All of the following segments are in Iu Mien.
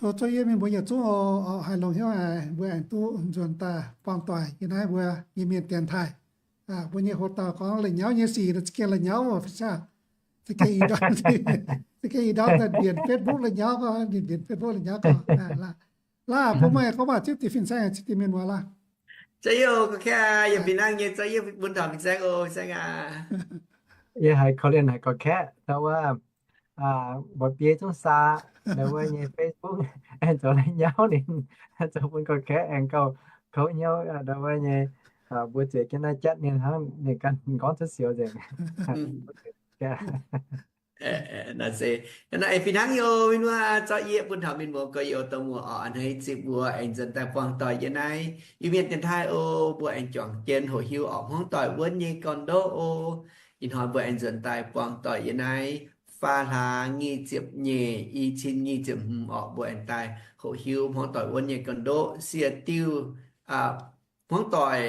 Zoux, zoux yie mienh mbuo yietc zungv oc, haih longx hnyouv haic mbuo aengx duqv nzuonx daaih buangh doic yiem naaiv mbuo Iu-Mienh dienx taaih. Mbuo nyei hoc dauh gorngv la'nyauv nyei sic nor za'gengh la'nyauv oc, za'gengh ih ndorm, za'gengh ih ndorm mbienc Facebook la'nyauv gorngv, ninh mbienc Facebook la'nyauv gorngv. Laaix bun meih gorngv waac zipv diec fin-saeng, zipv diec mienh muoz laaix. Za'gengh yie gorngv kaeqv, yie fih hnangv nyei, za'gengh yie bun taux fin-saeng oc, fin-saeng aac. Yie haiz korv-lienh haiz gorngv kaeqv, ndau wuov mbuo biei zungv saa ndau wuov nyei Facebook aengx zoux la'nyauv ninh, zoux bun gorngv kaeqv aengx gauh kouv hnyouv ndau wuov nyei. Mbuo zueiz jienv naaiv jatv ninh hnangv, ninh ganh gorngv cuotv sioux nzengc. Naaiv se, naaiv fih hnangv nyei oc, mienh muoz, zorqv yie bun taux mienh muoz gorx-youz dongh muoz oc, a'hneiv zipv mbuo aengx nzuonx daaih buangh doic yiem naaiv Iu-Mienh dienx taaih oc. Mbuo aengx juangc jienv hoqc hiuv oc, hmuangv doic wuonv nyei gorn-ndoqv oc. Ih hnoi mbuo aengx nzuonx daaih buangh doic yiem naaiv faam hlaax nyic ziepc nyeic, i cin nyic ziepc hmz oc, mbuo aengx daaih hoqc hiuv hmuangv doic wuonv nyei gorn-ndoqv, sie diuh hmuangv doic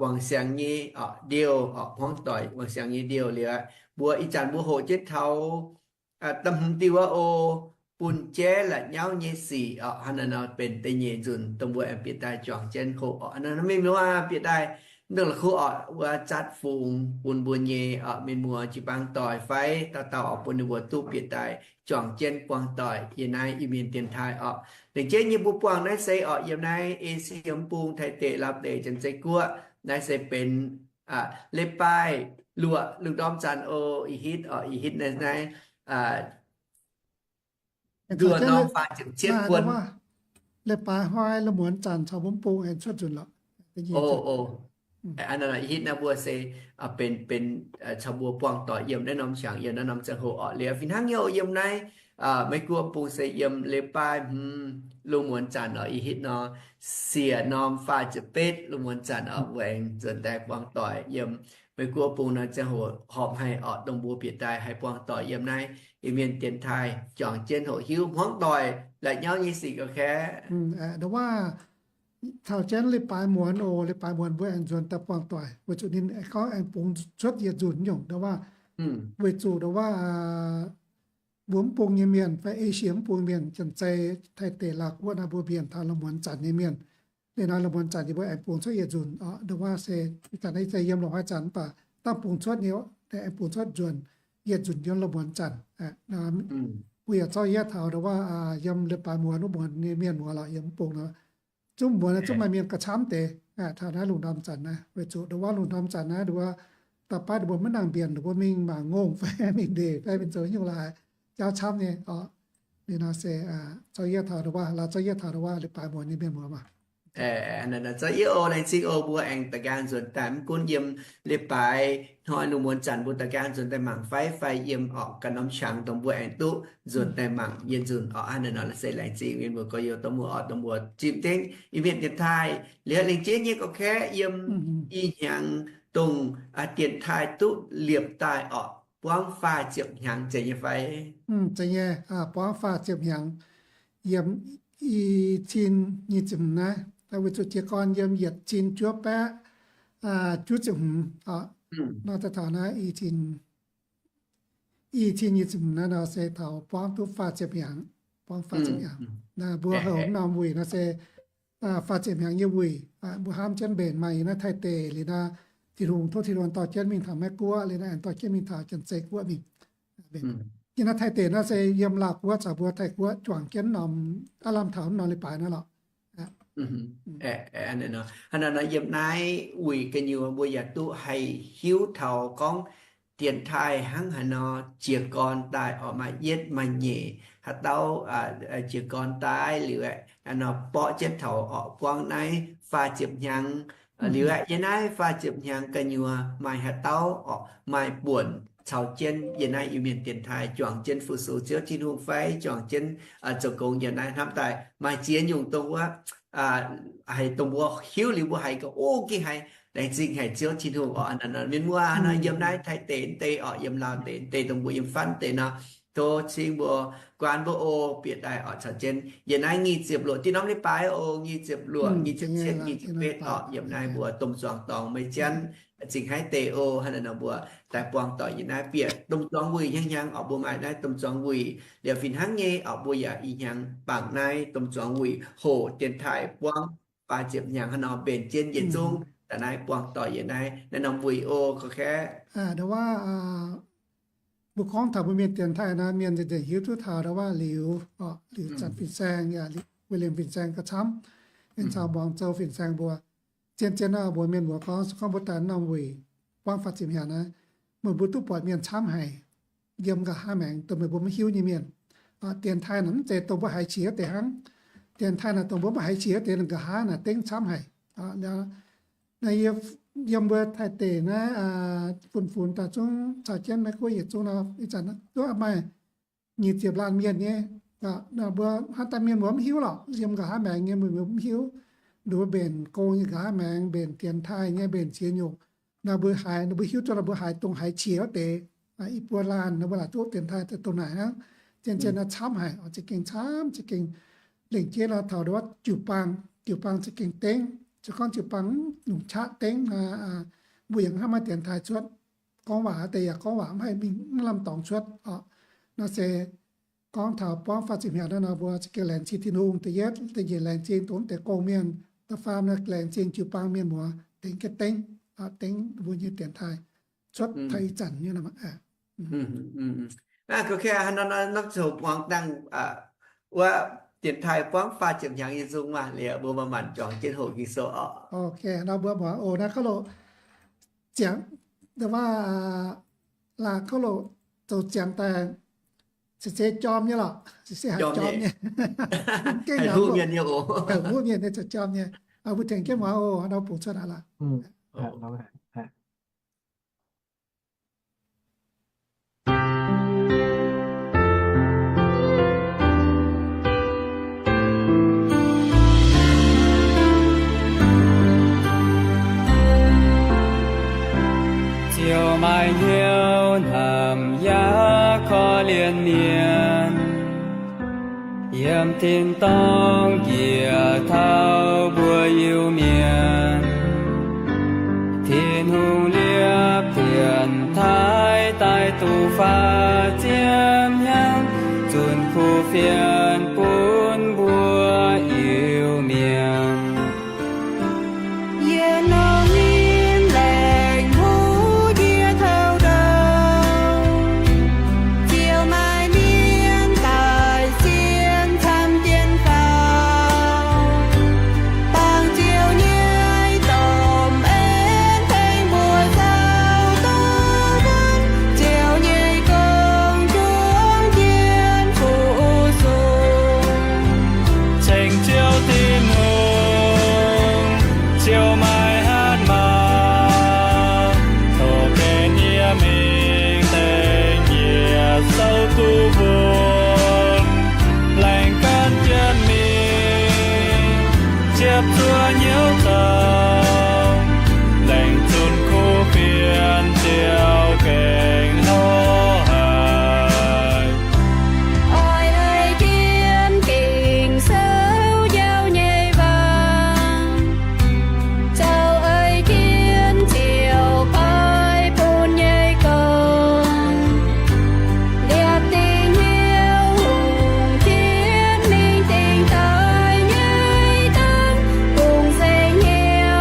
wangc siangx nyei ndiouh, hmuangv doic wangc siangx nyei ndiouh liuz, mbuo ih zanc mbuo hoqc jienv taux da'hmz diuh wuov oc, bun jaiv la'nyauv nyei sic oc. Hnangv naaiv nor benx da'nyeic nzunc dongh mbuo aengx bieqc daaih juangc jienv hoqc oc. Hnangv naaiv nor mienh muoz bieqc daaih dongh la'kuqv oc, wuov zatv fungx bun mbuo nyei oc, mienh muoz jiu-baang doic fai dauh dauh oc, bun ninh mbuo duqv bieqc daaih juangc jienv buangh doic yiem naaiv Iu-Mienh dienx taaih oc. Lengc jeiv nyei mbuo buangh naaiv se oc, yiem naaiv Esie Bung, Taiv deic, Laauv deic, Janx-Zei Guoqv, naaiv se benx leiz-baaix luoqc lungh ndorm zanc oc, ih hitv oc, ih hitv naaiv, naaiv nzuonx norm faah ziepc cietv buonc. Leiz-baaix hnoi lungh muonz zanc caux mbuo mv bung aengx cuotv nzunc lorqc. Ih hitv naaiv mbuo se benx, benx caux mbuo buangh doic yiem naaiv norm qangx, yiem naaiv norm ziangh hoc orqc. Liuz fih hnangv nyei yiem naaiv Meiv Guoqv bung se yiem leiz-baaix hmz lungh muonz zanc orqc, ih hitv nor, siec norm faah ziepc betv lungh muonz zanc orqc, mbuo aengx nzuonx daaih buangh doic yiem Meiv Guoqv bung naaiv ziangh hoc horpc haic orqc, dongh mbuo bieqc daaih haih buangh doic yiem naaiv Iu-Mienh dienx taaih, juangc jienv hoqc hiuv hmuangv doic la'nyauv nyei sic gauh kaeqv. Taux jienv leiz-baaix muonz oc, leiz-baaix muonz mbuo aengx nzuonx daaih buangh doic, weic zuqc ninh aengx gorngv aengx bungx cuotv yietc nzunc nyungc, ndo wuov, weic zuqc ndo wuov, mbuo mv bung nyei mienh fai Esie mv bung mienh, Janx-Zei, Taiv deic, Laauv Guoqv naaiv mbuo mbienc taux lungh muonz zanc nyei mienh. Liuz nor lungh muonz zanc yie mbuo aengx bungx cuotv yietc nzunc oc, ndo wuov se ih zanc naaiv se yiem longc haaix zanc mv baac dangh bungx cuotv nyei, aengx bungx cuotv nzuonx yietc nzunc yiem lungh muonz zanc. Mbuo yaac zorqv yietv taux ndo wuov yiem leiz-baaix muonz wuov muonz nyei mienh muoz lorqc, yiem mv bung nor zungv muonz zungv maaih mienh gauh camv deix taux naaiv lungh ndorm zanc naaiv, weic zuqc ndo wuov lungh ndorm zanc naaiv ndo wuov, da'baav ndo mbuo maiv nangc mbienc, ndo mbuo mingh mangc ngongh fai mingh ndeic fai mingh zoux nyungc laaix jauv camv nyei orqc. Liuz nor se zorqv yietv taux ndo wuov, laaix zorqv yietv taux ndo wuov leiz-baaix muonz nyei mienh muoz maah. Zorqv yietv oc, laengz zingh oc, mbuo aengx da'nqaang nzuonx daaih, mv gunv yiem leiz-baaix hnoi lungh muonz zanc mbuo da'nqaang nzuonx daaih mangc fai, fai yiem orqc ganh norm qangx dongh mbuo aengx duqv nzuonx daaih mangc yietc nzunc orqc. Hnangv naaiv nor se laengz zingh mienh muoz gorx-youz dongh mbuo orqc, dongh mbuo zimh dengv Iu-Mienh dienx taaih liuz, laengz zingh nyei gauh kaeqv yiem ih hnyangx dongh dienx taaih duqv liepc daaih orqc, buangv faah ziepc hnyangx zeiz nyei fai? Zeiz nyei, buangv faah ziepc hnyangx. Yiem i cin nyic ziepc hmz naaiv, weic zuqc jiez gorn yiem yietc cin juov baeqv juov ziepc hmz orqc, nor daaih taux naaiv i cin, i cin nyic ziepc hmz naaiv nor se taux buangv duqv faah ziepc hnyangx, buangv faah ziepc hnyangx. Naaiv mbuo heuc mv norm wuic nor se faah ziepc hnyangx nyei wuic. Mbuo hnamv jienv mbenc maaih yiem naaiv Taiv deic liuz nor, Tin-Hungh, tov Tin-Hungh dorh jienv mingh taux Meiv Guoqv liuz nor, aengx dorh jienv mingh taux Janx-Zei Guoqv mingh. Yiem naaiv Taiv deic nor se yiem Laauv Guoqv caux mbuo Taiv Guoqv juangc jienv norm aav lamh taux norm leiz-baaix naaiv lorqc. Hnangv naaiv nor, yiem naaiv wuic gu'nyuoz mbuo yaac duqv haih hiuv taux gorngv dienx taaih hnangv haaix nor jiez gorn daaih orqc, maaih yietv maaih nyeic haaix dauh jiez gorn daaih liuz, nor borqv jienv taux orqc buangv naaiv faah ziepc hnyangx. Liuz aeqv, yiem naaiv faah ziepc hnyangx gu'nyuoz maaih haaix dauh orqc maaih buonc caux jienv yiem naaiv Iu-Mienh dienx taaih juangc jienv fu-sux Ziouv Tin-Hungh fai juangc jienv zoux gong yiem naaiv hnamv daaih maaih ziex nyungc dongh wuov, haiz dongh mbuo hiuv liuz mbuo haiz gauh o gengh haiz laengz zingh haic Ziouv Tin-Hungh orqc. Hnangv naaiv nor mienh muoz nor yiem naaiv Taiv deic deix orqc, yiem Laauv deic deix, dongh mbuo yiem Faan deic nor, Tov cingv mbuo guaan mbuo oc, bieqc daaih oc caux jienv yietc naaiv nyic ziepc luoqc, diuh norm leiz-baaix oc, nyic ziepc luoqc, nyic ziepc cietv, nyic ziepc betv oc, yiem naaiv mbuo domh zuangx dorngx maiv jienv zingh haiv deix oc. Hnangv naaiv nor mbuo daaih buangh doic yiem naaiv bieqc domh zuangx wuic hnyangx-hnyangx oc, mbuo maaih naaiv domh zuangx wuic liuz fih hnangv nyei oc, mbuo yaac ih hnyangx bangc naaiv domh zuangx wuic hoqc dienx taaih buangv faah ziepc hnyangx hnangv nor mbenc jienv yietc zungv daaih naaiv buangh doic yiem naaiv, naaiv norm wuic oc, gorqv-kaeqv. Mbuo gorngv taux mbuo mienh dienx taaih naaiv, mienh nzengc-nzengc hiuv duqv taux ndau wuov Liuz, Liuz Zanc fin-saeng, yaac William fin-saeng gauh camv, mienh caux Muangx Zou fin-saeng mbuo. Zien-zien nor mbuox mienh muoz gorngv, se gorngv mbuo daaih norm wuic buangv faah ziepc hnyangx naaiv, meih mbuo duqv buatc mienh camv haic yiem nqa'haav maengx dongh meih mbuo maiv hiuv nyei mienh. Dienx taaih naaic mv zeiz dongh mbuo haiz qiex wuov deix hnangv. Dienx taaih naaic dongh mbuo maiv haiz qiex wuov deix nqa'haav naaic dengv camv haic. Naaiv yie yiem mbuo Taiv deic naaiv fun-fun daaih zungv caux jienv Meiv Guoqv yietc zungv nor, ih zanc duqv maaih nyic ziepc laanh mienh nyei. Mbuo hnangv daaih mienh mbuo mv hiuv lorqc, yiem nqa'haav maengx nyei mbuo mv hiuv. Nduov mbenc gong nyei nqa'haav maengx, mbenc dienx taaih nyei, mbenc ziex nyungc. Nor mbuo haiz, nor mbuo hiuv duqv nor mbuo haiz dongh haiz qiex wuov deix, i buo laanh nor mbuo laaic duqv dienx taaih daaih dongh naaic hnangv. Zien-zien nor camv haic, za'gengh camv, za'gengh lengc jeiv nor taux ndau wuov jiu-baang, jiu-baang za'gengh dengv. Se gorngv jiu-baang longc qaqv dengv, mbuo yaac mv haih maaih dienx taaih cuotv. Gorngv waac deix yaac gorngv waac mv haih mingh mv lamh dorngx cuotv oc. Naaiv se gorngv taux buangv faah ziepc hnyangx naaiv nor, mbuo za'gengh laengz zingh Tin-Hungh da'yietv, da'nyeic laengz zingh dongh deix gong-mienh, da'faam naaiv laengz zingh jiu-baang mienh muoz dengv jienv dengv, dengv mbuo nyei dienx taaih cuotv taux ih zanc nyei. Naaiv gorngv hnangv nor, norm ziangh hoc muangx dangh wuov dienx taaih buangv faah ziepc hnyangx nyei nzung maah, liuz mbuo manc-manc juangc jienv hoqc Ging-Sou oc. Ok, nor mbuo muangx oc. Naaiv kouv loc ziangx, waac, laac kouv loc zoux ziangx daaih, se se jorm nyei lorqc, se se haiz jorm nyei. Gengh haiz huv mienh nyei oc, haiz huv mienh nyei zoux jorm nyei. Mbuo tengx jienv muangx oc, nor bungx cuotv aqv lorqc. Ziouv maaih hnyouv hnamv yaac korv-lienh mienh, yiem tin-dorngh njiec taux mbuo Iu-Mienh. Tin-Hungh liepv dienx taaih daaih duqv faah ziepc hnyangx, zunc kuv fienx bun mbuo Iu-Mienh. Yie nor nyim laengz huv ndie taux ndau, Ziouv maaih mienh daaih sienx camv jienv faaux. Bangc Ziouv nyei domh en tengx mbuo sauh duqv wuonv, Ziouv nyei gong juangc jienv fuqv sung. Ceng Ziouv Tin-Hungh, Ziouv maiv hatc maaz, tov benx yie mingh dengh yiec souv duqv wuonv, laengz gan jienv mingh, ziepc zuoqv hnyouv dauh, laengz zunc kuv fienx Ziouv gengh hlo haic. Oix ei jienv Ging-Sou njaaux nyei waac, zoux ei jienv Ziouv baaix bun nyei gong, liepc dingc hnyouv hungh jienv mingh dingc daaih nyei dangv, bungx saeng-hnyouv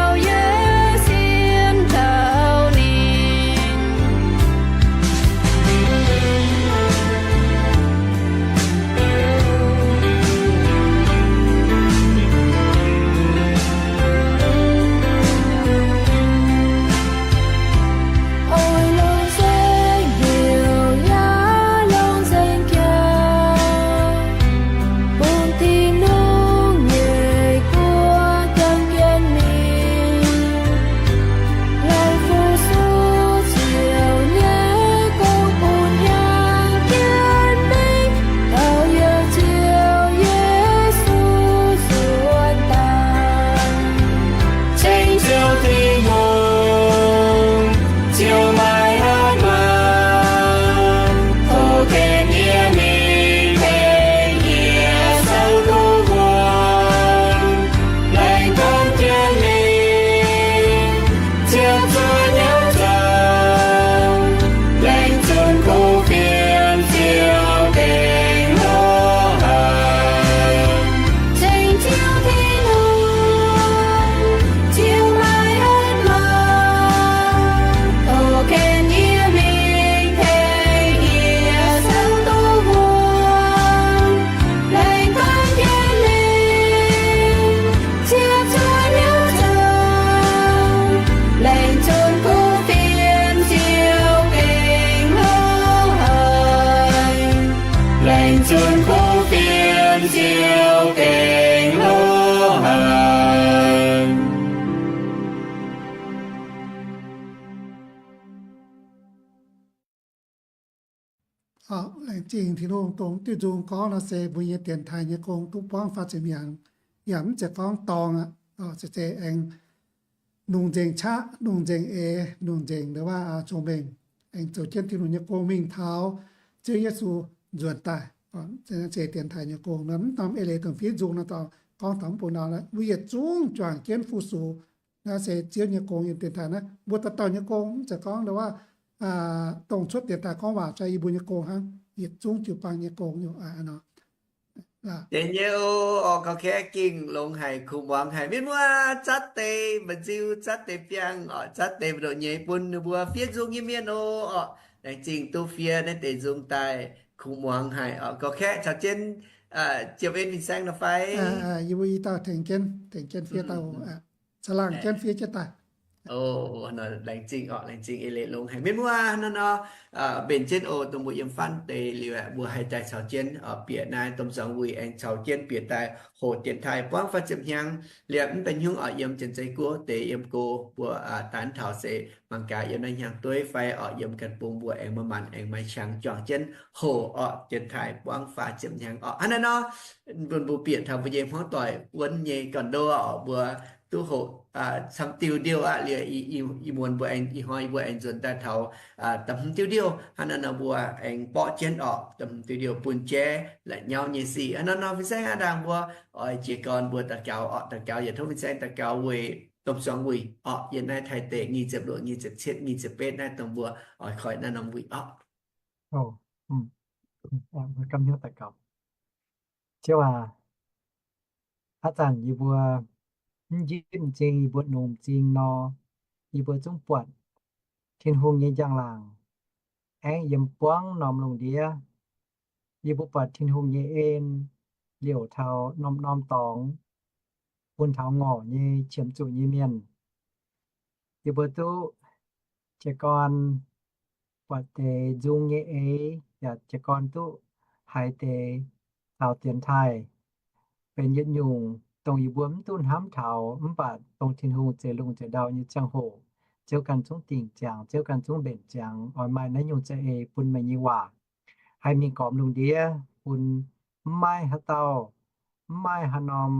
zingh Tin-Hungh dongh diuh nzung gorngv nor se mbuo nyei dienx taaih nyei gong duqv buangv faah ziepc hnyangx, yaac mv zeiz gorngv dorngx aqv, se zeiz aengx lungh nzengc qaqv, lungh nzengc eix, lungh nzengc ndo waac cong-mengh, aengx zoux jienv Tin-Hungh nyei gong mingh taux Ziouv Yesu nzuonx daaih. Zeiz dienx taaih nyei gong nor, mv norm eix leiz dongh fiev nzung nor, gorngv taux mv bung nor, mbuo yietc zungv juangc jienv fu-sux. Naaiv se Ziouv nyei gong yiem dienx taaih naaiv. Mbuo dauh dauh nyei gong mv zeiz gorngv ndo waac dongh cuotv dienx taaih gorngv waac, yie mbuo nyei gong hnangv. Yietc zungv jiu-baang nyei gong nor. Deix nyei oc. Gauh kaeqv, gengh longx haic, kuv muangx haic. Mienh muoz, zatv deix mba'nziu, zatv deix biangh oc, zatv deix mbu'ndongx nyei bun ninh mbuo fiev nzung nyei mienh oc. Laengz zingh duqv fiev naaiv deix nzung daaih, kuv muangx haic oc. Gauh kaeqv caux jienv Ziepc En fin-saeng nor fai? Yie mbuo i dauh tengx jienv, tengx jienv fiev daaih oc. Caangh laangh jienv fiev jienv daaih. Laengz zingh oc, laengz zingh eix leiz longx haic. Mienh muoz, hnangv nor, mbenc jienv oc, dongh mbuo yiem faanv deix liuz aeqv, mbuo haih daaih caux jienv bieqc naaiv domh zuangx wuic aengx caux jienv bieqc daaih hoqc dienx taaih buangv faah ziepc hnyangx. Liemh mv benx hnyouv oc, yiem Janx-Zei Guoqv deix yiem go mbuo daaih taux se mangc gaax yiem naaiv hnyangx-dueiv fai oc, yiem ganh bung mbuo aengx maaih maanc aengx maaih qangx juangc jienv hoqc oc, dienx taaih buangv faah ziepc hnyangx oc. Hnangv naaiv nor, bun mbuo bieqc taux mbuo nyei hmuangv doic wuonv nyei gorn-ndoqv oc, mbuo duqv hoqc camv diuh ndiouh aqv. Liuz ih muonz mbuo aengx, ih hnoi mbuo aengx nzuonx daaih taux da'hmz diuh ndiouh. Hnangv naaiv nor mbuo aengx mborqv jienv oc, da'hmz diuh ndiouh bun jaiv la'nyauv nyei sic. Hnangv naaiv nor fin-saeng aav ndaangc mbuo oix jiez gorn mbuo daux gaux oc, daux gaux yietc tov fin-saeng daux gaux weic domh zuangx wuic oc, yiem naaiv Taiv deic nyic ziepc luoqc, nyic ziepc cietv, nyic ziepc betv naaiv dongh mbuo oix koiv naaiv norm wuic oc. Ziouv aac, aav zanc yie mbuo mv njimv m'zing, yie mbuo nungx m'zing nor, yie mbuo zungv buatc Tin-Hungh nyei njang-laangc aengv yiem buangv norm lungh ndiev. Yie mbuo buatc Tin-Hungh nyei en liouc taux norm-norm dorngx, bun taux ngorc nyei qiemx zuqc nyei mienh. Yie mbuo duqv jiez gorn buatc deix nzung nyei eix, yaac jiez gorn duqv haiz deix taux dienx taaih benx yietc nyungc dongh yie mbuo mv duqv hnamv taux, mv baac dongh Tin-Hungh zeix lungh zeix ndau nyei ziangh hoc, Ziouv ganh zungv dingc ziangx, Ziouv ganh zungv mbenc ziangx oix maaih naaiv nyungc za'eix bun meih nyei waac haih mingh gormx lungh ndiev, bun mv maaih haaix dauh, mv maaih haaix norm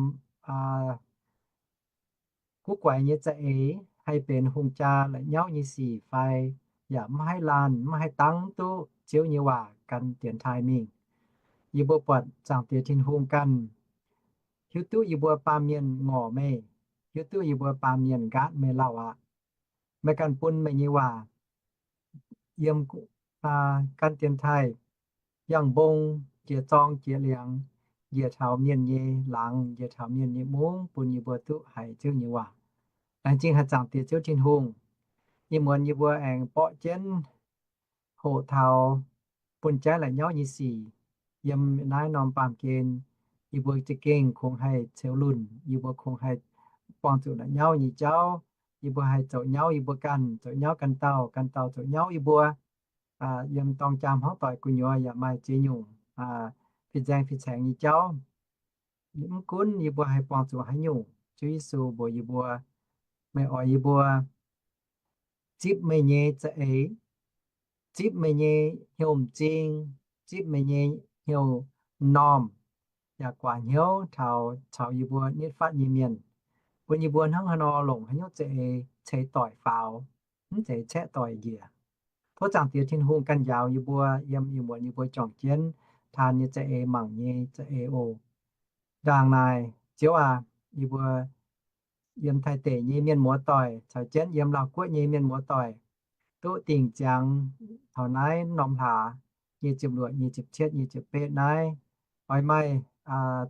guv guaix nyei za'eix haih benx hungh jaa la'nyauv nyei sic fai, yaac mv haih laanh, mv haih dangv duqv Ziouv nyei waac gan dienx taaih mingh. Yie mbuo buatc Zaangc Diex Tin-Hungh ganh hiuv duqv yie mbuo baamh mienh ngorc meih, hiuv duqv yie mbuo baamh mienh nqaatv meih lauh aqv. Meih ganh bun meih nyei waac yiem gan dienx taaih yangh mbong, jiex zorng jiex liangx, njiec taux mienh nyei laangz, njiec taux mienh nyei mungv, bun yie mbuo duqv haiz Ziouv nyei waac. Laengz zingh haic Zaangc Diex Ziouv Tin-Hungh. Ih muonz yie mbuo aengx mborqv jienv hoqc taux bun jaiv la'nyauv nyei sic yiem naaiv norm baamh gen. Yie mbuo za'gengh kungx haih ceux lunc, yie mbuo kungx haih buangh zuqc la'nyauv nyei jauv. Yie mbuo haih zoux nyauv yie mbuo ganh, zoux nyauv ganh dauh, ganh dauh zoux nyauv yie mbuo. Yiem dorng jaa hmuangv doic gu'nyuoz yaac maaih ziex nyungc fin-saeng fin-saeng nyei jauv. Mv gunv yie mbuo haih buangh zuqc haaix nyungc, Ziouv Yesu mbuox yie mbuo, meih oix yie mbuo zipv meih nyei za'eix, zipv meih nyei hnyouv m'zing, zipv meih nyei hnyouv m'normh, yaac guaax hnyouv taux caux yie mbuo nitv fatv nyei mienh, bun yie mbuo hnangv haaix nor longc haaix nyungc za'eix ceix doic faaux, mv zeiz caeqv doic njiec. Tov Zaangc Diex Tin-Hungh ganh njaaux yie mbuo yiem ih muonz yie mbuo juangc jienv taan nyei za'eix, mangc nyei za'eix oc. Ndaangc naaic, Ziouv aac, yie mbuo yiem Taiv deic nyei mienh muoz-doic caux jienv yiem Laauh Guoqv nyei mienh muoz-doic duqv dingc ziangx taux naaiv norm hlaax, nyic ziepc luoqc, nyic ziepc cietv, nyic ziepc betv naaiv, oix maaih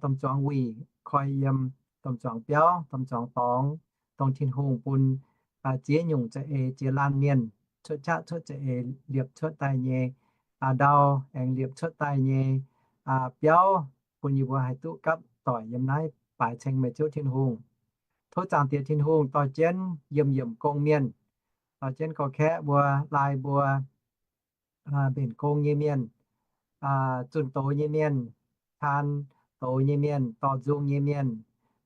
domh zuangx wuic koi yiem domh zuangx biauv, domh zuangx dorngx, dongh Tin-Hungh bun ziex nyungc za'eix, ziex laanh mienh cuotv qaqv cuotv za'eix liepc cuotv daaih nyei ndau, aengx liepc cuotv daaih nyei biauv, bun yie mbuo haih duqv gapv doic yiem naaiv baaix ceng meih Ziouv Tin-Hungh. Tov Zaangc Diex Tin-Hungh dorh jienv yiemh yiemc gong mienh, dorh jienv gorx-kaeqv mbuo, laai mbuo, mbenc gong nyei mienh, zunh doz nyei mienh, taan doz nyei mienh, dorh nzung nyei mienh,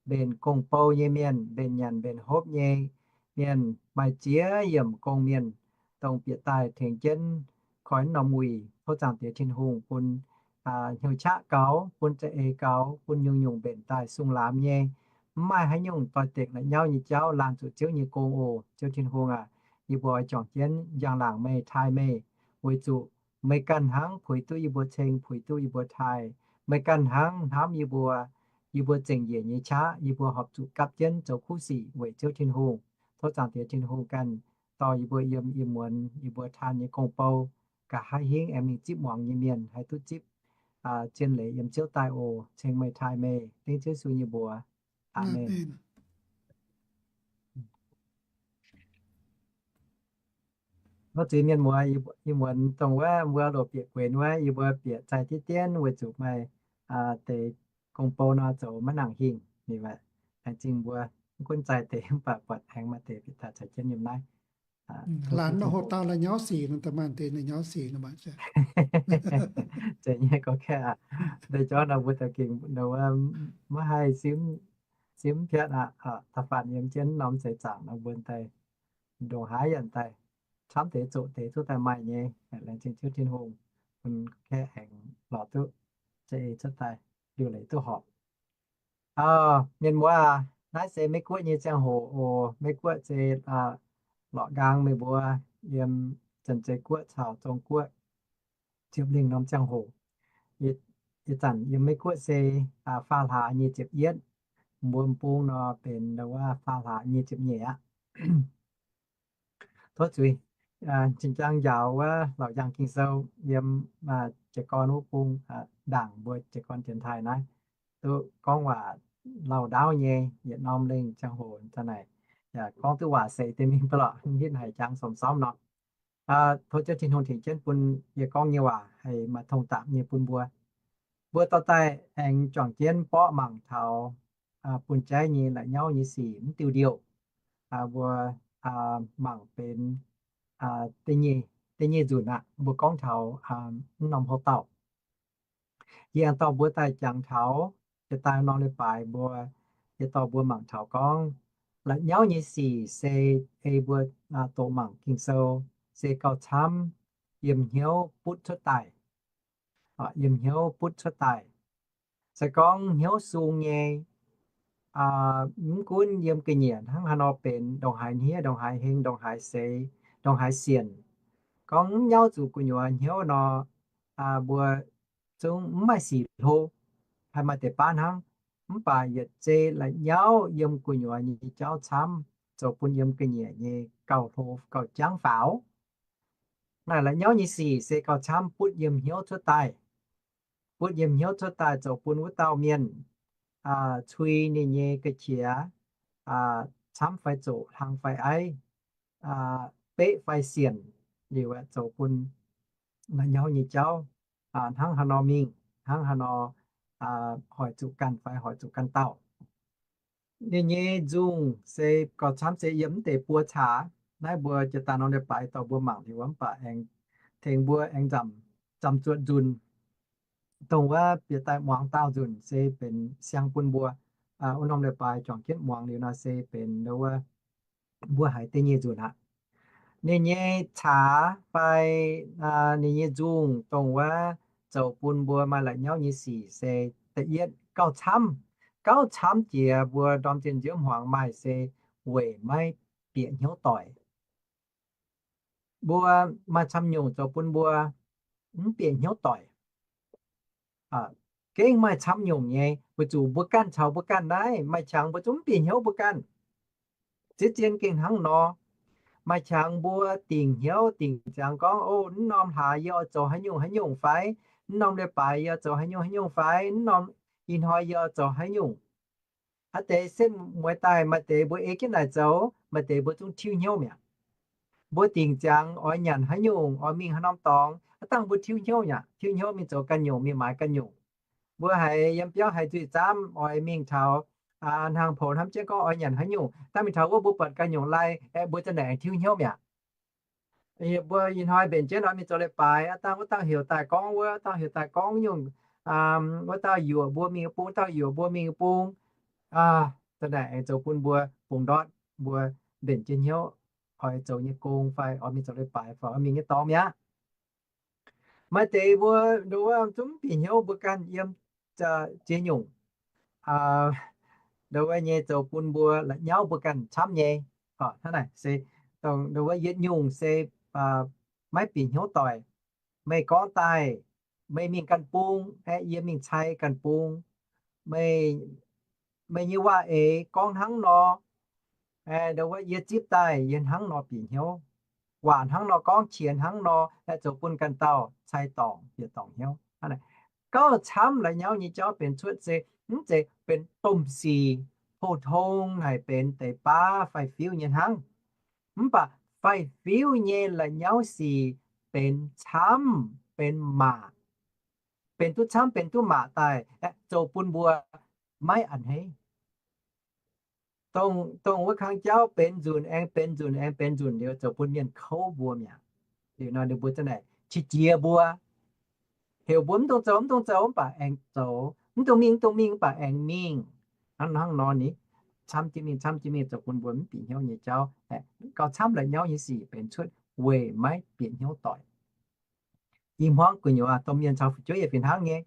mbenc gong-bou nyei mienh, mbenc nyanc mbenc hopv nyei mienh, maaih ziex yiemc gong mienh, dongh bieqc daaih tengx jienv koi norm wuic, Tov Zaangc Diex Tin-Hungh bun hnyouv qaqv gaux, bun za'eix gaux, bun nyungc-nyungc mbenc daaih sung laamz nyei, mv maaih haaix nyungc doix-dekc la'nyauv nyei jauv laanh zuqc Ziouv nyei gong oc. Ziouv Tin-Hungh aac, yie mbuo oix juangc jienv njang-laangc meih, taaih meih, weic zuqc meih ganh hnangv puix duqv yie mbuo ceng, puix duqv yie mbuo taaih. Meih ganh hnangv hnamv yie mbuo, yie mbuo zengc njiec nyei qaqv, yie mbuo horpc zuqc gapv jienv zoux kuv sic weic Ziouv Tin-Hungh. Tov Zaangc Diex Tin-Hungh ganh dorh yie mbuo yiem ih muonz yie mbuo taan nyei gong-bou, nqa'haav hingv aengx mingh zipv muangx nyei mienh haih duqv zipv zien leiz yiem Ziouv daaih oc. Ceng meih, taaih meih, dengv Ziouv Yesu nyei mbuox. Aamen. Maiv zuiz mienh muoz, ih muonz dongh wuov mbuo loz bieqc guenx wuov, yie mbuo bieqc zaih diqv dienv weic zuqc maaih deix gong-bou nor zoux maiv nangc hingh. Ninh laengz zingh mbuo mv gunv zaih deix mv baac buatc aengx maaih deix bieqc daaih caux jienv yiem naaiv. Laanh nor hoc dauh la'nyauv sic nor, da'maanc deix la'nyauv sic nor, zeiz nyei gorngv kaeqv aqv. Deix jauv nor mbuo daaih gengh maiv haih simv piatv aqv. Da'faanh yiem jienv norm seix zaangc nor mbuo daaih ndongc haaix yaac daaih camv deix zoqc deix duqv daaih maaih nyei. Laengz zingh Ziouv Tin-Hungh bun kaeqv aengx lorz duqv za'eix cuotv daaih liuc leiz duqv horpc. Mienh muoz aac, naaiv se Meiv Guoqv nyei ziangh hoc oc. Meiv Guoqv se lorqc nqaang meih mbuo yiem Janx-Zei Guoqv caux Zong Guoqv ziepc lingh norm ziangh hoc. Ih zanc yiem Meiv Guoqv se faah hlaax nyic ziepc yietv, mbuo m'bung nor benx wuov faah hlaax nyic ziepc nyeic aqv. Tov zuiz, zinh jaang njaaux wuov Laauc Yaangh Ging-Sou yiem jiez gorn wuov bung, ndaangc mbuo jiez gorn dienx taaih naaiv, duqv gorngv waac lauh ndaauv nyei yietc norm lengh ziangh hoc daaih naaic, yaac gorngv duqv waac seix deix mingh ba'laqc, hitv haic jangx somx-somv nor. Tov Ziouv Tin-Hungh tengx jienv bun yie gorngv nyei waac haih maaih tong dapc nyei bun mbuo. Mbuo dorh daaih aengx juangc jienv borqv mangc taux bun jaiv nyei la'nyauv nyei sic mv diuh ndiouh. Mbuo mangc benx da'nyeic nzunc aqv, mbuo gorngv taux mv norm houv dauh. Yie aengx dorh mbuo daaih jangx taux jiex daaih norm leiz-baaix mbuo, yie dorh mbuo mangc taux gorngv la'nyauv nyei sic se ei mbuo doqc mangc Ging-Sou se gauh camv yiem hnyouv butv cuotv daaih. Yiem hnyouv butv cuotv daaih. Se gorngv hnyouv sung nyei, mv gunv yiem ga'nyiec hnangv haaix nor benx, ndongc haaix hniev, ndongc haaix heng, ndongc haaix seix, ndongc haaix sienc, gorngv mv nyauv zuqc gu'nyuoz hnyouv nor, mbuo zungv mv maaih sic hlo, haih maaih deix baav hnangv. Mv baac yietc zei la'nyauv yiem gu'nyuoz nyei jauv camv zoux bun yiem ga'nyiec nyei gauh hlo gauh jangv faaux. Naaiv la'nyauv nyei sic se gauh camv butv yiem hnyouv cuotv daaih. Butv yiem hnyouv cuotv daaih zoux bun wuov dauh mienh cui ninh nyei ga'qiex camv fai zoqc, hlang fai aiv, beqv fai sienc, liuz zoux bun la'nyauv nyei jauv hnangv haaix nor mingh, hnangv haaix nor hoic zuqc ganh fai hoic zuqc ganh dauh. Ninh nyei nzungh se gauh camv se yiem mv deix buo caax. Naaiv mbuo jiex daaih norm leiz-baaix dorh mbuo mangc liuz mv baac aengx tengx mbuo aengx nzamc zuotc nzunc, dongh wuov bieqc daaih muangx daauh nzunc se benx siang bun mbuo. Wuov norm leiz-baaix juangc jienv muangx liuz nor se benx wuov mbuo haiz da'nyeic nzunc aqv. Ninh nyei caax fai ninh nyei nzungh dongh wuov zoux bun mbuo maaih la'nyauv nyei sic se da'yietv gauh camv. Gauh camv jiex mbuo ndorm zinh nziouv hmuangx maaih se weic maiv bieqc hnyouv doic. Mbuo maaih camv nyungc zoux bun mbuo mv bieqc hnyouv doic. Gengh maaih camv nyungc nyei, weic zuqc mbuo ganh caux mbuo ganh naaiv maaih qangx mbuo zungv mv bieqc hnyouv mbuo ganh. Ziex zien gengh hnangv nor. Maaih qangx mbuo dingc hnyouv dingc ziangx gorngv, O, naaiv norm hlaax yie oix zoux haaix nyungc haaix nyungc fai? Naaiv norm leiz-baaix yie oix zoux haaix nyungc haaix nyungc fai? Naaiv norm ih hnoi yie oix zoux haaix nyungc? Aa deix setv mueiz daaih maaih deix mbuo ei jienv naaic zoux, maaih deix mbuo zungv tiuv hnyouv mi'aqv. Mbuo dingc ziangx oix nyanc haaix nyungc, oix mingh haaix norm dorngx, aav dangh mbuo tiuv hnyouv mi'aqv. Tiuv hnyouv mingh zoux ganh nyungc, mingh maaiz ganh nyungc. Mbuo haiz yiem biauv haiz nzuih zaamv oix mingh taux hnaangx-poux hnamv jienv gorngv oix nyanc haaix nyungc, dangh mingh taux wuov mbuo buatc ganh nyungc lai, aeqv, mbuo za'naaic aengx tiuv hnyouv mi'aqv. Mbuo ih hnoi mbenc jienv oix mingh zoux leiz-baaix, aav dangh wuov dauh heuc daaih gorngv wuov, wuov dauh heuc daaih gorngv nyungc, wuov dauh yuoqc mbuo mingh bung, wuov dauh yuoqc mbuo mingh bung. Za'naaic aengx zoux bun mbuo bungx ndortv mbuo mbenc jienv hnyouv oix zoux nyei gong fai oix mingh zoux leiz-baaix fai oix mingh nyei dorngx mi'aqv. Maaih deix mbuo ndo wuov zungv mv bieqc hnyouv mbuo ganh yiem ziex nyungc ndo wuov nyei zoux bun mbuo la'nyauv mbuo ganh camv nyei. Hnangv naaic se ndo wuov yietc nyungc se maiv bieqc hnyouv doic. Meih gorngv daaih, meih mingh ganh bung, aeqv, yie mingh cai ganh bung. Meih, meih nyei waac-eix gorngv hnangv nor, ndo wuov yie zipv daaih yie hnangv nor bieqc hnyouv. Waac hnangv nor gorngv, qiex hnangv nor, aeqv, zoux bun ganh dauh cai dorngc, bieqc dorngc hnyouv. Gauh camv la'nyauv nyei jauv benx cuotv se mv zeiz benx domh sic, pou-tong naaic benx deix baav fai fiuv nyei hnangv. Mv baac fai fiuv nyei la'nyauv sic benx camv, benx maac, benx duqv camv, benx duqv maac daaih, zoux bun mbuo maiv a'hneiv. Dongh, dongh wuov kang jauv benx nzunc aengx benx nzunc aengx benx nzunc liuz, zoux bun mienh kouv mbuo mi'aqv. Liuz nor ninh mbuo za'naaic qiex jiez mbuo, heuc mbuo mv dungx zoux, mv dungx zoux, mv baac aengx zoux, mv dungx mingh, mv dungx mingh, mv baac aengx mingh. Hnangv, hnangv nor ni, camv jienv mingh, camv jienv mingh, zoux bun mbuo mv bieqc hnyouv nyei jauv gauh camv la'nyauv nyei sic benx cuotv weic maiv bieqc hnyouv doic. Ih hmuangv gu'nyuoz domh mienh caux fu'jueiv yaac fih hnangv nyei.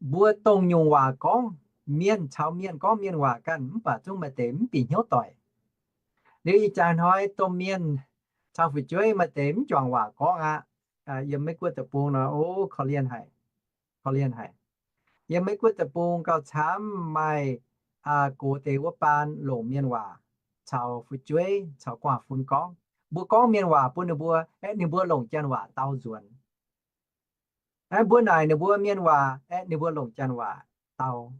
Mbuo dongh nyungc waac gorngv, mienh caux mienh gorngv mienh waac ganh, mv baac zungv maaih deix mv bieqc hnyouv doic. Liuz ih jaax hnoi domh mienh caux fu'jueiv maaih deix mv juangc waac gorngv aqv. Yiem Meiv-Guoqv deic-bung nor, o, korv-lienh haic, korv-lienh haic. Yiem Meiv-Guoqv deic-bung gauh camv, maaih gox deix wuov baan longc mienh waac caux fu'jueiv caux gu'nguaaz-fun gorngv. Mbuo gorngv mienh waac bun ninh mbuo, aeqv, ninh mbuo longc janx waac dau nzuonx. Aeqv, mbuo naaic ninh mbuo mienh waac, aeqv, ninh mbuo longc janx waac dau.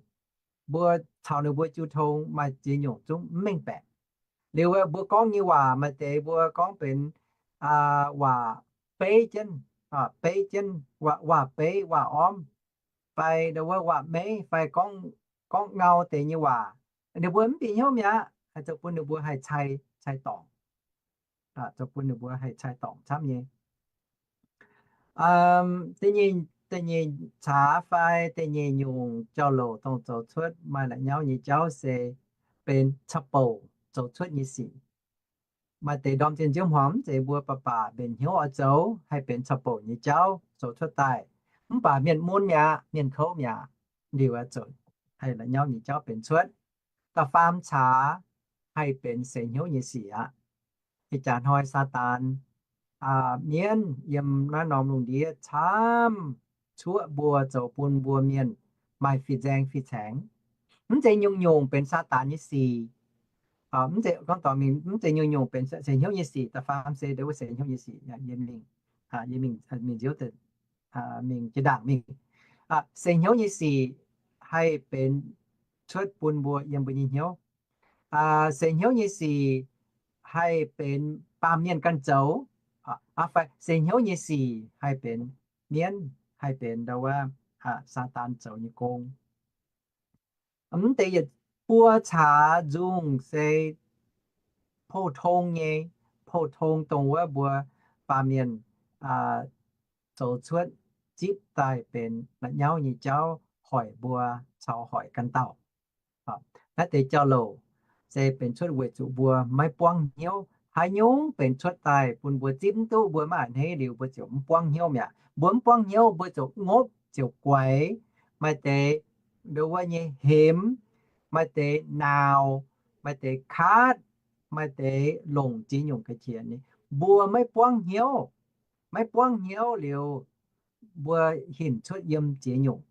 Mbuo caux ninh mbuo jiu tong maaih ziex nyungc zungv mv mengh baeqc. Liuz mbuo gorngv nyei waac maaih deix mbuo gorngv benx waac beiv jienv, beiv jienv, waac beiv, waac ormv, fai ndo wuov waac meiv, fai gorngv, gorngv ngau deix nyei waac, ninh mbuo mv bieqc hnyouv mi'aqv. Haih zoux bun ninh mbuo haih cai, cai dorngc, zoux bun ninh mbuo haih cai dorngc camv nyei. Da'nyeic, da'nyeic caax fai da'nyeic nyungc jauv-louc dongh zoux cuotv maaih la'nyauv nyei jauv se benx caux bouc zoux cuotv nyei sic. Maaih deix ndorm zinh nziouv hmuangx mv zeiz mbuo baac baac mbenc hnyouv oix zoux, haih benx caux bouc nyei jauv zoux cuotv daaih. Mv baac mienh mun mi'aqv, mienh kouv mi'aqv, liuz zoux haih la'nyauv nyei jauv benx cuotv. Da'faam caax haih benx seix hnyouv nyei sic aqv. Ih jaax hnoi Saadaan mienv yiem naaiv norm lungh ndiev camv cuoqv mbuo, zoux bun mbuo mienh maaih fih nzaeng fih caengx. Mv zeiz nyungc-nyungc benx Saadaan nyei sic. Mv zeiz gorngv dorngc mingh, mv zeiz nyungc-nyungc benx seix hnyouv nyei sic. Da'faam se ndo wuov seix hnyouv nyei sic, yie mingh, yie mingh, mingh nziouv, mingh jiex ndaangc mingh. Seix hnyouv nyei sic haih benx cuotv bun mbuo yiem mbuo nyei hnyouv. Seix hnyouv nyei sic haih benx baamh mienh ganh zoux, fai seix hnyouv nyei sic haih benx mienv, haih benx ndo wuov Saadaan zoux nyei gong. Mv deix yietc buo caax nzungh se pou-tong nyei, pou-tong dongh wuov mbuo baamh mienh zoux cuotv zipv daaih benx la'nyauv nyei jauv hoic mbuo caux hoic ganh dauh. Naaiv deix jauv-louc se benx cuotv weic zuqc mbuo maiv buangv hnyouv. Haaix nyungc benx cuotv daaih bun mbuo zipv mv duqv, mbuo maiv a'hneiv liuz mbuo ziouc mv buangv hnyouv mi'aqv. Mbuo mv buangv hnyouv mbuo ziouc ngopv ziouc guaix. Maaih deix ndo wuov nyei hemx, maaih deix nauz, maaih deix kaatv, maaih deix longc ziex nyungc ga'qiex ni. Mbuo maiv buangv hnyouv, maiv buangv hnyouv liuz mbuo hinc cuotv yiem ziex nyungc.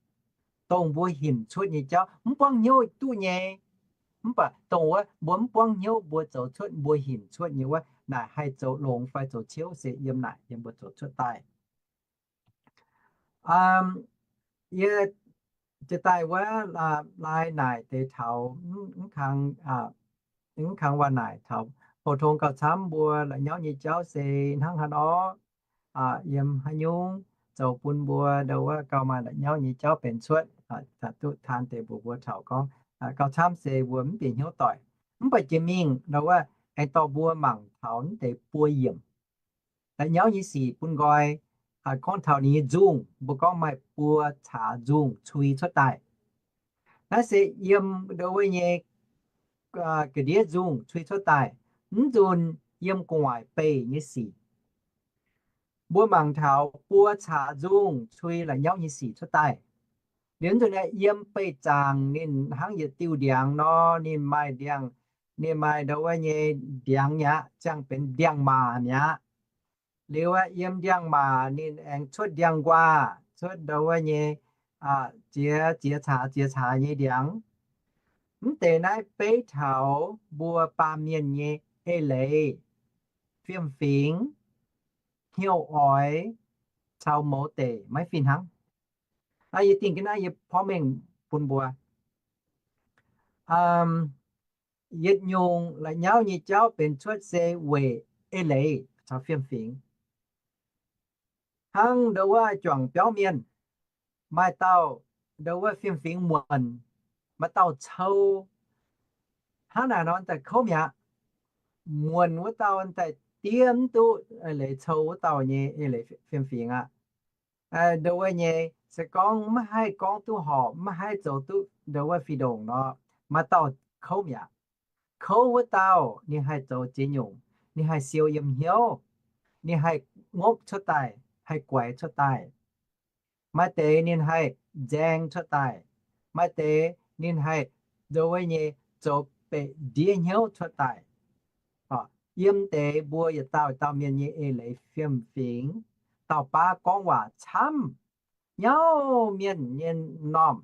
Dongh mbuo hinc cuotv nyei jauv mv buangv hnyouv duqv nyei. Mv baac dongh wuov mbuo mv buangv hnyouv mbuo zoux cuotv, mbuo hinc cuotv nyei wuov naaic haih zoux longx fai zoux ciouv se yiem naaic yiem mbuo zoux cuotv daaih. Yie jiex daaih wuov lai naaic deix taux mv kang, mv kang waac naaic taux pou-tong gauh camv mbuo la'nyauv nyei jauv se hnangv haaix nor, yiem haaix nyungc zoux bun mbuo ndo wuov gauh maaih la'nyauv nyei jauv benx cuotv. Duqv taan deix mbuox mbuo taux gorngv gauh camv se mbuo mv bieqc hnyouv doic. Mv baac jiex mingh ndo wuov aengx dorh mbuo mangc taux mv deix buo yiemc la'nyauv nyei sic bun nqoi. Gorngv taux ninh nyei nzungh, mbuo gorngv maaih buo caax nzungh cui cuotv daaih. Naaiv se yiem ndo wuov nyei ga'ndiev nzungh cui cuotv daaih. Mv nzunc yiem gu'nguaaic beih nyei sic. Mbuo mangc taux buo caax nzung cui la'nyauv nyei sic cuotv daaih. Liuz nzunc naaiv yiem beih zaangc ninh hnangv yietc diuh ndiangx nor, ninh maaih ndiangx, ninh maaih ndo wuov nyei ndiangx mi'aqv, ziangh benx ndiangx-maac mi'aqv. Liuz aeqv, yiem ndiangx-maac ninh aengx cuotv ndiangx-nquaah, cuotv ndo wuov nyei ziex, ziex caax, ziex caax nyei ndiangx. Mv deix naaiv beiv taux mbuo baamh mienh nyei eix leiz, fiem-fingx, hnyouv oix, caux mouz deic maiv fih hnangv. Yie dingh ga'naaiv yie porv mengh bun mbuo. Yietc nyungc la'nyauv nyei jauv benx cuotv se weic eix leiz caux fiem-fingx. Hnangv ndo wuov juangc biauv mienh, maaih dauh ndo wuov fiem-fingx muonc, maaih dauh cou. Hnangv naaic nor daaih kouv mi'aqv. Muonc wuov dauh daaih diev mv duqv eix leiz cou wuov dauh nyei eix leiz fiem-fingx aqv. Ndo wuov nyei se gorngv maiv haih gorngv duqv horpc, maiv haih zoux duqv ndo wuov fih ndongc nor, maaih dauh kouv mi'aqv. Kouv wuov dauh ninh haih zoux ziex nyungc. Ninh haih siou yiem hnyouv, ninh haih ngopv cuotv daaih, haih guaix cuotv daaih. Maaih deix ninh haih nzaeng cuotv daaih. Maaih deix ninh haih ndo wuov nyei zoux beqc ndiev hnyouv cuotv daaih. Yiem deix mbuo yietc dauh dauh mienh nyei eix leiz fiem-fingx, dauh baav gorngv waac camv, nyauv mienh nyei m'normh.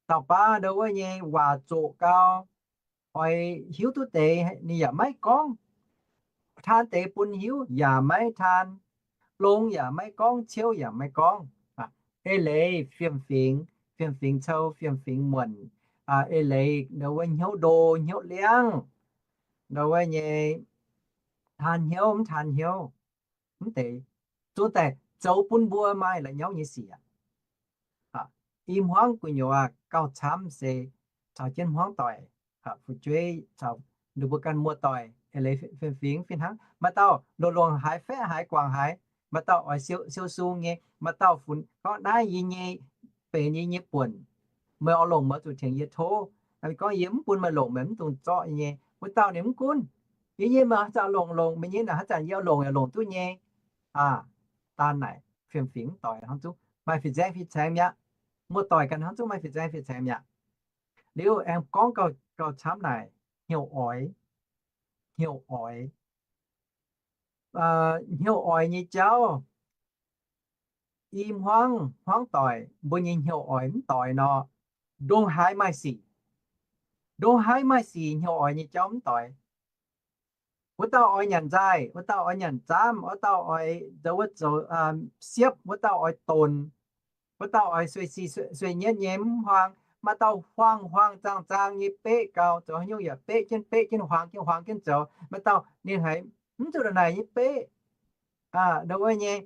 Dauh baav ndo wuov nyei waac zoqc gau, oix hiuv duqv deix ninh yaac maiv gorngv. Taan deix bun hiuv yaac maiv taan. Longx yaac maiv gorngv, ciouv yaac maiv gorngv. Eix leiz fiem-fingx, fiem-fingx cou, fiem-fingx muonc, eix leiz ndo wuov hnyouv ndo, hnyouv liangv, ndo wuov nyei taan hnyouv mv taan hnyouv, mv deix zungv daaih zoux bun mbuo maaih la'nyauv nyei sic aqv. I hmuangv gu'nyuoz gauh camv se caux jienv hmuangv doic, fu'jueiv caux ninh mbuo ganh muoz-doic eix leiz fiem-fingx fih hnangv. Maaih dauh longx-longx haaix, faeqv haaix, guangc haaix. Maaih dauh oix siou, siou sung nyei. Maaih dauh funx gorngv naaiv yie nyei benx yie nyei buonc, meih oix longc meih zuqc tengx yie tov. Gorngv yie mv bun meih longc, meih mv dungx zorqv nyei. Wuov dauh ninh mv gunv, yie nyei meih haaix zanc longc longc, meih nyei naaic haaix zanc yie oix longc yaac longc duqv nyei. Aa, daan naaic fiem-fingx mv doic hnangv zungv maaih fih nzaeng fih caengx mi'aqv. Muoz-doic ganh hnangv zungv maaih fih nzaeng fih caengx mi'aqv. Liuz aengx gorngv gauh camv naaic, hnyouv oix, hnyouv oix, hnyouv oix nyei jauv. I hmuangv, hmuangv doic mbuo nyei hnyouv oix mv doix nor, ndongc haaix maaih sic, ndongc haaix maaih sic hnyouv oix nyei jauv mv doix. Wuov dauh oix nyanc nzaaih, wuov dauh oix nyanc zaamv, wuov dauh oix zoux, wuov zoux siepv, wuov dauh oix donx, wuov dauh oix sueih sic sueih nyietv nyei mv huaang. Maaih dauh huaang-huaang zaang-zaang nyei beqv gau, zoux haaix nyungc yaac beqv jienv beqv jienv, huaang jienv huaang jienv zoux. Maaih dauh ninh haiz mv zuqc ndongc naaic nyei beqv, ndo wuov nyei,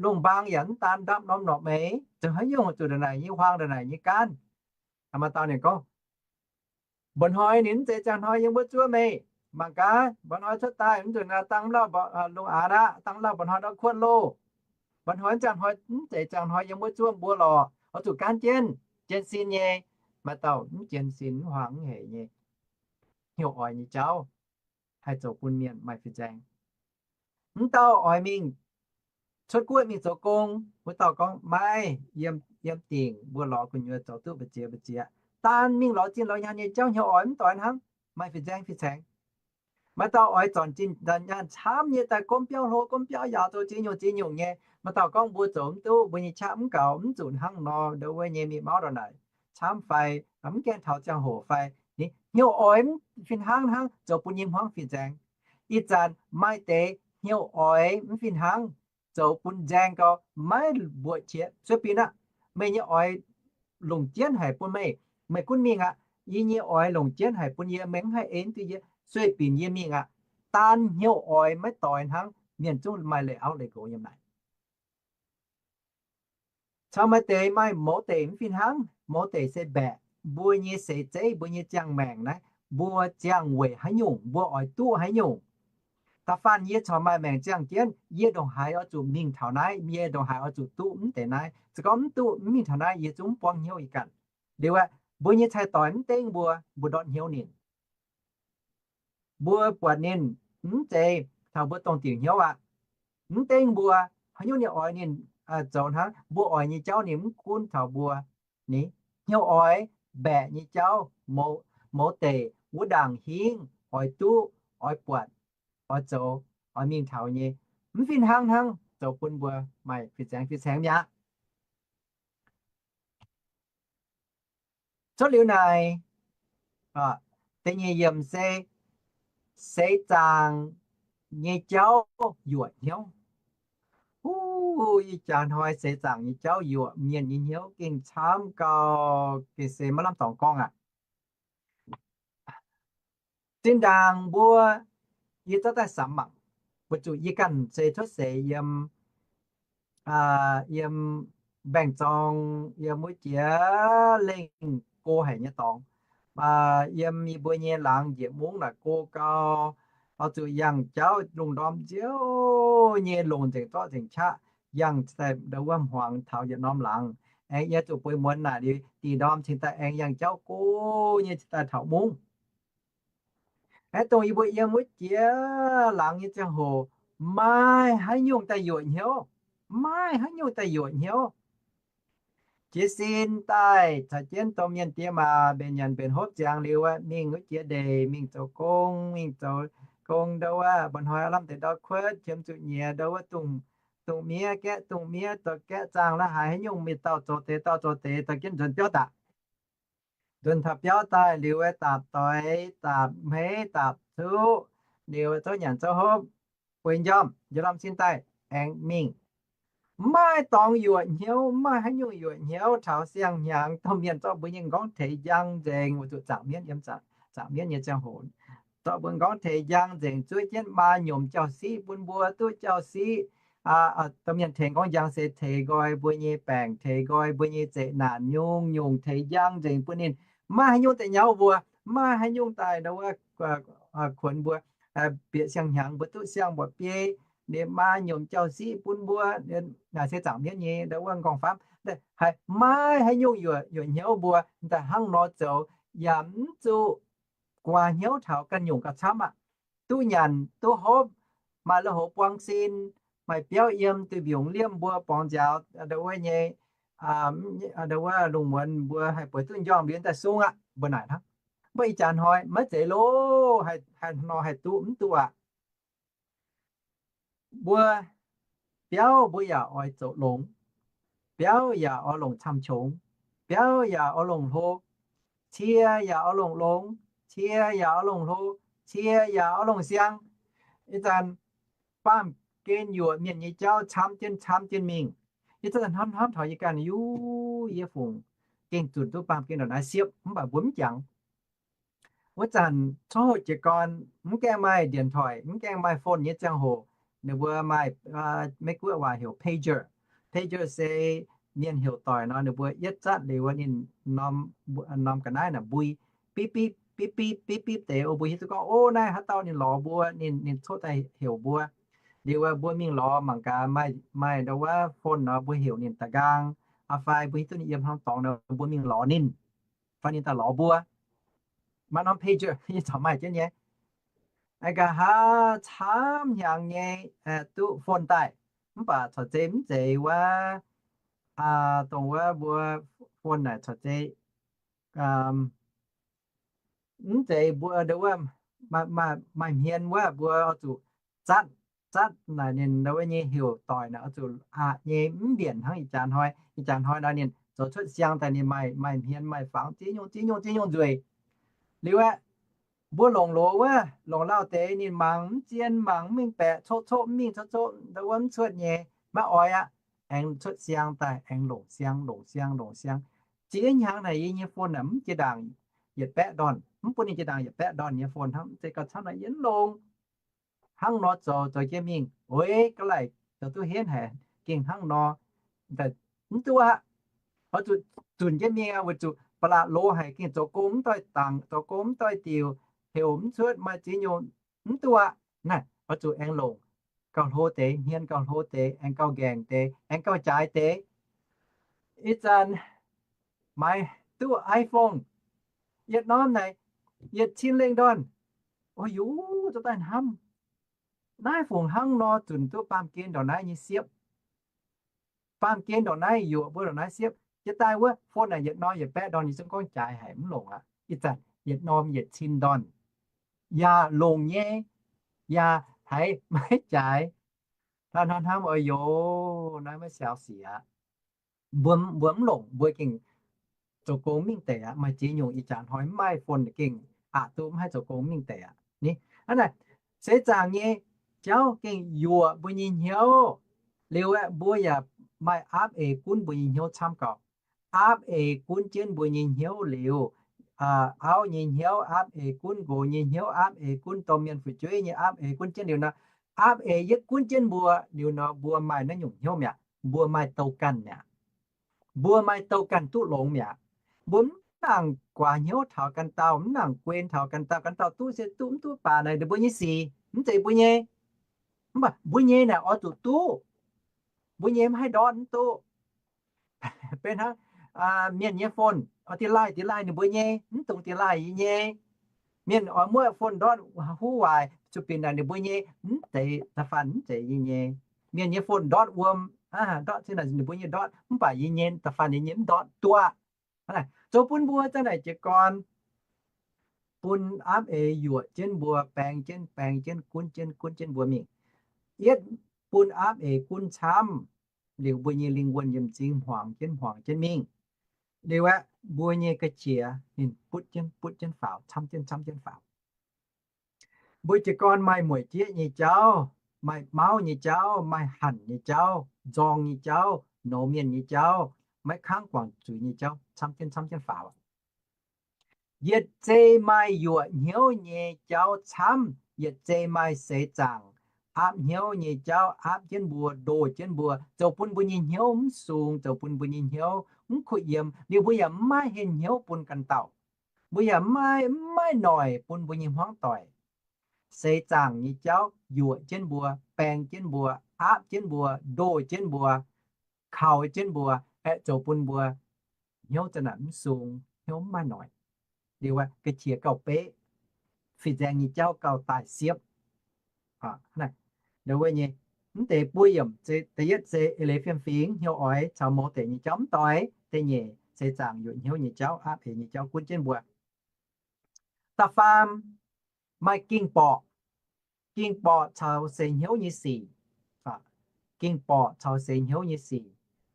lungh mbaang yaac mv daan ndapv norm norqc meix, zoux haaix nyungc zuqc ndongc naaic nyei huaang, ndongc naaic nyei gaanv. Maaih dauh ninh gorngv, mba'hnoi ninh mv zeiz ziangh hnoi yiem wuov zuov meih. Mangc gaax, mba'hnoi cuotv daaih mv zuqc dangh mv lauh lungh aanx aqv, dangh mv lauh mba'hnoi ndau kuotv loh. Mba'hnoi mv ziangh hnoi, mv zeiz ziangh hnoi yiem wuov zuov mbuo lorqc, oix zuqc gaanv jienv, jienv sin nyei. Maaih dauh mv jienv sin, mv huaang mv heic nyei, hnyouv oix nyei jauv haih zoux bun mienh maaih fih nzaeng. Mv dauh oix mingh cuotv guoqv mingh zoux gong, wuov dauh gorngv, maiv, yiem, yiem dingc mbuo lorz gu'nyuoz zoux duqv mbu'ziex mbu'ziex. Daan mingh lorz zinh lorz nyaanh nyei jauv hnyouv oix mv doix hnangv, maaih fih nzaeng fih caengx. Maaih dauh oix zornc zinh zornc nyaanh camv nyei daaih gomv biauv hlo gomv biauv yaauc, zoux ziex nyungc ziex nyungc nyei. Maaih dauh gorngv mbuo zoux mv duqv, mbuo nyei qaqv mv gaux, mv zuqc hnangv nor, ndo wuov nyei mienh mauv ndau naaic camv fai mv gaengh taux ziangh hoc fai, ninh hnyouv oix mv fih hnangv hnangv zoux bun nyei hmuangv fih nzaeng. Ih zanc maaih deix hnyouv oix mv fih hnangv zoux bun nzaeng gau, maiv mbuoqc qiex. Sueih binc aqv, meih nyei oix longc jienv haic bun meih, meih gunv mingh aqv. Yie nyei oix longc jienv haic bun yie, meih mv haih ei duqv yie. Sueih binc yie mingh aqv. Daan hnyouv oix maiv doix hnangv, mienh zungv maaih leiz auv leiz nqox yiem naaic. Caux maaih deix maaih mouz deic mv fih hnangv. Mouz deic se mbaeqc mbuo nyei seix zeiv, mbuo nyei ziangh maengc naaiv, mbuo ziangh weic haaix nyungc, mbuo oix duqv haaix nyungc. Da'faanh yie corc maaih maengc ziangh jienv, yie ndongc haaix oix zuqc mingh taux naaiv, yie ndongc haaix oix zuqc duqv mv deix naaiv. Se gorngv mv duqv, mv mingh taux naaiv, yie zungv mv buangv hnyouv ih ganh. Liuz aeqv, mbuo nyei cai-doix mv dengv mbuo, mbuo ndortv hnyouv ninh. Mbuo buatc ninh mv zeiz taux mbuo dongh diuc hnyouv aqv. Mv dengv mbuo, haaix nyungc ninh oix ninh zoux hnangv, mbuo oix nyei jauv ninh mv gunv taux mbuo. Ni, hnyouv oix mbaeqc nyei jauv, mouz deic wuov ndaangc hingv oix duqv, oix buatc, oix zoux, oix mingh taux nyei, mv fih hnangv hnangv zoux bun mbuo maaih fih zaengx fih caengx mi'aqv. Cuotv liuz naaic, da'nyeic yiemc se seix zaangc nyei jauv yuoqc hnyouv. Ih jaax hnoi seix zaangc nyei jauv yuoqc mienh nyei hnyouv gengh camv gau, gengh se maiv lamh dorngx gorngv aqv. Zinh ndaangc mbuo, yie zorqv daaih samx mangc, weic zuqc yie ganh se cuotv seix yiem, yiem mbaengx-zorng, yiem wuov jiex lengh go haic nyei dorngx, yiem yie mbuo nyei laangz njiec mungv naaic go gau, oix zuqc yangh jauv lungh ndorm nziouv nyei longc nzengc zorqv nzengc qaqv, yangh daaih ndau wuov hmuangx taux yietc norm laangz. Aengx yie zuqc bueix muonz naaic liuz dih ndorm cingx daaih aengx yangh jauv go nyei cingx daaih taux mungv. Aeqv, dongh yie mbuo yiem wuov jiex laangz nyei ziangh hoc, maaih haaix nyungc daaih yuoqc hnyouv, maaih haaix nyungc daaih yuoqc hnyouv. Jiez sin daaih caux jienv domh mienh diex maac mbenc nyanc mbenc hopv ziangx liuz aeqv, mingh wuov jiex ndeic, mingh zoux gong, mingh zoux gong ndau wuov, mba'hnoi aav lamh deix ndau kuotv, qiemx zuqc nyiex ndau wuov dungz, dungz miev, gaeqv dungz miev, zoux gaeqv zaangh la'haaix haaix nyungc mingh dauh zoux deix, dauh zoux deix, dorh jienv nzuonx biauv daaih. Nzuonx taux biauv daaih liuz aeqv, daapc doix, daapc hmeiv, daapc cuqv, liuz zouv nyanc zouv hopv, bueix njormh, njormh sin daaih aengx mingh. Mv maaih dorngx yuoqc hnyouv, mv maaih haaix nyungc yuoqc hnyouv taux siang-hnyangx. Domh mienh zorqv mbuo nyei m'nqorngv teix njang nzengc, weic zuqc zaangc mienv yiem zaangc mienv nyei ziangh hoc, zorqv mbuo m'nqorngv teix njang nzengc, zuov jienv maa nyomc jauv-siqv bun mbuo duqv jauv-siqv. Domh mienh tengx m'nqorngv njang se tengx nqoi mbuo nyei baengc, tengx nqoi mbuo nyei zeqc naanc, nyungc-nyungc tengx njang nzengc bun ninh. Mv maaih haaix nyungc daaih nyauv mbuo, mv maaih haaix nyungc daaih ndau wuov kuonx mbuo, bieqc siang-hnyangx mbuo duqv siang mbuoqc biei. Ninh maa nyomc jauv-siqv bun mbuo, naaic se zaangc mienv nyei ndau wuov m'nqorngv famv. Haiz maiv haaix nyungc yuoqc hnyouv mbuo daaih hnangv nor zoux, yaac mv zuqc guaax hnyouv taux ganh nyungc gauh camv aqv. Duqv nyanc duqv hopv, maaih lui-houx buang sin, maaih biauv yiem, duih mbiungc liemh mbuo borngz nziaaux ndau wuov nyei, ndau wuov lungh muonz mbuo haih bueix duqv njormh liuz daaih sung aqv, mbuo naaic hnangv. Mv baac ih jaax hnoi maiv zeiz loh, haaix nor haih duqv mv duqv aqv. Mbuo biauv mbuo yaac oix zoux longx, biauv yaac oix longc camv-qongx, biauv yaac oix longc hlo, cie yaac oix longc longx, cie yaac oix longc hlo, cie yaac oix longc siang. Ih zanc baamh gen yuoqc mienh nyei jauv camv jienv camv jienv mingh. Ih zanc hnamv hnamv taux yie ganh, yuv, yie fungc gengh zunc duqv baamh gen ndongc naaiv siepv, mv baac mbuo mv jangx. Wuov zanc coqv houh jiez gorn mv gaengh maaih điện thoại, mv gaengh maaih phone nyei ziangh hoc, ninh mbuo maaih, Meiv-Guoqv waac heuc pager. Pager se mienh heuc doic nor, ninh mbuo yietv zatv liuz ninh norm ga'naaiv naaic mbui, bipv bipv bipv bipv bipv deix, mbuo hiuv duqv gorngv, o, naaiv haaix dauh ninh lorz mbuo, ninh, ninh coqv daaih heuc mbuo. Liuz mbuo mingh lorz mangc gaax, maaih ndau wuov phone nor mbuo heuc ninh da'nqaang, fai mbuo hiuv duqv ninh yiem haaix norm dorngx nor mbuo mingh lorz ninh, fai ninh daaih lorz mbuo. Maaih norm pager, yie corc maaih jienv nyei. Nqa'haav camv hnyangx nyei duqv phone daaih, mv baac corc zeiz mv zeiz wuov, dongh wuov mbuo phone naaic corc zeiz mv zeiz mbuo ndau wuov maaih hmien wuov mbuo oix zuqc zatv, zatv naaic ninh ndau wuov nyei heuc doic naaic oix zuqc aqc nyei mv mbienc hnangv ih jaax hnoi. Ih jaax hnoi nor ninh zoux cuotv siang daaih ninh maaih, maaih hmien maaih fangx ziex nyungc ziex nyungc ziex nyungc nzueic. Liuz aeqv, mbuo longc loz wuov, longc lauh deix ninh mangc mv zien, mangc mv mengh baeqc, coqv coqv mv mingh, coqv coqv ndau wuov mv cuotv nyei, maiv oix aqv. Aengx cuotv siang daaih aengx longc siang, longc siang, longc siang. Ziex hnyangx naaic yie nyei phone naaic mv jiex ndaangc yietc baeqv ndorn, mv bun ninh jiex ndaangc yietc baeqv ndorn nyei phone hnangv. Zeiz gauh camv naaic yie mv longc. Hnangv nor zoux, zoux jienv mingh, oix ga'laaic zoux duqv henv haic, gengh hnangv nor mv duqv aqv. Oix zuqc zunc jienv mingh aqv, weic zuqc ba'laqc loz haic, gengh zoux gong mv doix dangc, zoux gong mv doix diuc, heuc mv cuotv, maaih ziex nyungc, mv duqv aqv. Naaiv oix zuqc aengx longc gauh hlo deix, hmien gauh hlo deix, aengx gauh nqaengc deix, aengx gauh jaaix deix. Ih zanc maaiz duqv iPhone, yietc norm naaic yietc cin lengh ndorn. O, yie zuqc daaih hnamv, Naaiv fungc hnangv nor zunc duqv baamh gen ndongc naaiv nyei siepv. Baamh gen ndongc naaiv yuoqc mbuo ndongc naaiv siepv. Jiex daaih wuov phone naaic yietc norm yietc baeqv ndorn nyei zungv gorngv jaaix haic mv longc aqv. Ih zanc yietc norm yietc cin ndorn yaac longc nyei, yaac haiz maiv jaaix. Hnangv hnangv oix yoc naaiv maiv siaaux sic aqv. Mbuo, mbuo mv longc, mbuo gengh zoux gong mingh deix aqv. Maaih ziex nyungc ih jaax hnoi mv maaih phone gengh aqc duqv mv haih zoux gong mingh deix aqv. Hnangv naaic, seix zaangc nyei jauv gengh yuoqc mbuo nyei hnyouv. Liuz aeqv, mbuo yaac maaih aapv eix gunv mbuo nyei hnyouv camv gauh. Aapv eix gunv jienv mbuo nyei hnyouv liuz, auv nyei hnyouv, aapv eix gunv nqox nyei hnyouv, aapv eix gunv domh mienh fu'jueiv nyei, aapv eix gunv jienv liuz nor, aapv eix yietv gunv jienv mbuo liuz nor, mbuo maaih naaiv nyungc hnyouv mi'aqv. Mbuo maaih douz ganh mi'aqv. Mbuo maaih douz ganh duqv longx mi'aqv. Mbuo mv nangc guaax hnyouv taux ganh dauh, mv nangc guen taux ganh dauh. Ganh dauh duqv se duqv, mv duqv baac naaic ninh mbuo nyei sic, mv zeiz mbuo nyei. Mv baac mbuo nyei naaic oix zuqc duqv. Mbuo nyei mv haih ndortv mv duqv. Beiv hnangv mienh nyei phone, oix delete delete ninh mbuo nyei, mv dungx delete yie nyei. Mienh oix muoqv phone ndortv huv waaic zuqc binc naaic ninh mbuo nyei, mv zeiz da'faanh, mv zeiz yie nyei. Mienh nyei phone ndortv wuom, ndortv se naaic ninh mbuo nyei ndortv, mv baac yie nyei da'faanh yie nyei mv ndortv duqv. Zoux bun mbuo za'naaic jiez gorn bun aapv eix yuoqc jienv mbuo, baeng jienv, baeng jienv, gunv jienv, gunv jienv mbuo mingh. Yietv bun aapv eix gunv camv, liuz mbuo nyei lingh wuonh yiem m'zing hmuangx jienv hmuangx jienv mingh. Liuz aeqv, mbuo nyei ga'qiex ninh butv jienv butv jienv faaux, camv jienv camv jienv faaux. Mbuo jiez gorn maaih mueic jieqv nyei jauv, maaih mauv nyei jauv, maaih hanc nyei jauv, nzorng nyei jauv, nouz mienh nyei jauv, maiv kangv guangc zuiz nyei jauv, camv jienv camv jienv faaux. Yietc zei maaih yuoqc hnyouv nyei jauv camv, yietc zei maaih seix zaangc aapv hnyouv nyei jauv aapv jienv mbuo, ndoh jienv mbuo, zoux bun mbuo nyei hnyouv mv sung, zoux bun mbuo nyei hnyouv mv kuh yiem. Liuz mbuo yaac mv maaih henh hnyouv bun ganh dauh. Mbuo yaac mv maaih, mv maaih noic bun mbuo nyei hmuangv doic. Seix zaangc nyei jauv yuoqc jienv mbuo, baeng jienv mbuo, aapv jienv mbuo, ndoh jienv mbuo, kaux jienv mbuo, aeqv, zoux bun mbuo hnyouv za'naaic mv sung, hnyouv mv maaih noic. Liuz ga'qiex gauh beqv, fih nzaeng nyei jauv gauh daaih siepv. Wuov nyei, mv deix buo yiemc, da'yietv se eix leiz fiem-fingx, hnyouv oix caux mouz deix nyei jauv mv doix. Da'nyeic seix zaangc yuoqc hnyouv nyei jauv, aapv eix nyei jauv gunv jienv mbuo. Da'faam, maaih ging-borqc. Ging-borqc caux seix hnyouv nyei sic. Ging-borqc caux seix hnyouv nyei sic.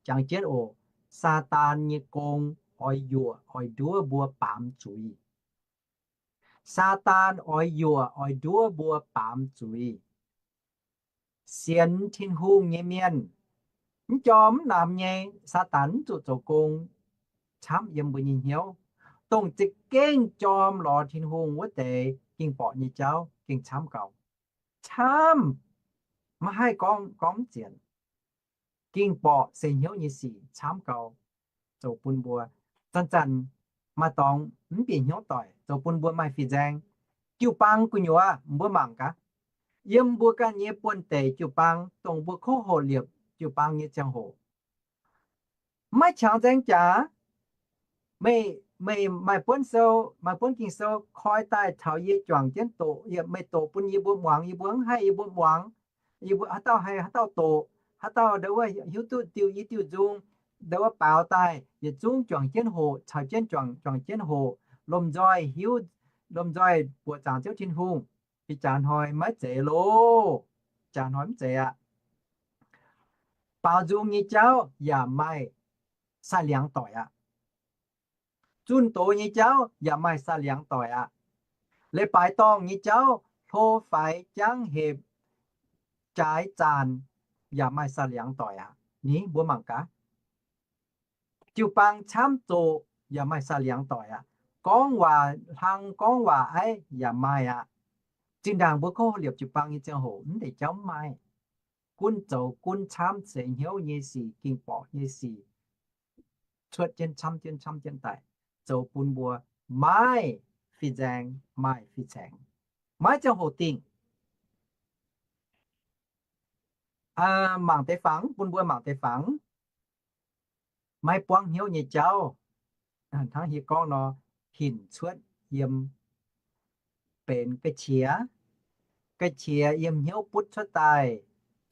Jangx jienv oc, Saadaan nyei gong oix yuoqc oix nduov mbuo baamz zuiz. Saadaan oix yuoqc oix nduov mbuo baamz zuiz. Sienx Tin-Hungh nyei mienh, mv jorm mv namx nyei, Saadaan mv zuqc zoux gong camv yiem mbuo nyei hnyouv. Dongh za'gengh jorm lorz Tin-Hungh wuov deix, ging-borqc nyei jauv gengh camv gauh. Camv, maiv haih gorngv, gorngv mv zienx. Ging-borqc seix hnyouv nyei sic camv gauh, zoux bun mbuo zanc-zanc maaih dorngx mv bieqc hnyouv doic, zoux bun mbuo maaih fih nzaeng. Jiu-baang gu'nyuoz mbuo mangc gaax, yiem mbuo ganh nyei buonv-deic jiu-baang, dongh mbuo kouv hoqc liepc jiu-baang nyei ziangh hoc, maiv qangx nzaeng jaax. Meih, meih maaih buonv sou, maaih buonv Ging-Sou koi daaih taux yie juangc jienv doqc, yie, meih doqc bun yie mbuo muangx, yie mbuo mv haih, yie mbuo muangx. Yie mbuo haaix dauh haih haaix dauh doqc, haaix dauh ndau wuov hiuv duqv diuh i diuh nzung, ndau wuov baaux daaih, yietc zungv juangc jienv hoqc, caux jienv juangc, juangc jienv hoqc, lomh nzoih hiuv, lomh nzoih buoqc zaangc Ziouv Tin-Hungh. Ih jaax hnoi maiv zeiz loh. Jaax hnoi mv zeiz aqv. Baaux nzung nyei jauv yaac maaih sai-liangx doic aqv. Zunh doz nyei jauv yaac maaih sai-liangx doic aqv. Leiz-baaix dorngh nyei jauv, hlo faix, jangv hepc, jaaix zaanc, yaac maaih sai-liangx doic aqv. Ni mbuo mangc gaax, jiu-baang camv zoqc yaac maaih sai-liangx doic aqv. Gorngv waac hlang, gorngv waac aiv yaac maaih aqv. Zinh ndaangc mbuo kouv liepc jiu-baang nyei ziangh hoc, mv deix jauv mv maaih. Gunv zoux gunv camv, seix hnyouv nyei sic, ging-borqc nyei sic, cuotv jienv camv jienv camv jienv daaih, zoux bun mbuo maiv fih nzaeng, maaih fih caengx, maiv ziangh hoc dingh. Mangc deix fangx, bun mbuo mangc deix fangx. Maiv buangv hnyouv nyei jauv, hnangv hieh gorngv nor, hinc cuotv yiem benx ga'qiex, ga'qiex yiem hnyouv butv cuotv daaih,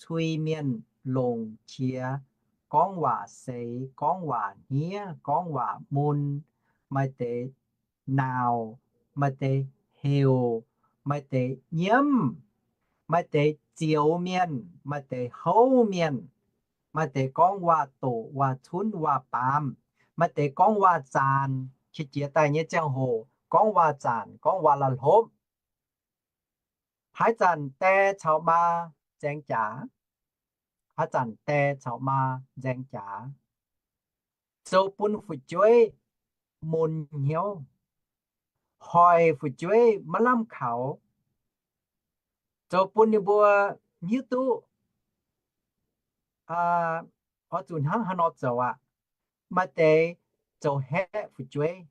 cui mienh longc qiex gorngv waac seix, gorngv waac hniev, gorngv waac mun, maaih deix nauc, maaih deix heuc, maaih deix nyiemv, maaih deix zioux mienh, maaih deix houv mienh, maaih deix gorngv waac-doqc, waac-cunv, waac-baamz, maaih deix gorngv waac-zaanc. Qiex jiez daaih nyei ziangh hoc gorngv waac-zaanc, gorngv waac-la'hlopv. Haaix zanc die caux maa nzaeng jaax, haaix zanc die caux maa nzaeng jaax, zoux bun fu'jueiv mun hnyouv, hoic fu'jueiv maiv lamh kaux, zoux bun ninh mbuo hiuv duqv oix zuqc hnangv haaix nor zoux aqv. Maaih deix zoux haeqv fu'jueiv,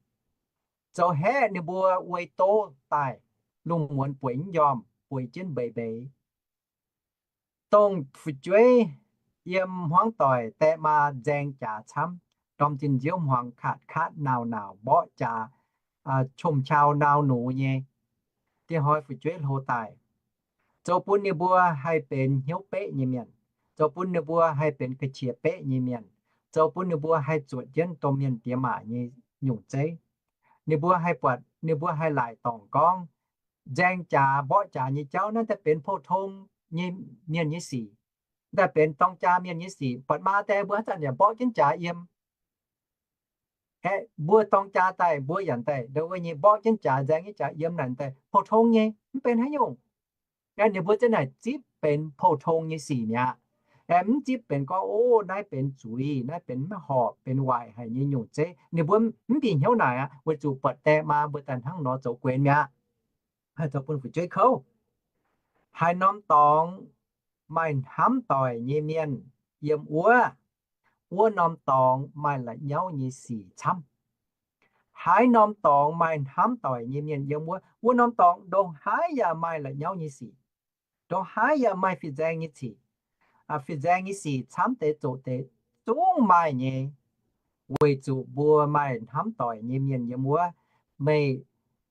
zoux haeqv ninh mbuo, weic doz daaih lungh muonz bueix mv njormh, bueix jienv mbeix mbeix. Dongh fu'jueiv yiem hmuangv doic die maa nzaeng jaax camv, ndorm zinh nziouv hmuangx katv katv nauc nauc mborqv jaax, qom-qau nau nux nyei, dieh hnoi fu'jueiv hlo daaih, zoux bun ninh mbuo haih benx hnyouv beqv nyei mienh, zoux bun ninh mbuo haih benx ga'qiex beqv nyei mienh, zoux bun ninh mbuo haih zuotc jienv domh mienh diex maac nyei nyungc zeiv. Ninh mbuo haih buatc, ninh mbuo haih laaic dorngc gorngv, nzaeng jaax mborqv jaax nyei jauv naaiv daaih benx pou-tong nyei mienh nyei sic, daaih benx dorng jaa mienh nyei sic. Buatc maa die mbuo haaix zanc yaac mborqv jienv jaax yiem. Aeqv, mbuo dorng jaa daaih mbuo yaac daaih ndo wuov nyei mborqv jienv jaax, nzaeng jienv jaax yiem naaic daaih pou-tong nyei, mv benx haaix nyungc. Aeqv, ninh mbuo ziouc naaic zipv benx pou-tong nyei sic mi'aqv. Aeqv, mv zipv benx gorngv, o, naaiv benx zuiz, naaiv benx maiv horpc, benx waaic haic nyei nyungc zeiv. Ninh mbuo mv bieqc hnyouv naaic aqv, weic zuqc buatc die maa mbuo daaih hnangv nor zoux guenx mi'aqv. Haih zoux bun fu'jueiv kouv. Haaix norm dorngx maaih hnamv doic nyei mienh yiem wuov, wuov norm dorngx maaih la'nyauv nyei sic camv. Haaix norm dorngx maaih hnamv doic nyei mienh yiem wuov, wuov norm dorngx ndongc haaix yaac maaih la'nyauv nyei sic, ndongc haaix yaac maaih fih nzaeng nyei sic. Fih nzaeng nyei sic camv deix zoqc deix zungv maaih nyei, weic zuqc mbuo maaih hnamv doic nyei mienh yiem wuov. Meih,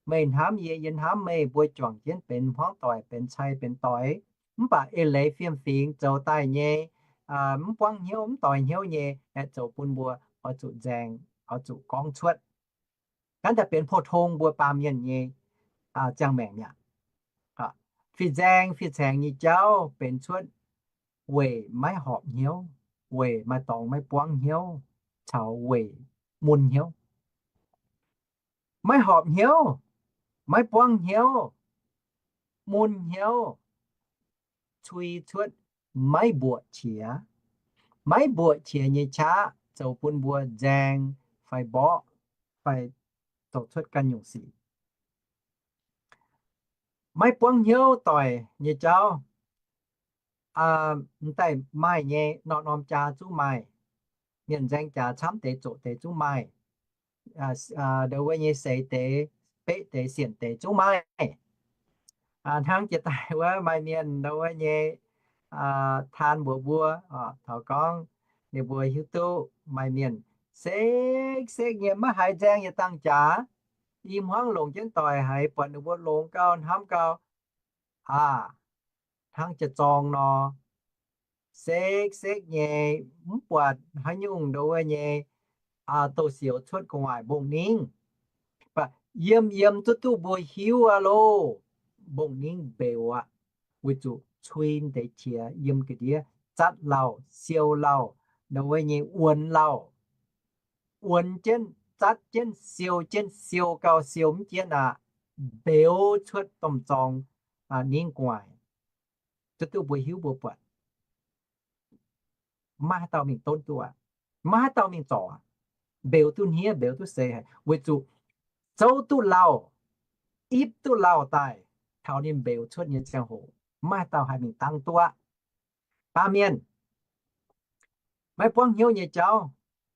meih hnamv yie, yie hnamv meih, mbuo juangc jienv benx hmuangv doic, benx cai benx doic. Mv baac eix leiz fiem-fingx zoux daaih nyei, mv buangv hnyouv, mv doix hnyouv nyei, aeqv, zoux bun mbuo oix zuqc nzaeng, oix zuqc gorngv cuotv. Naaiv daaih benx pou-tong mbuo baamh mienh nyei ziangh maengc mi'aqv. Fih nzaeng fih caengx nyei jauv benx cuotv weic maiv horpc hnyouv, weic maaih dorngx maiv buangv hnyouv, caux weic mun hnyouv. Maiv horpc hnyouv, maiv buangv hnyouv, mun hnyouv, cui cuotv maiv mbuoqc qiex. Maiv mbuoqc qiex nyei qaqv zoux bun mbuo nzaeng fai mborqv fai zoux cuotv ganh nyungc sic. Maiv buangv hnyouv doic nyei jauv m'daaih maaih nyei, norm-norm jaa zungv maaih. Mienh nzaeng jaax camv deix zoqc deix zungv maaih. Ndo wuov nyei seix deix, beqv deix, sienc deix zungv maaih. Hnangv jiex daaih wuov maaih mienh ndo wuov nyei taan mbuox mbuo, taux gorngv ninh mbuo hiuv duqv maaih mienh sekv-sekv nyei maiv haiz nzaeng yietc dangh jaax, i hmuangv longc jienv doic haiz buatc ninh mbuo longx gau, hnamv gau, aa, hnangv jiex zorng nor, sekv-sekv nyei, mv buatc haaix nyungc ndo wuov nyei, aa, douz-sioux cuotv gu'nguaaic mbong-ningv. Mv baac yiem yiem zuqc duqv mbuo hiuv aqv loh, mbong-ningv mbeux aqv, weic zuqc cui deix qiex yiem ga'ndiev zatv lauh, siou lauh, ndo wuov nyei wuonx lauh. Wuonx jienv, zatv jienv, siou jienv, siou gau siou mv jienv aqv, mbeux cuotv domh zorng ningv gu'nguaaic. Zuqc duqv mbuo hiuv mbuo buatc, maiv haaix dauh mingh donv duqv aqv, maiv haaix dauh mingh zorc aqv. Mbeux duqv hniev, mbeux duqv seix haic, weic zuqc zouv duqv lauh, ipv duqv lauh daaih, taux ninh mbeux cuotv nyei ziangh hoc, maiv haaix dauh haih mingh dangv duqv aqv. Baamh mienh, maiv buangv hnyouv nyei jauv,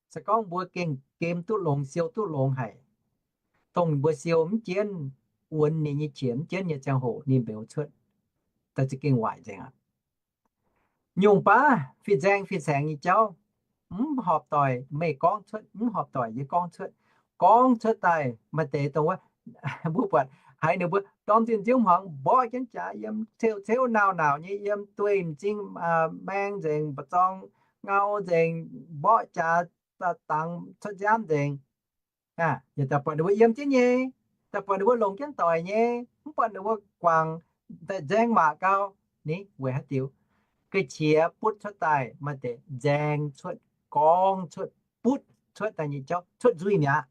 se gorngv mbuo gengh gem duqv longx, siou duqv longx haic, dongh mbuo siou mv jienv, wuonx ninh nyei qiex mv jienv nyei ziangh hoc ninh mbeux cuotv, daaih za'gengh waaic nzengc aqv. Nyungc baav fih nzaeng fih caengx nyei jauv, mv horpc doic meih gorngv cuotv, mv horpc doic yie gorngv cuotv. Gorngv cuotv daaih maaih deix dongh wuov, mbuo buatc Haiz ninh mbuo ndorm zinh nziouv hmuangx mborqv jienv jaax, yiem ceu-ceu nauc-nauc nyei, yiem dueiv m'zing, maeng nzengc, mba'zorng ngau nzengc, mborqv jaax, dangx cuotv nziaamv nzengc. Yaac daaih buatc ninh mbuo yiem jienv nyei, daaih buatc ninh mbuo longc jienv doic nyei, mv buatc ninh mbuo guangc daaih nzaeng maac gau. Ni weic haaix diuc? Ga'qiex butv cuotv daaih maaih deix nzaeng cuotv, gorngv cuotv, butv cuotv daaih nyei jauv cuotv nzuih mi'aqv.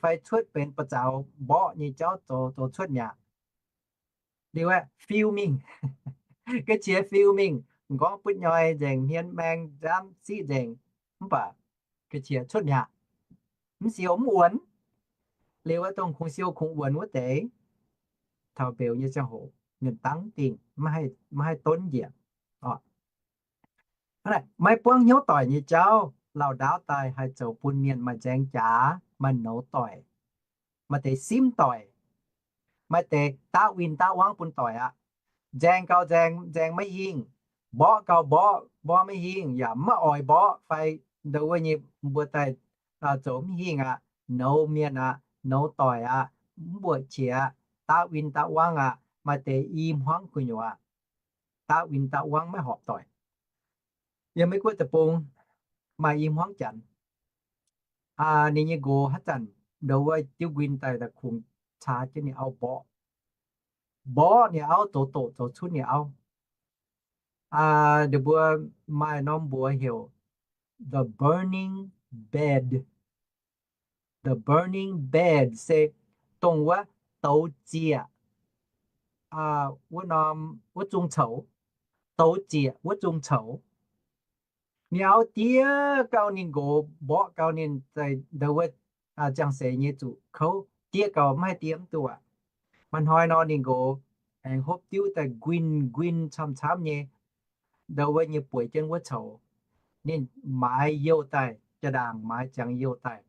Fai cuotv benx ba'zaux mborqv nyei jauv zoux, zoux cuotv mi'aqv. Liuz aeqv, fiu mingh. Ga'qiex fiu mingh, m'nqorngv butv nyoi nzengc, hmien maeng nziaamv siqv nzengc, mv baac ga'qiex cuotv mi'aqv. Mv siou mv wuonx. Liuz aeqv, dongh kungx siou kungx wuonx wuov deix, taux mbeux nyei ziangh hoc, nyiemc dangv dingh, maiv haih donv njiec. Maiv buangv hnyouv doic nyei jauv, lauh ndaauv daaih haih zoux bun mienh maaih nzaeng jaax, maaih nouz doic, maaih deix simv doic, maaih deix daav win daav wangv bun doic aqv. Nzaeng gau nzaeng, nzaeng maiv hingh. Mborqv gau mborqv, mborqv maiv hingh, yaac maiv oix mborqv fai ndo wuov nyei, mbuo daaih zoux mv hingh aqv, nouz mienh aqv, nouz doic aqv, mv mbuoqc qiex aqv, daav win daav wangv aqv, maaih deix i hmuangv gu'nyuoz aqv, daav win daav wangv maiv horpc doic. Yiem Meiv Guoqv deic-bung maaih i hmuangv janx, ninh nyei nqox haaix zanc ndo wuov diuv nquin daaih, daaih kungx caa jienv ninh auv mborqv, mborqv ninh auv, zoux doqc zoux cunv ninh auv. Ninh mbuo maaih norm mbuox heuc The Burning Bed. The Burning Bed se dongh wuov douz zieqc wuov norm, wuov zung coux, douz zieqc wuov zung coux. Ninh auv diev gau ninh nqox, mborqv gau ninh, ndo wuov ziangh seix nyei zuqc kouv, diev gau maiv haih diev mv duqv aqv. Maaih hnoi nor ninh nqox aengx hopv diuv daaih nquin nquin camv-camv nyei, ndo wuov nyei bueix jienv wuov coux. Ninh maaiz youh daaih, jaa-ndaangc maaiz ziangx youh daaih,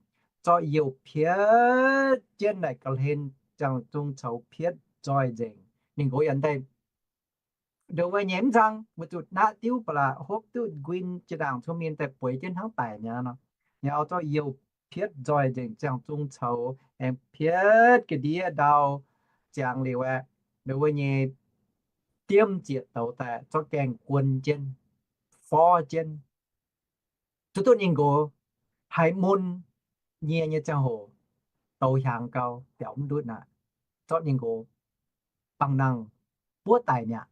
zorqv youh pietv jienv naaic ga'hlen ziangh zung coux pietv nzoih nzengc. Ninh nqox yaac daaih ndo wuov nyei mv nzang, weic zuqc naqv diuv ba'laqc hopv duqv nquin jaa-ndaangc cong-mienh daaih bueix jienv hnangv daic mi'aqv nor. Ninh auv zorqv youh pietv nzoih nzengc ziangh zung coux, aengx pietv ga'ndiev ndau ziangx liuz aeqv, ndo wuov nyei diemv zieqc douz daaih zorqv gaengh guon jienv, forv jienv. Zuqc duqv ninh nqox haiz mun nyie nyei ziangh hoc, douz hiaangx gau, biaux mv ndutv aqv. Zorqv ninh nqox bangh nangh buov daic mi'aqv.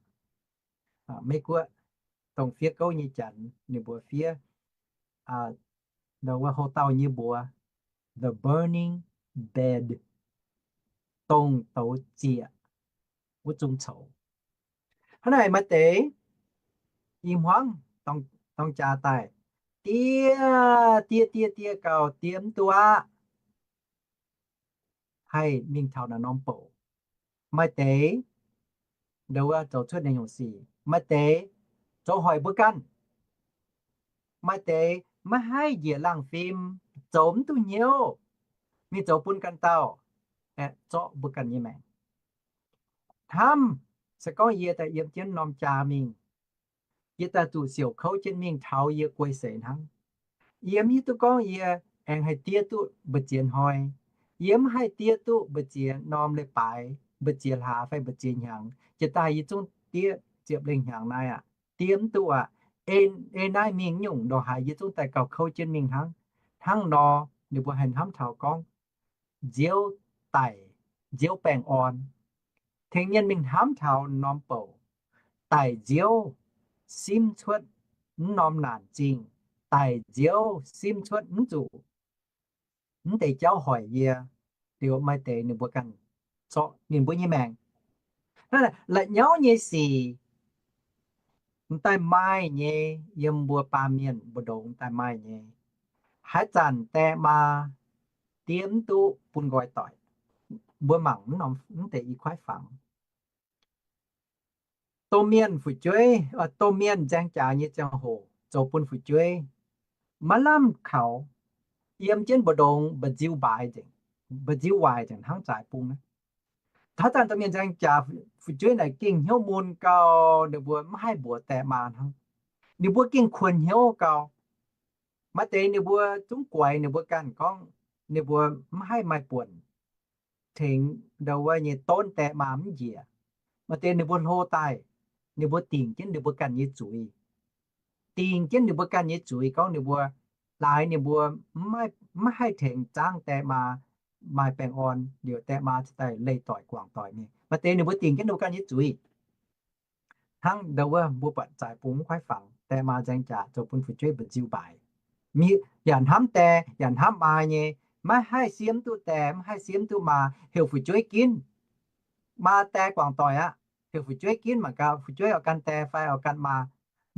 Meiv Guoqv dongh fiev gouv nyei janx ninh mbuo fiev wuov houc dauh nyei mbuox, The Burning Bed, dongh douz zieqc wuov zung coux. Hnangv naaic maaih deix i hmuangv dorng jaax daaih, diev diev diev diev gau, diev mv duqv aqv, haih mingh taux naaiv norm bouc. Maaih deix ndo wuov zoux cuotv ninh nyungc sic, maaih deix zoux hoic mbuo ganh, maaih deix maiv haih njiec laangh fim, zoux mv duqv hnyouv, mingh zoux bun ganh dauh, aeqv, zorqv mbuo ganh nyei maengc. Hnamv se gorngv yie daaih yiem jienv norm jaa mingh, yie daaih zuqc siouc kouv jienv mingh taux yie guei seix hnangv. Yie mv hiuv duqv gorngv yie aengx haih diev duqv mbu'ziex hnoi. Yie mv haih diev duqv mbu'ziex norm leiz-baaix, mbu'ziex hlaax fai mbu'ziex hnyangx. Jiex daaih yie zungv diev ziepc lengh hnyangx naaiv aqv, diev mv duqv aqv. Ei naaiv mingh nyungc ndongc haaix yie zungv daaih gauh kouv jienv mingh hnangv. Hnangv nor, ninh mbuo haih hnamv taux gorngv nziouv daic, nziouv baengh orn. Tengx mienh mingh hnamv taux norm bouc, daic nziouv simv cuotv mv norm naanc zingh, daic nziouv simv cuotv mv zuqc mv deix jauv hoic yie, liuz maaih deix ninh mbuo ganh zorqv ninh mbuo nyei maengc. La'nyauv nyei sic, m'daaih maaih nyei, yiem mbuo baamh mienh mbu'ndongx m'daaih maaih nyei. Haaix zanc die maa diev mv duqv bun nqoi doic, mbuo mangc mv deix i kuaaiv fangx. Domh mienh fu'jueiv, domh mienh nzaeng jaax nyei ziangh hoc zoux bun fu'jueiv maiv lamh kaux, yiem jienv mbu'ndongx mba'nziu mbaaix nzengc, mba'nziu waaic nzengc hnangv zaaix bung naaiv. Haaix zanc domh mienh nzaeng jaax, fu'jueiv naaic gengh hnyouv mun gau, ninh mbuo maiv haih mbuox die maa hnangv. Ninh mbuo gengh kuonx hnyouv gau. Maaih deix ninh mbuo zungv guaix ninh mbuo ganh gorngv ninh mbuo maiv haih maaih buonc tengx ndau wuov nyei donv die maa mv njiec. Maaih deix ninh mbuo hlo daaih, ninh mbuo dingc jienv ninh mbuo ganh nyei zuiz. Dingc jienv ninh mbuo ganh nyei zuiz gorngv ninh mbuo laaix ninh mbuo mv, maiv haih tengx zaangv die maa maaih baengh orn, liuz die maa ziouc daaih leih doic guangc doic mingh. Maaih deix ninh mbuo dingc jienv ninh mbuo ganh nyei zuiz. Hnangv ndau wuov mbuo buatc zaaix bung mv kuaaiv fangx, die maa nzaeng jaax zoux bun fu'jueiv mba'nziu mbaaix. Yaac hnamv die, yaac hnamv maa nyei, maiv haih siemv duqv die, maiv haih siemv duqv maa, heuc fu'jueiv ginv. Maa die guangc doic aqv, heuc fu'jueiv ginv mangc gaax, fu'jueiv oix gan die fai oix gan maa.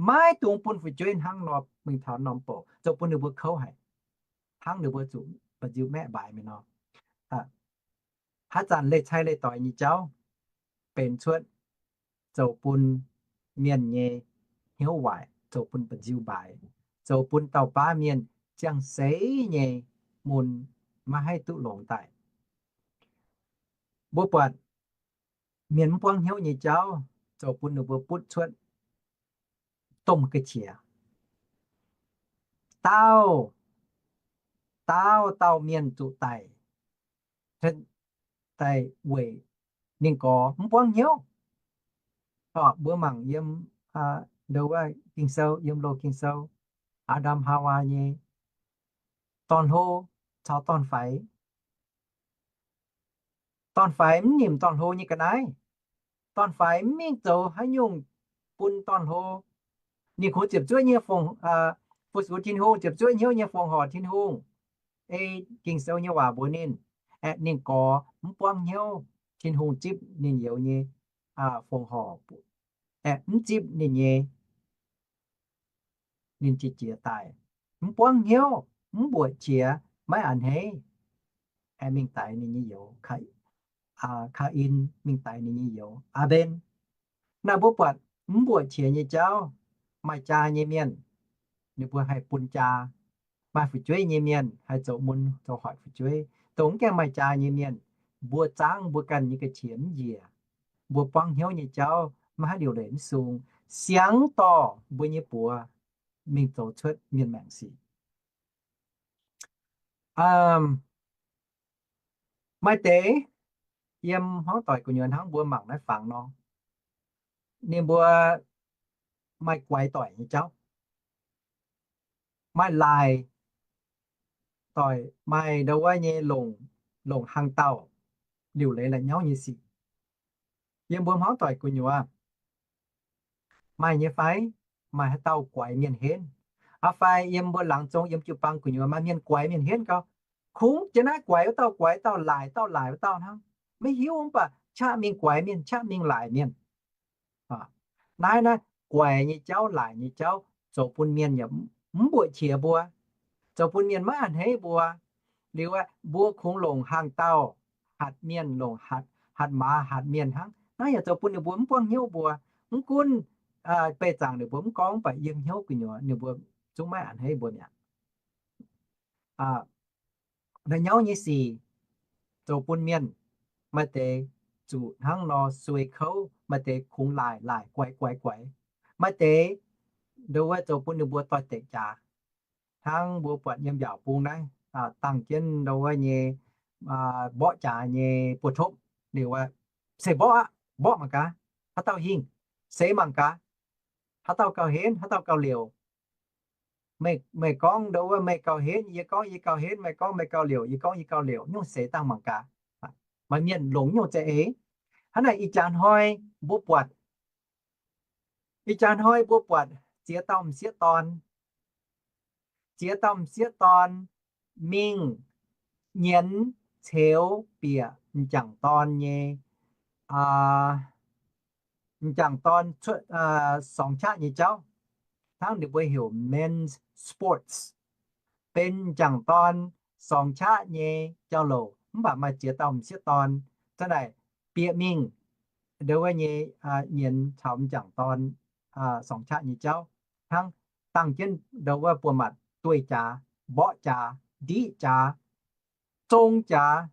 Maiv dungx bun fu'jueiv hnangv nor mingh taux norm bouc, zoux bun ninh mbuo kouv haic, hnangv ninh mbuo zuqc mba'nziu maeqv mbaaix mingh nor. Haaix zanc leih cai leih doic nyei jauv benx cuotv zoux bun mienh nyei hnyouv waaic, zoux bun mba'nziu mbaaix, zoux bun dauh baav mienh ziangh seix nyei mun maiv haih duqv longx daaih. Mbuo buatc mienh mv buangv hnyouv nyei jauv zoux bun ninh mbuo butv cuotv domh ga'qiex. Dauh, dauh dauh mienh zuqc daic, daic weic ninh gorx mv buangv hnyouv. Orqc, mbuo mangc yiem, aa, ndau wuov Ging-Sou, yiem loz Ging-Sou, Aa^ndam Haawaa nyei dorn-hlo caux dorn-faix. Dorn-faix mv nyimc dorn-hlo nyei ga'naaiv. Dorn-faix mv mingh zoux haaix nyungc bun dorn-hlo. Ninh kungx ziepc zuoqv nyei fongc, aa, fu-sux Tin-Hungh, ziepc zuoqv hnyouv nyei fongc horc Tin-Hungh. Ei Ging-Sou nyei waac mbuox ninh, aeqv, ninh gorx mv buangv hnyouv Tin-Hungh zipv ninh youz nyei, aa, fongc horc, aeqv, mv zipv ninh nyei, ninh jiex jiez daaih, mv buangv hnyouv, mv mbuoqc qiex, maiv a'hneiv, aeqv, mingh daix ninh nyei youz, Ka, aa, Kaa^in, mingh daix ninh nyei youz, Aa^mben. Naaiv mbuo buatc mv mbuoqc qiex nyei jauv, maaih jaa nyei mienh, ninh mbuo haih bun jaa. Maaih fu'jueiv nyei mienh haih zoux mun zoux hoic fu'jueiv. Dongh mv gaengh maaih jaa nyei mienh, mbuo zaangv mbuo ganh nyei ga'qiex mv njiec, mbuo buangv hnyouv nyei jauv maiv haih liuc leic mv sung, siangx dorh mbuo nyei buoz mingh zoux cuotv mienh maengc sic. Maaih deix yiem hmuangv doic gu'nyuoz hnangv mbuo mangc naaiv fangx nor, ninh mbuo maaih guaix doic nyei jauv, maaih laaih doic, maaih ndau wuov nyei longc, longc hlang dauh liuc leiz la'nyauv nyei sic. Yiem mbuo hmuangv doic gu'nyuoz maaih nyei fai? Maaih haaix dauh guaix mienh henv? Aa, fai yiem mbuo laangz zong yiem jiu-baang gu'nyuoz maaih mienh guaix mienh henv gau? Kungx jiex naaiv guaix wuov dauh, guaix dauh, laaic dauh, laaic wuov dauh hnangv. Maiv hiuv mv baac qaqv mingh guaix mienh, qaqv mingh laaic mienh. Naaiv naaiv guaix nyei jauv, laaic nyei jauv zoux bun mienh yaac mv mbuoqc qiex mbuo, zoux bun mienh maiv a'hneiv mbuo. Liuz aeqv, mbuo kungx longc hlang dauh hatc mienh, longc hatc, hatc maaz hatc mienh hnangv. Naaiv yaac zoux bun ninh mbuo mv buangv hnyouv mbuo. Mv gunv beih zaangc ninh mbuo mv gorngv, mv baac yiem hnyouv gu'nyuoz ninh mbuo zungv maiv a'hneiv mbuo mi'aqv. La'nyauv nyei sic zoux bun mienh, maaih deix zuqc hnangv nor suei kouv, maaih deix kungx laaic laaic guaix guaix guaix, maaih deix ndau wuov zoux bun ninh mbuo doix-dekc jaax. Hnangv mbuo buatc yiem mbiaauc bung naaiv, dangh jienv ndau wuov nyei mborqv jaax nyei buoz-topv liuz, se mborqv aqv, mborqv mangc gaax, haaix dauh hingh, seix mangc gaax, haaix dauh gauh henv, haaix dauh gauh liouc. Meih gorngv ndau wuov meih gauh henv, yie gorngv yie gauh henv, meih gorngv meih gauh liouc, yie gorngv yie gauh liouc, nyungc seix dangh mangc gaax. Maaih mienh longc nyungc za'eix. Hnangv naaic ih jaax hnoi mbuo buatc, ih jaax hnoi mbuo buatc ziex dauh m'sieqv dorn, ziex dauh m'sieqv dorn mingh nyienz ceux bieqc m'jangc dorn nyei, m'jangc dorn cuotv sorngx qaqv nyei jauv, hnangv ninh mbuo heuc men's sports, benx m'jangc dorn sorngx qaqv nyei jauv-louc. Mv baac maaih ziex dauh m'sieqv dorn zanc naaic bieqc mingh ndau wuov nyei nyienz caux m'jangc dorn sorngx qaqv nyei jauv, hnangv dangh jienv ndau wuov buoz-matc, dueiv jaax, mborqv jaax, ndiqv jaax, zong jaax,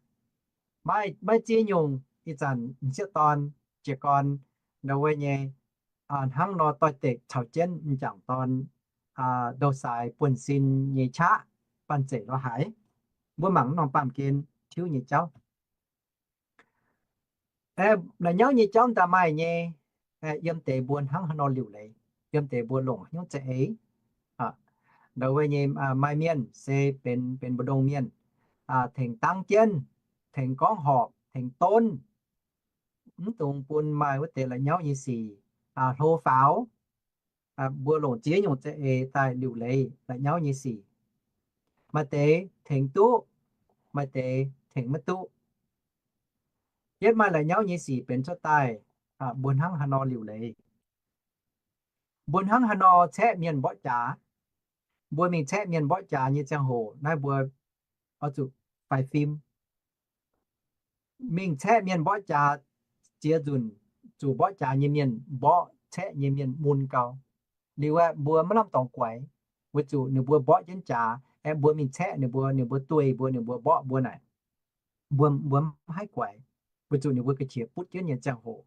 maiv, maiv ziex nyungc. Ih zanc m'sieqv dorn jiez gorn ndau wuov nyei hnangv nor doix-dekc caux jienv m'jangc dorn ndou-saaix buonv-sin nyei qaqv banh zeic lorz haaix. Mbuo mangc norm baamh gen tiuv nyei jauv. La'nyauv nyei jauv daaih maaih nyei, yiem deix mbuo hnangv haaix nor liuc leiz, yiem deix mbuo longc haaix nyungc za'eix. Ndau wuov nyei maaih mienh se benx, benx mbu'ndongx mienh, tengx dangv jienv, tengx gorngv horpc, tengx donv, mv dungx bun maaih wuov deix la'nyauv nyei sic hlo faaux. Mbuo longc ziex nyungc za'eix daaih liuc leiz la'nyauv nyei sic. Maaih deix tengx duqv, maaih deix tengx maiv duqv. Yietv maaih la'nyauv nyei sic benx cuotv daaih, mbuo hnangv haaix nor liuc leiz? Mbuo hnangv haaix nor caeqv mienh mborqv jaax? Mbuo mingh caeqv mienh mborqv jaax nyei ziangh hoc naaiv mbuo oix zuqc faix fim. Mingh caeqv mienh mborqv jaax, ziex nzunc zuqc mborqv jaax nyei mienh mborqv caeqv nyei mienh mun gau. Liuz aeqv, mbuo maiv lamh dorngx guaix, weic zuqc ninh mbuo mborqv jienv jaax aeqv, mbuo mingh caeqv ninh mbuo, ninh mbuo dueiv mbuo, ninh mbuo mborqv mbuo naaic, mbuo, mbuo maiv haih guaix, weic zuqc ninh mbuo ga'qiex butv jienv nyei ziangh hoc.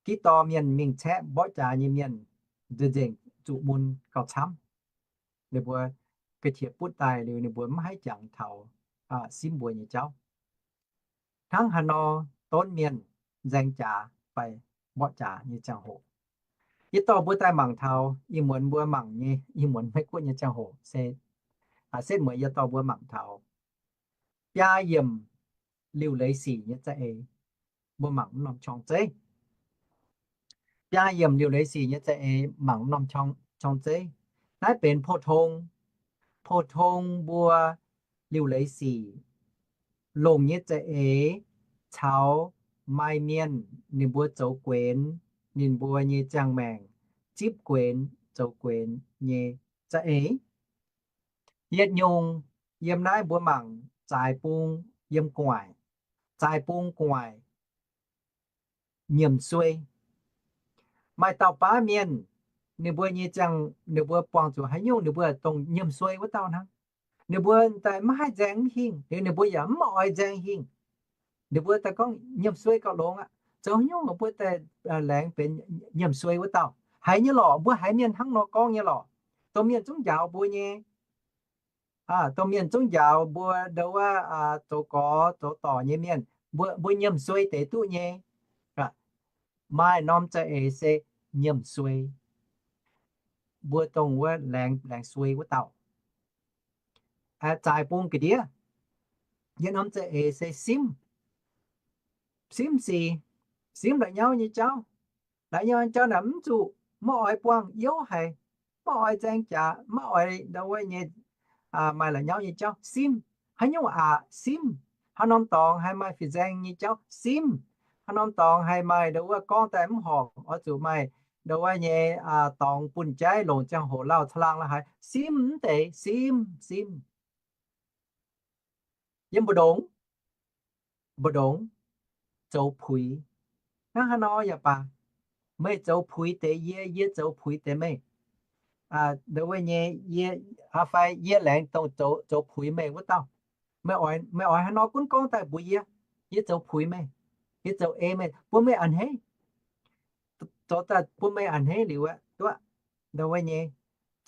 Giqv dorh mienh mingh caeqv mborqv jaax nyei mienh nzengc-nzengc zuqc mun gauh camv. Ninh mbuo ga'qiex butv daaih liuz ninh mbuo maiv haih jangx taux simv mbuo nyei jauv. Hnangv haaix nor donv mienh nzaeng jaax fai mborqv jaax nyei ziangh hoc, yietc dorh mbuo daaih mangc taux ih muonz mbuo mangc nyei, ih muonz Meiv Guoqv nyei ziangh hoc se, setv mueiz yietc dorh mbuo mangc taux biaa yiemc liuc leiz sic nyei za'eix. Mbuo mangc mv norm qorng zeiv. Biaa yiemc liuc leiz sic nyei za'eix mangc mv norm qorng zeiv. Naaiv benx pou-tong, pou-tong mbuo liuc leiz sic longc nyei za'eix caux maaih mienh ninh mbuo zoux guenx, ninh mbuo nyei ziangh maengc zipv guenx zoux guenx nyei za'eix. Yietc nyungc yiem naaiv mbuo mangc zaaix bung yiem gu'nguaaic, zaaix bung gu'nguaaic nyiemc suei. Maaih dauh baav mienh, ninh mbuo nyei ziangh, ninh mbuo buangh zuqc haaix nyungc ninh mbuo dongh nyiemc suei wuov dauh hnangv. Ninh mbuo daaih maiv haih nzaeng mv hingh, liuz ninh mbuo yaac mv oix nzaeng hingh. Ninh mbuo daaih gorngv nyiemc suei gauh longx aqv. Zoux haaix nyungc mbuo daaih laengz benx nyiemc suei wuov dauh? Haiz nyei lorqc, mbuo haiz mienh hnangv nor gorngv nyei lorqc. Dongh mienh zungv njaaux mbuo nyei, dongh mienh zungv njaaux mbuo ndo wuov zoux gorx zoux dorc nyei mienh, mbuo, mbuo nyiemc suei deix duqv nyei. Maaih norm za'eix se nyiemc suei, mbuo dongh wuov laengz, laengz suei wuov dauh. Zaaix bung ga'ndiev, yietc norm za'eix se simv. Simv sic, simv la'nyauv nyei jauv. La'nyauv nyei jauv naaic mv zuqc, maiv oix buangh youv haic, maiv oix nzaeng jaax, maiv oix ndo wuov nyei maaih la'nyauv nyei jauv simv. Haaix nyungc aqc simv. Haaix norm dorngx haih maaih fih nzaeng nyei jauv simv. Haaix norm dorngx haih maaih ndo wuov gorngv daaih mv horpc, oix zuqc maaih ndo wuov nyei dorngx bun jaiv longc ziangh hoc lauh caangh laangh la'haaix simv mv deix, simv, simv. Yiem mbu'ndongx, mbu'ndongx zoux puix. Hnangv haaix nor yaac baac, meih zoux puix deix yie, yie zoux puix deix meih. Ndo wuov nyei, yie, fai yie laengz dongh zoux, zoux puix meih wuov dauh. Meih oix, meih oix haaix nor gunv gorngv daaih mbuox yie, yie zoux puix meih, yie zoux ei meih, bun meih a'hneiv. Zoux daaih bun meih a'hneiv liuz aeqv, duqv ndo wuov nyei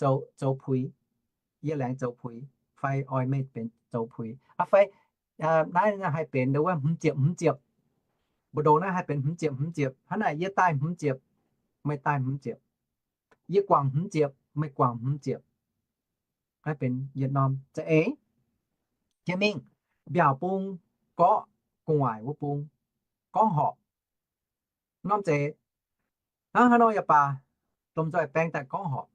zoux, zoux puix. Yie laengz zoux puix fai oix meih benx zoux puix. Fai naaiv haih benx ndo wuov hmz ziepc hmz ziepc. Mbu'ndongx naaiv haih benx hmz ziepc hmz ziepc. Hnangv naaic yie daaih hmz ziepc, meih daaih hmz ziepc. Yie guangc hmz ziepc, meih guangc hmz ziepc. Naaiv benx yietc norm za'eix. Jiex mingh mbiaauc bung gorqv gu'nguaaic wuov bung, gorngv horpc. Norm zeiz hnangv haaix nor yaac baac, lomh nzoih baeng daaih gorngv horpc.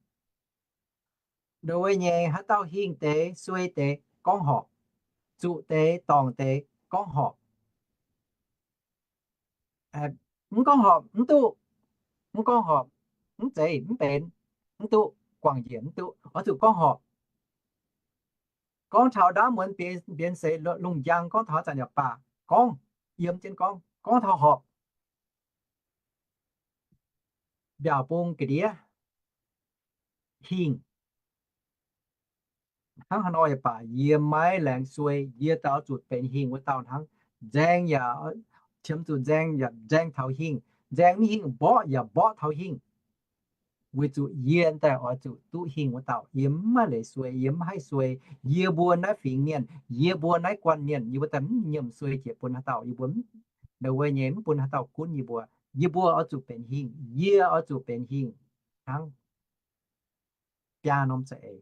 Ndo wuov nyei haaix dauh hingh deix, suei deix gorngv horpc, zuqc deix, dorngc deix gorngv horpc. Mv gorngv horpc mv duqv, mv gorngv horpc mv zeiz mv benx, mv duqv, guangc njiec mv duqv, oix zuqc gorngv horpc. Gorngv taux ndaamv muonz mbienx seix lungh njang, gorngv taux zanc yaac baac, gorngv, yiem jienv gorngv, gorngv taux horpc. Mbiaauc bung ga'ndiev, hingh. Hnangv haaix nor yaac baac, yie maiv laengz suei, yie daaih oix zuqc benx hingh wuov dauh hnangv. Nzaeng yaac qiemx zuqc nzaeng yaac nzaeng taux hingh, nzaeng mv hingh mborqv yaac mborqv taux hingh. Weic zuqc yie daaih oix zuqc duqv hingh wuov dauh. Yie mv maaih leiz suei, yie mv haih suei. Yie mbuo naaiv fingx mienh, yie mbuo naaiv guanh mienh, yie mbuo daaih mv nyiemc suei jiex bun haaix dauh. Yie mbuo mv ndongc wuov nyei mv bun haaix dauh gunv yie mbuo. Yie mbuo oix zuqc benx hingh, yie oix zuqc benx hingh hnangv biaa norm za'eix.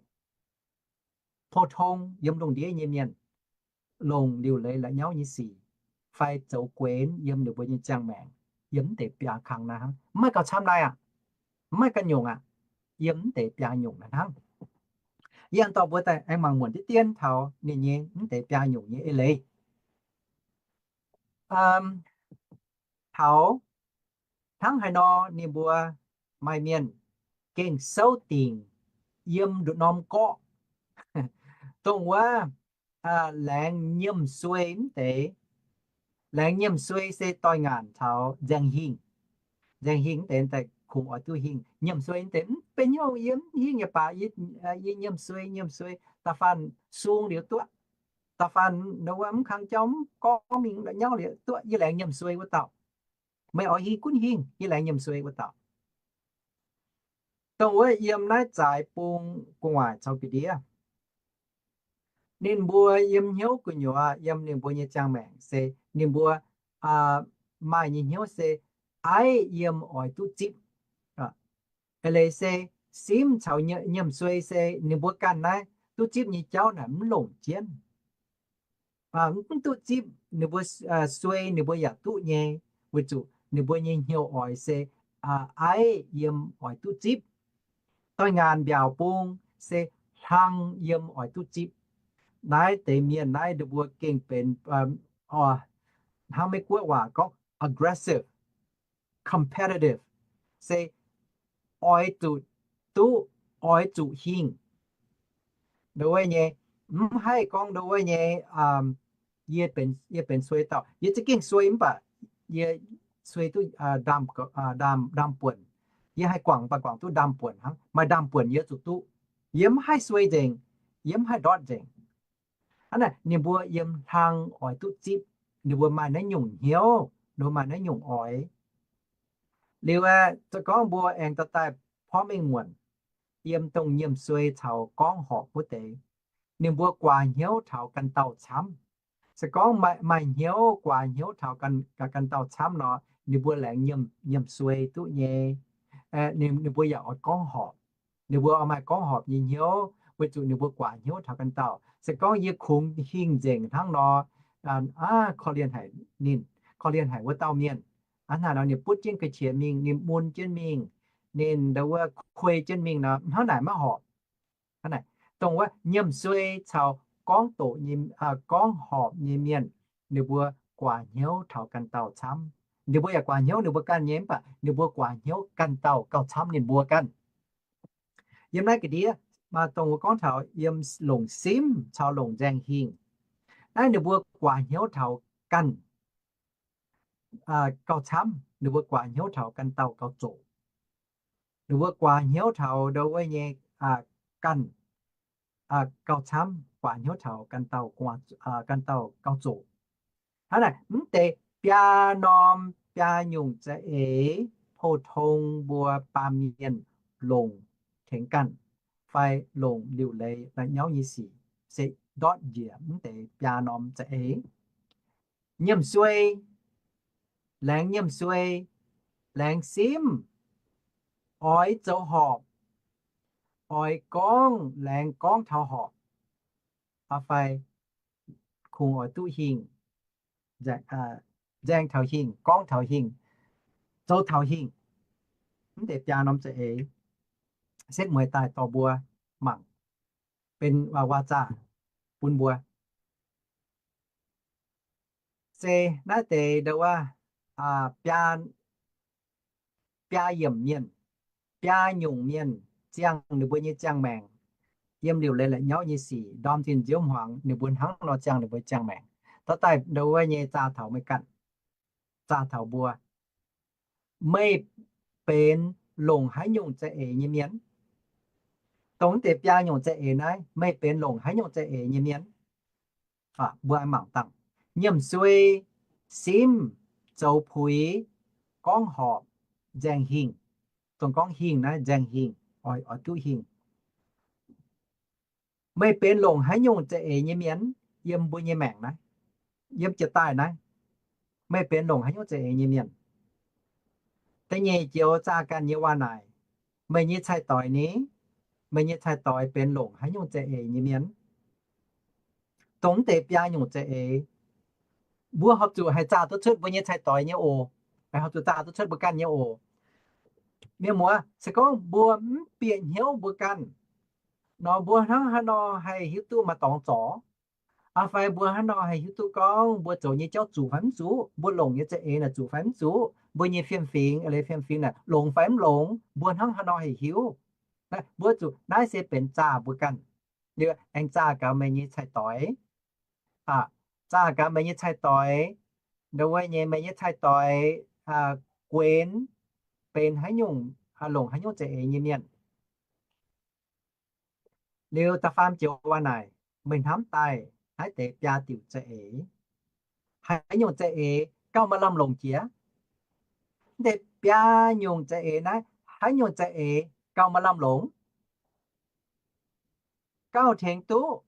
Pou-tong yiem lungh ndiev nyei mienh longc liuc leiz la'nyauv nyei sic fai zoux guenx yiem ninh mbuo nyei ziangh maengc, yiem mv deix biaa kang naaiv hnangv. Mv maaih gauh camv naaiv aqv. Mv maaih ganh nyungc aqv. Yiem mv deix biaa nyungc naaiv hnangv. Yie aengx dorh mbuo daaih aengx mangc muonc diqv dien taux ninh nyei mv deix biaa nyungc nyei eix leiz. Taux hnangv haaix nor ninh mbuo maaih mienh gengh souv dingc yiem nduqc norm gorqv, dongh wuov laengz nyiemc suei mv deix. Laengz nyiemc suei se doix-ngaanc caux nzaeng hingh. Nzaeng hingh mv deix daaih kungx oix duqv hingh. Nyiemc suei mv deix mv benx hnyouv, yie mv hingh yaac baac yie nyiemc suei, nyiemc suei. Da'faanh sung liuz duqv, da'faanh wuov mv kang jauv mv gorngv mingh la'nyauv liuz duqv, yie laengz nyiemc suei wuov dauh. Meih oix hingh gunv hingh, yie laengz nyiemc suei wuov dauh. Dongh wuov yiem naaiv zaaix bung gu'nguaaic caux ga'ndiev, ninh mbuo yiem hnyouv gu'nyuoz yiem ninh mbuo nyei ziangh maengc se ninh mbuo maaih nyei hnyouv se aiv yiem oix duqv zipv. Eix leiz se simv caux nyiemc suei se ninh mbuo ganh naaiv duqv zipv nyei jauv naaic mv longc jienv. Mv duqv zipv, ninh mbuo suei ninh mbuo yaac duqv nyei, weic zuqc ninh mbuo nyei hnyouv oix se aiv yiem oix duqv zipv. Doix-ngaanc mbiaauc bung se hlang yiem oix duqv zipv. Naaiv deix mienh naaiv ninh mbuo gengh benx, hnangv Meiv-Guoqv waac gorngv aggressive, competitive, se oix zuqc duqv, oix zuqc hingh. Ndo wuov nyei, mv haih gorngv ndo wuov nyei, yie benx suei dauh, yie za'gengh suei mv baac yie suei duqv ndaam-buonc. Yie haih guangc mv baac guangc duqv ndaam-buonc hnangv. Maaih ndaam-buonc yie zuqc duqv. Yie mv haih suei nzengc, yie mv haih ndortv nzengc. Hnangv naaic ninh mbuo yiem hlang oix duqv zipv, ninh mbuo maaih naaiv nyungc hnyouv, ninh mbuo maaih naaiv nyungc oix. Liuz aeqv, se gorngv mbuo aengx dorh daaih porv mengh muonc, yiem dongh nyiemc suei caux gorngv horpc wuov deix, ninh mbuo guaax hnyouv taux ganh dauh camv. Se gorngv maaih hnyouv guaax hnyouv taux ganh dauh camv nor, ninh mbuo laengz nyiemc suei duqv nyei. Ninh mbuo yaac oix gorngv horpc. Ninh mbuo oix maaih gorngv horpc nyei hnyouv, weic zuqc ninh mbuo guaax hnyouv taux ganh dauh. Se gorngv yie kungx hingh nzengc hnangv nor, aav, korv-lienh haic ninh, korv-lienh haic wuov dauh mienh. Aav, naaic nor ninh butv jienv ga'qiex mingh, ninh mun jienv mingh, ninh ndo wuov kuei jienv mingh nor, hnangv naaic maiv horpc. Dongh wuov nyiemc suei caux gorngv doqc nyei, gorngv horpc nyei mienh, ninh mbuo guaax hnyouv taux ganh dauh camv. Ninh mbuo yaac guaax hnyouv ninh mbuo ganh nyei, mv baac ninh mbuo guaax hnyouv ganh dauh gauh camv ninh mbuo ganh. Yiem naaiv ga'ndiev maaih dongh wuov gorngv taux yiem longc simv caux longc nzaeng hingh. Naaiv ninh mbuo guaax hnyouv taux ganh gauh camv, ninh mbuo guaax hnyouv taux ganh dauh gauh zoqc. Ninh mbuo guaax hnyouv taux ndo wuov nyei ganh gauh camv, guaax hnyouv taux ganh dauh, ganh dauh gauh zoqc. Hnangv naaic, mv deix biaa norm biaa nyungc za'eix, pou-tong mbuo baamh mienh longc tengx ganh fai longc liuc leiz la'nyauv nyei sic se ndortv njiec mv deix biaa norm za'eix. Nyiemc suei, laengz nyiemc suei, laengz simv, oix zoux horpc, oix gorngv, laengz gorngv taux horpc, fai kungx oix duqv hingh, nzaeng taux hingh, gorngv taux hingh, zoux taux hingh. Mv deix biaa norm za'eix setv mueiz daaih dorh mbuo mangc, benx waac-zaah bun mbuo. Se naaiv deix ndo wuov biaa yiemc mienh, biaa nyungc mienh ziangh ninh mbuo nyei ziangh maengc, yiem liuc leiz la'nyauv nyei sic ndorm zinh nziouv hmuangx ninh mbuo hnangv nor ziangh ninh mbuo ziangh maengc. Dorh daaih ndo wuov nyei zaah taux meih ganh, zaah taux mbuo, meih benx longc haaix nyungc za'eix nyei mienh? Dongh mv deix biaa nyungc za'eix naaiv, meih benx longc haaix nyungc za'eix nyei mienh? Mbuo mangc dangh, nyiemc suei, simv, zoux puix, gorngv horpc, nzaeng hingh. Dongh gorngv hingh naaiv, nzaeng hingh, oix duqv hingh. Meih benx longc haaix nyungc za'eix nyei mienh yiem mbuo nyei maengc naaiv, yiem jiex daaih naaiv? meih benx longc haaix nyungc za'eix nyei mienh? Da'nyeic joux zaah ganh nyei waac naaic, meih nyei cai-doix ni? Meih nyei cai-doix benx longc haaix nyungc za'eix nyei mienh? Dongh mv deix biaa nyungc za'eix, mbuo horpc zuqc haih zaah duqv cuotv mbuo nyei cai-doix nyei oc. Haih horpc zuqc zaah duqv cuotv mbuo ganh nyei oc. Mienh muoz, se gorngv mbuo mv bieqc hnyouv mbuo ganh nor, mbuo hnangv haaix nor haih hiuv duqv maaih dorngx zorc? Aa, fai mbuo hnangv haaix nor haih hiuv duqv gorngv mbuo zoux nyei jauv zuqc fai mv zuqc? Mbuo longc nyei za'eix naaic zuqc fai mv zuqc? Mbuo nyei fiem-fingx, eix leiz fiem-fingx naaic longx fai mv longx? Mbuo hnangv haaix nor haih hiuv? Mbuo zuqc naaiv se benx zaah mbuo ganh. Liuz aengx zaah gaax meih nyei cai-doix. Zaah gaax meih nyei cai-doix, ndongc wuov nyei meih nyei cai-doix guenx benx haaix nyungc, longc haaix nyungc za'eix nyei mienh. Liuz da'faam joux waac naaic, meih hnamv daaih naaiv deix biaa diuc za'eix, haaix nyungc za'eix gauh maaih lamh longc jiex? Mv deix biaa nyungc za'eix naaiv, haaix nyungc za'eix gauh maaih lamh longc, gauh tengx duqv,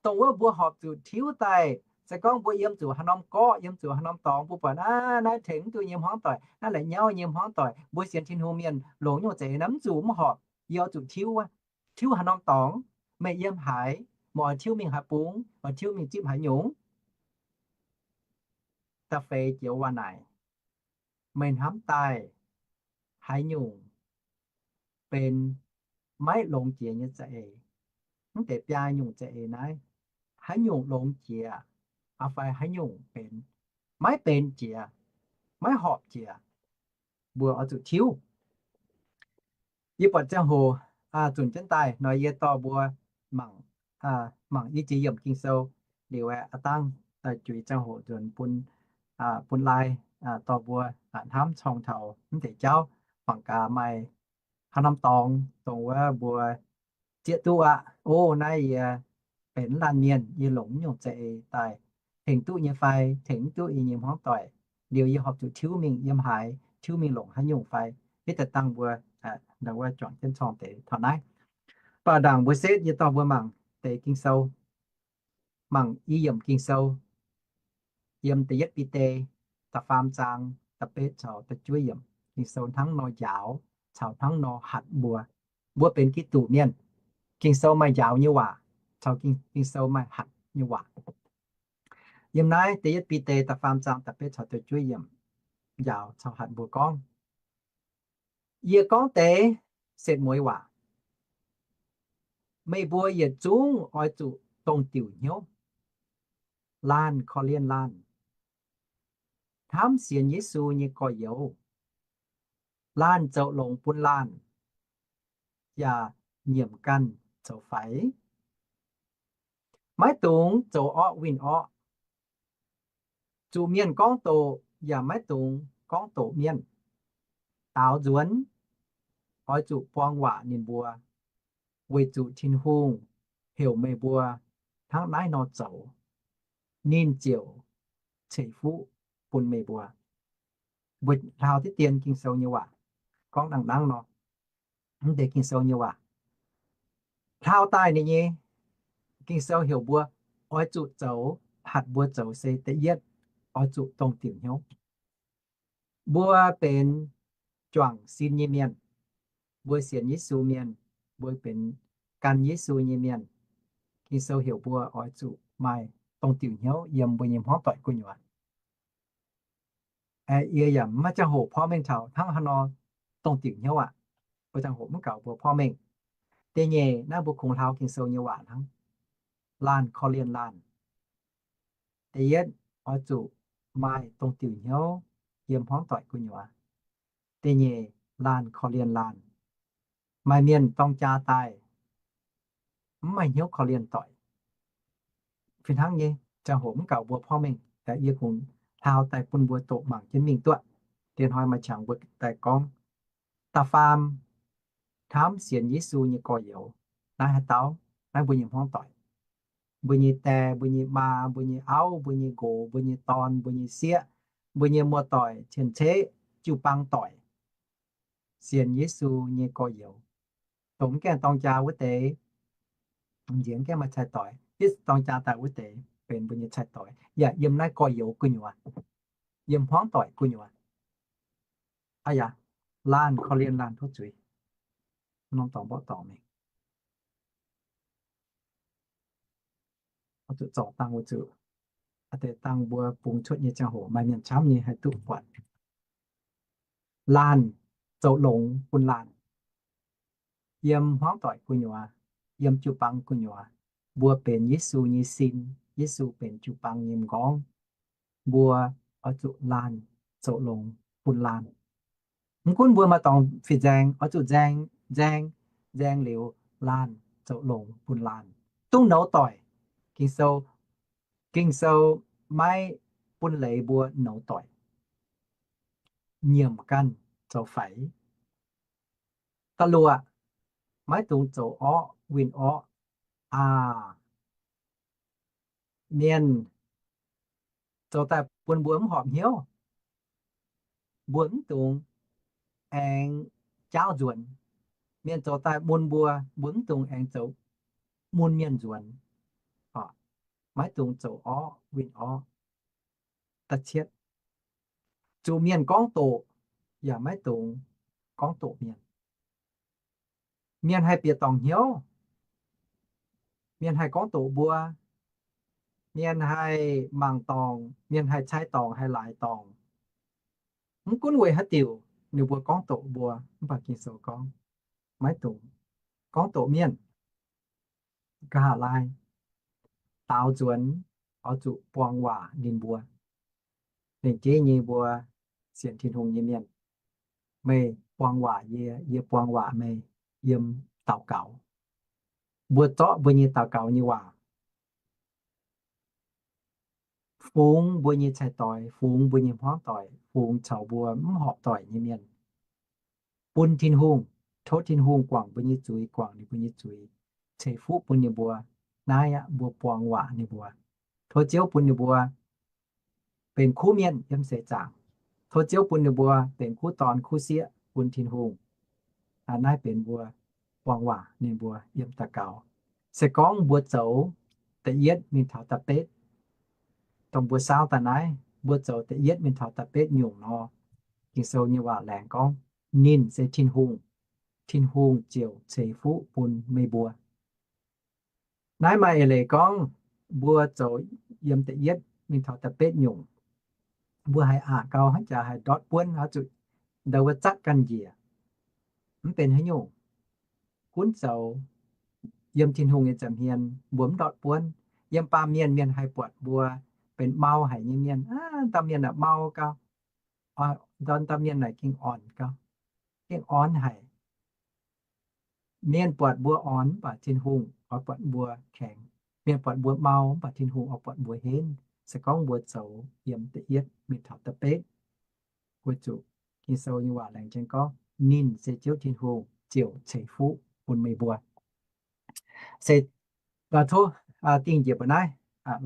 dongh wuov mbuo horpc zuqc tiuv daaih. Se gorngv mbuo yiem zuqc haaix norm gorqv, yiem zuqc haaix norm dorngx, mbuo buatc naaiv, naaiv tengx mv duqv nyei hmuangv doic, naaiv la'nyauv nyei hmuangv doic. Mbuo sienx Tin-Hungh mienh longc nyungc za'eix naaiv mv zuqc mv horpc, yie oix zuqc tiuv wuov. Tiuv haaix norm dorngx? Meih yiem haaix? Meih oix tiuv mingh haaix bung? Oix tiuv mingh zipv haaix nyungc? Da'feix joux waac naaic, meih hnamv daaih haaix nyungc benx maiv longx jiex nyei za'eix? Mv deix biaa nyungc za'eix naaiv, haaix nyungc longx jiex, fai haaix nyungc benx maiv benx jiex, maiv horpc jiex? Mbuo oix zuqc tiuv. Yie buatc ziangh hoc zunc jienv daaih nor, yie dorh mbuo mangc, mangc i ziex yiemc Ging-Sou liuz, aa dangh juix ziangh hoc nzuonx bun, bun lai, dorh mbuo hnamv corng taux mv deix jauv, mangc gaax maaih haaix norm dorngx dongh wuov mbuo zieqv duqv aqv. O, naaiv yie benx laanh mienh, yie longc nyungc za'eix daaih tengx duqv nyei fai, tengx duqv yie nyei hmuangv doic. Liuz yie horpc zuqc tiuv mingh yiem haaix, tiuv mingh longc haaix nyungc fai? Hitv daaih dangh mbuo ndau wuov juangc jienv corng deix taux naaiv. Baac ndaangc mbuo setv, yie dorh mbuo mangc deix Ging-Sou, mangc i yiemc Ging-Sou, yiem da'yietv Bide da'faam zaang da'betv caux da'juov yiemc. Ging-Sou hnangv nor njaaux caux hnangv nor hatc mbuo. Mbuo benx Giduc mienh, Ging-Sou maaih njaaux nyei waac caux Ging-Sou maaih hatc nyei waac. Yiem naaiv da'yietv Bide da'faam zaang da'betv caux da'juov yiemc njaaux caux hatc mbuo gorngv, Yie gorngv deix setv mueiz waac, meih mbuo yietc zungv oix zuqc dongh diuc hnyouv, laanh korv-lienh laanh, hnamv sienx Yesu nyei gorx-youz. Laanh zoux longx bun laanh, yaac nyiemc ganh zoux faix. Maiv dungx zoux orqv winh orqv. Zuqc mienh gorngv doqc yaac maiv dungx gorngv doqc mienh. Daaux nzuonx oix zuqc buang waac ninh mbuo, weic zuqc Tin-Hungh heuc meih mbuo hnangv naaiv nor zoux, ninh ziouc ceix fuqv bun meih mbuo. Mbuo hlaau diqv dien Ging-Sou nyei waac gorngv dangh nangv nor, mv deix Ging-Sou nyei waac hlaau daaih ninh nyei Ging-Sou heuc mbuo oix zuqc zoux, hatc mbuo zoux se da'yietv, oix zuqc dongh diuc hnyouv. Mbuo benx juangc sin nyei mienh, mbuo sienx Yesu mienh, mbuo benx gan Yesu nyei mienh. Ging-Sou heuc mbuo oix zuqc maaih dongh diuc hnyouv yiem mbuo nyei hmuangv doic gu'nyuoz. Yie yaac maiv ziangh hoc porv mengh taux hnangv haaix nor dongh diuc hnyouv aqv. Mbuo ziangh hoc mv gaux mbuo porv mengh. Da'nyeic naaiv mbuo kungx hlaau Ging-Sou nyei waac hnangv. Laanh korv-lienh laanh. Da'yietv, oix zuqc maaih dongh diuc hnyouv yiem hmuangv doic gu'nyuoz. Da'nyeic, laanh korv-lienh laanh. Maaih mienh dorng jaa daaih, mv maaih hnyouv korv-lienh doic. Fih hnangv nyei, ziangh hoc mv gaux mbuo porv mengh, yie kungx hlaau daaih bun mbuo doqc mangc jienv mingh duqv. Dien hnoi maaih qangx mbuo daaih gorngv. Da'faam, hnamv sienx Yesu nyei gorx-youz. Naaiv haaix dauh? Naaiv mbuo nyei hmuangv doic. Mbuo nyei die, mbuo nyei maa, mbuo nyei auv, mbuo nyei nqox, mbuo nyei dorn, mbuo nyei sieqv, mbuo nyei muoz-doic, cien-ceqv, jiu-baang doic. Sienx Yesu nyei gorx-youz. Dongh mv gaengh dorng jaa wuov deix, nziex mv gaengh maaih cai-doix, hitv dorng jaa daaih wuov deix benx mbuo nyei cai-doix, yaac yiem naaiv gorx-youz gu'nyuoz. yiem hmuangv doic gu'nyuoz. Aa yaac, laanh korv-lienh laanh tov zuiz, norm dorngx mborqv dorngx mingh. Oix zuqc zorc dangh weic zuqc deix dangh mbuo bungx cuotv nyei ziangh hoc maaih mienh camv nyei haih duqv buatc. Laanh zoux longx bun laanh. Yiem hmuangv doic gu'nyuoz, yiem jiu-baang gu'nyuoz, mbuo benx Yesu nyei sin, Yesu benx jiu-baang nyei m'nqorngv. Mbuo oix zuqc laanh zoux longx bun laanh. Mv gunv mbuo maaih dorngx fin-nzaeng, oix zuqc nzaeng, nzaeng, nzaeng liuz laanh zoux longx bun laanh. Dongh nouz doic, Ging-Sou, Ging-Sou maiv bun leiz mbuo nouz doic. Nyiemc ganh zoux faix. Da'luoqc, maiv dungx zoux orqv winh orqv. Aa, mienh zoux daaih bun mbuo mv horpc hnyouv, mbuo mv dungx aengx jaauv nzuonx. Mienh zoux daaih mun mbuo, mbuo mv dungx aengx zoux mun mienh nzuonx. Maiv dungx zoux orqv winh orqv. Da'cietv, zuqc mienh gorngv doqc yaac maiv dungx gorngv doqc mienh. Mienh haih bieqc dorngc hnyouv, mienh haih gorngv doqc mbuo, mienh haih mangc dorngc, mienh haih cai dorngc, haih laaix dorngc. Mv gunv weic haaix diuc ninh mbuo gorngv doqc mbuo, mv baac Ging-Sou gorngv maiv dungx gorngv doqc mienh. Nqa'haav laai, daaux nzuonx oix zuqc buang waac ninh mbuo. Lengc jeiv nyei mbuo sienx Tin-Hungh nyei mienh, meih buang waac yie, yie buang waac meih yiem daux gaux. Mbuo zorqv mbuo nyei daux gaux nyei waac fungx mbuo nyei cai-doix, fungx mbuo nyei hmuangv doic, fungx caux mbuo mv horpc doic nyei mienh, bun Tin-Hungh, tov Tin-Hungh guangc mbuo nyei zuiz, guangc ninh mbuo nyei zuiz, ceix fuqv bun ninh mbuo. Naaiv aqv, mbuo buang waac ninh mbuo. Tov Ziouv bun ninh mbuo benx kuv mienh yiem seix zaangc. Tov Ziouv bun ninh mbuo benx kuv dorn kuv sieqv bun Tin-Hungh. Naaiv benx mbuo buang waac ninh mbuo yiem daux gaux. Se gorngv mbuo zoux da'yietv mingh taux da'betv, dongh mbuo saau daaih naaiv, mbuo zoux da'yietv mingh taux da'betv nyungc nor, Ging-Sou nyei waac laengz gorngv, ninh se Tin-Hungh, Tin-Hungh ziouc ceix fuqv bun meih mbuo. Naaiv maaih eix leiz gorngv, mbuo zoux yiem da'yietv mingh taux da'betv nyungc, mbuo haiz aqc gau hnangv jaax haiz ndortv buonv, oix zuqc ndau wuov zatv ganh njiec, mv benx haaix nyungc. Gunv zoux yiem Tin-Hungh nyei nza'hmien mbuo mv ndortv buonv. Yiem baamh mienh, mienh haih buatc mbuo benx mau haic nyei mienh. Aa, dauh mienh aeqv, mau gau. Dauh mienh naaic gengh orn gau, gengh orn haic. Mienh buatc mbuo orn mv baac Tin-Hungh oix buatc mbuo kaengx. Mienh buatc mbuo mau mv baac Tin-Hungh oix buatc mbuo henv. Se gorngv mbuo zoux yiem da'yietv mingh taux da'betv, weic zuqc Ging-Sou nyei waac laengz jienv gorngv, ninh se Ziouv Tin-Hungh ziouc ceix fuqv bun meih mbuo. Se tov dingh njiec mbuo naaiv,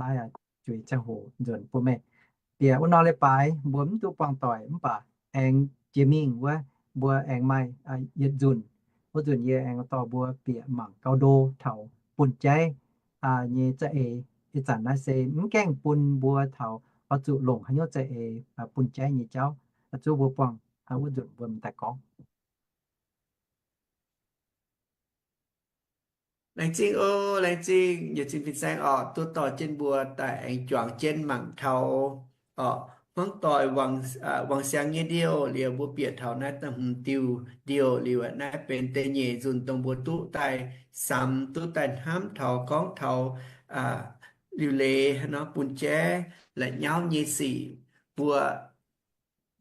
lai juix ziangh hoc nzuonx bun meih. Bieqc wuov norm leiz-baaix mbuo mv duqv buangh doic mv baac aengx jiex mingh wuov, mbuo aengx maaih yietc nzunc. Wuov nzunc yie aengx dorh mbuo bieqc mangc gauh ndo taux bun jaiv nyei za'eix. Ih zanc naaiv se mv gaengh bun mbuo taux oix zuqc longc haaix nyungc za'eix bun jaiv nyei jauv. Zuov mbuo buangh wuov nzunc mbuo m'daaih gorngv. Laengz zingh oc, laengz zingh yietc zingh fin-saeng oc, duqv dorh jienv mbuo daaih aengx juangc jienv mangc taux oc, hmuangv doic wangc siangx nyei ndiouh liuz, mbuo bieqc taux naaiv da'hmz diuh ndiouh liuz, naaiv benx da'nyeic nzunc dongh mbuo duqv daaih samx, duqv daaih hnamv taux gorngv taux liuc leiz nor bun jaiv la'nyauv nyei sic. Mbuo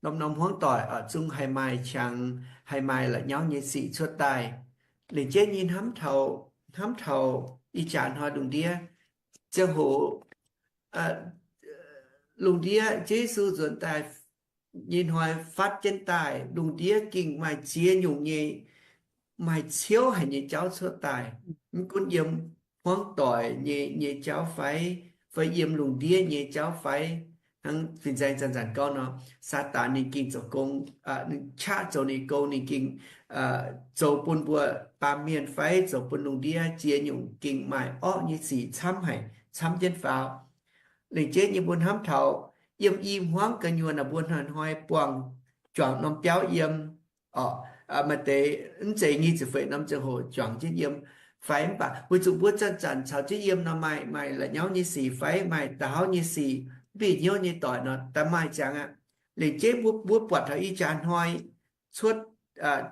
norm-norm hmuangv doic oc zungv haih maaih qangx, haih maaih la'nyauv nyei sic cuotv daaih. Lengc jeiv nyei hnamv taux, hnamv taux ih jaax hnoi lungh ndiev, ziangh hoc lungh ndiev Yesu nzuonx daaih nyei hnoi fatv jienv daaih, lungh ndiev gengh maaih ziex nyungc nyei, maaih ciouv haic nyei jauv cuotv daaih. Mv gunv yiem hmuangv doic nyei, nyei jauv fai, fai yiem lungh ndiev nyei jauv fai, hnangv fin-saeng zanc-zanc gorngv nor, Saadaan ninh gengh zoux gong, ninh qaqv zoux ninh gong, ninh gengh zoux bun mbuo baamh mienh fai zoux bun lungh ndiev ziex nyungc gengh maaih orqv nyei sic camv haic, camv jienv faaux. Lengc jeiv nyei mbuo hnamv taux yiem i hmuangv gu'nyuoz naaic mbuo hnoi-hnoi buangh juangc norm biauv yiem, orqc, maaih deix mv zeiz nyic ziepc feix norm ziangh hoc juangc jienv yiem. Fai mv baac weic zuqc mbuo zanc-zanc caux jienv yiem nor maaih, maaih la'nyauv nyei sic fai maaih da'hauv nyei sic, mv bieqc hnyouv nyei doic nor, da'maaih ziangx aqv. Lengc jeiv mbuo, mbuo buatc taux ih jaax hnoi cuotv,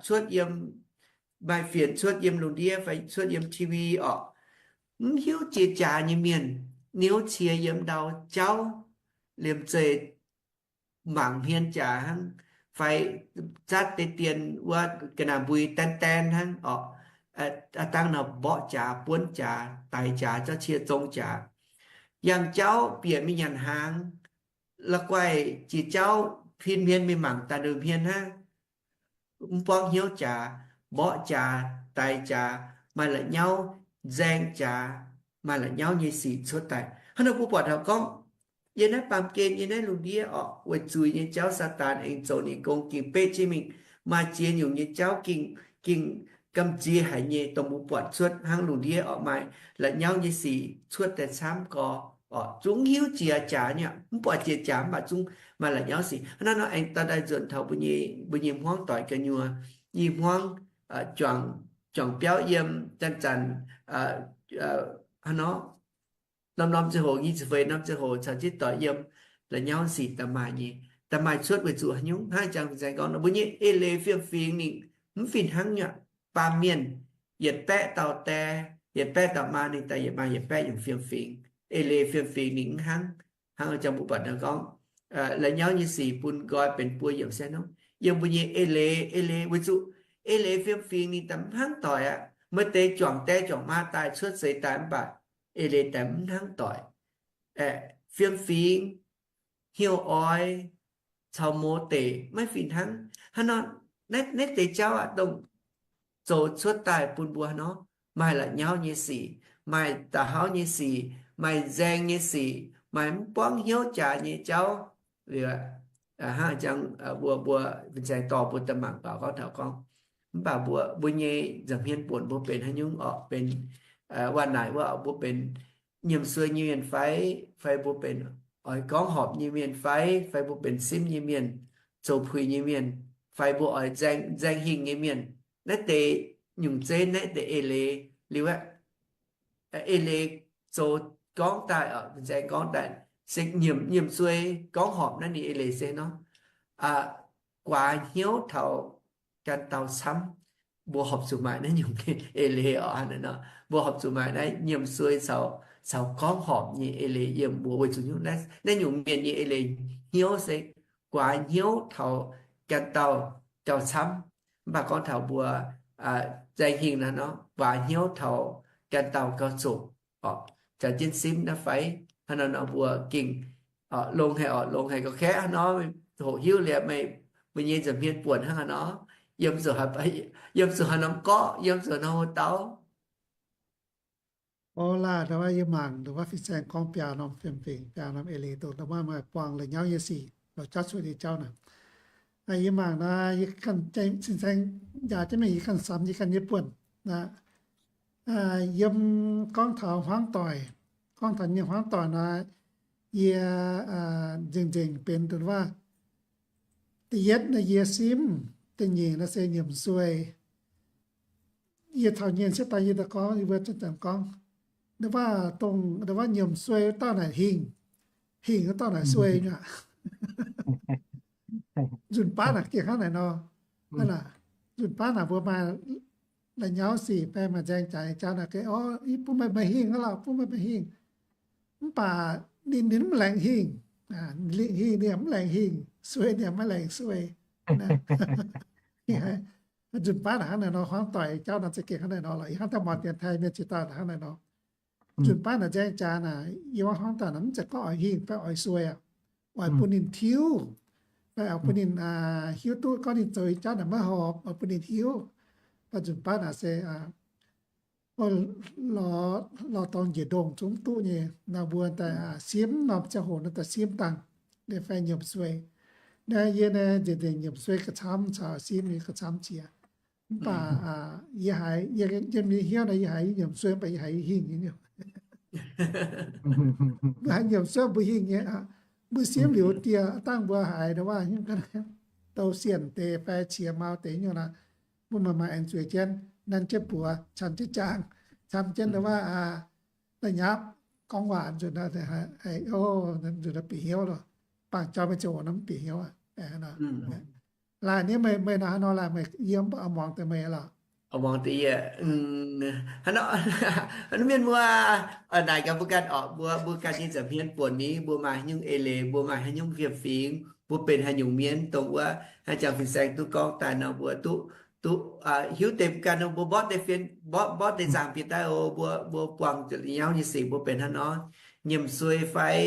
cuotv yiem, maaih fienx cuotv yiem lungh ndiev fai cuotv yiem T V orqc, mv hiuv jiex jaax nyei mienh niouv cie yiem ndau jauv, liemh zeih mangc hmien jaax hnangv, fai zatv deix dien wuov ga'naaiv mbui dan-dan hnangv orqc, aa, dangh nor mborqv jaax, buonv jaax, daix jaax, jauv cie zong jaax, yangh jauv bieqc mingh nyanc hnaangx, la'guaih jiex jauv pin hmien mingh mangc daaih nduqc hmien hnangv, mv buangv hnyouv jaax, mborqv jaax, daix jaax, maaih la'nyauv, nzaeng jaax, maaih la'nyauv nyei sic cuotv daaih. Hnangv nor mbuo buatc taux gorngv yiem naaiv baamh gen, yiem naaiv lungh ndiev orqc, weic zuiz nyei jauv Saadaan aengx zoux ninh gong gengh beqv jienv mingh. Maaih ziex nyungc nyei jauv gengh, gengh gamh nziex haic nyei, dongh mbuo buatc cuotv hnangv lungh ndiev orqc, maaih la'nyauv nyei sic cuotv daaih camv gorx orqc, zungv hiuv jiex jaax nyei, mv buatc jiex jaax mv baac zungv maaih la'nyauv sic. Hnangv naaiv nor aengx dorh daaih nzuonx taux mbuo nyei, mbuo nyei hmuangv doic gu'nyuoz, i hmuangv juangc, juangc biauv yiem, zanc-zanc hnangv nor norm-norm ziangh hoc, nyic ziepc feix norm ziangh hoc caux jienv doic yiem, la'nyauv sic da'maaih nyei, da'maaih cuotv weic zuqc haaix nyungc? Hnangv jangx fin-saeng gorngv nor, mbuo nyei eix leiz fiem-fingx ninh mv fih hnangv nyei. Baamh mienh yietc baeqv dauh die, yietc baeqv dauh maa, ninh daaih yietc maaih yietc baeqv nyungc fiem-fingx. Eix leiz fiem-fingx ninh mv hnangv. Hnangv jangx mbuo buatc nor gorngv, la'nyauv nyei sic bun nqoi benx buo yiemc se hnangv. Yiem mbuo nyei eix leiz, eix leiz weic zuqc eix leiz fiem-fingx ninh daaih mv hnangv doic aqv. Maaih deix juangc die juangc maa daaih cuotv seix daaih mv baac eix leiz daaih mv hnangv doic. Fiem-fingx, hnyouv oix, caux mouz deic maiv fih hnangv. Hnangv nor, naaiv deix jauv aqv dongh zoux cuotv daaih bun mbuo hnangv nor, maaih la'nyauv nyei sic, maaih da'hauv nyei sic, maaih nzaeng nyei sic, maaih mv buangv hnyouv jaax nyei jauv. Liuz, hnangv jangx mbuo, mbuo fin-saeng dorh mbuo daaih mangc baaux gorngv taux gorngv, mv baac mbuo, mbuo nyei nza'hmien buonc mbuo benx haaix nyungc orqc? Benx, waac naaic wuov, mbuo benx nyiemc suei nyei mienh fai, fai mbuo benx oix gorngv horpc nyei mienh fai, fai mbuo benx simv nyei mienh, zoux puix nyei mienh, fai mbuo oix nzaeng, nzaeng hingh nyei mienh, naaiv deix nyungc zeiv, naaiv deix eix leiz liuz aqv. Eix leiz zoux gorngv daaih, nzaeng gorngv daaih, se nyiemc, nyiemc suei gorngv horpc naaiv ninh eix leiz se nor, guaax hnyouv taux ganh dauh camv. Mbuo horpc zuqc maaih naaiv nyungc eix leiz oc. Hnangv naaiv nor, mbuo horpc zuqc maaih naaiv nyiemc suei caux, caux gorngv horpc nyei eix leiz yiem mbuo weic zuqc nyungc naaiv, naaiv nyungc mienh nyei eix leiz hnyouv se guaax hnyouv taux ganh dauh gauh camv. Mv baac gorngv taux mbuo nzaeng hingh naaiv nor, guaax hnyouv taux ganh dauh gauh zoqc. Jaax jienv simv naaiv fai? Hnangv naaiv nor mbuo gengh longx haic orqc, longx haic gauh kaeqv hnangv nor, hoqc hiuv liuz meih mbuo nyei nza'hmien buonc hnangv haaix nor, yiem zuqc haaix norm gorqv, yiem zuqc haaix norm hlo dauh. O laaih, ndongc wuov yie mangc ndongc wuov fin-saeng gorngv biaa norm fiem-fingx, biaa norm eix leiz dongh ndongc wuov maaih buangh la'nyauv nyei sic, la'jauv cuotv nyei jauv naaic. Yie mangc nor, yie ganh, fin-saeng njaaux jienv mingh yie ganh samx yie ganh nyei buonc. Yiem gorngv taux hmuangv doic, gorngv taux nyei hmuangv doic nor, yie nzengc-nzengc benx ndongc wuov, da'yietv naaiv yie simv, da'nyeic naaiv se nyiemc suei. Yie taux nyei sieqv daaih yie daaih gorngv, yie mbuo zanc-zanc gorngv, ndongc wuov dongh, ndongc wuov nyiemc suei wuov dauh naaic hingh, hingh wuov dauh naaic suei nyei aqv. Nzunc baav naaic gengh hnangv naaic nor. Hnangv naaic, nzunc baav naaic mbuo maaih la'nyauv sic fai maaih nzaeng jaax nyei jauv naaic gengh, o, yie bun meih maaih hingh aqv lorqc, bun meih maaih hingh. Mv baac ninh, ninh mv laengz hingh. Ninh lingh hingh, ninh yaac mv laengz hingh. Suei, ninh yaac maiv laengz suei. Nzunc baav naaic hnangv naaic nor, hmuangv doic jauv naaic za'gengh hnangv naaic nor lorqc. Ih hnangv daaih maaih dienx taaih mienh ziex dauh hnangv naaic nor. Nzunc baav naaic nzaeng jaax naaic, yie mbuo hmuangv doic naaic mv zeiz gorngv oix hingh fai oix suei aqv. Oix bun ninh tiuv, fai oix bun ninh hiuv duqv gorngv ninh zoux nyei jauv naaic maiv horpc, oix bun ninh hiuv. Mv baac nzunc baav naaic se lorz dorngx njiec ndongh zungv duqv nyei. Naaiv mbuo daaih simv norm ziangh hoc naaiv daaih simv dangh, naaiv fai nyiemc suei. Naaiv yie naaiv nzengc-nzengc nyiemc suei ga'camv caux simv nyei ga'camv jiex. Mv baac yie haiz, yiem yie hnyouv naaiv yie haiz yie nyiemc suei mv baac yie haiz yie hingh nyei. Mbuo haiz nyiemc suei mbuo hingh nyei aqv. Mbuo simv liuz dieh dangh mbuo haiz ndau waac nyungc ga'naaiv, douz sienh deix fai qiex mau deix nyungc nor, mbuo maaih maaih aengx zueiz jienv, nanv jienv buoz, camv jienv jaang, camv jienv ndau waac, la'nyapv gorngv waac nzunc, nzunc bieqc hnyouv loh. Bangc jauv meih ziouc oc nor mv bieqc hnyouv aqv. Laaix niv meih, meih nor haaix nor laaih, meih yiem muangx deix meih lorqc. Muangx deix yie, hnangv nor, mienh muoz, naaic gaax mbuo ganh orqc, mbuo, mbuo ganh nyei nza'hmien buonc ni, mbuo maaih haaix nyungc eix leiz, mbuo maaih haaix nyungc fiem-fingx, mbuo benx haaix nyungc mienh, dongh wuov hnangv jangx fin-saeng duqv gorngv daaih nor, mbuo duqv, duqv hiuv deix mbuo ganh nor, mbuo mborqv deix fien, mborqv, mborqv deix nzaangc bieqc daaih oc. Mbuo, mbuo buangh nyauv nyei sic mbuo benx hnangv nor, nyiemc suei fai,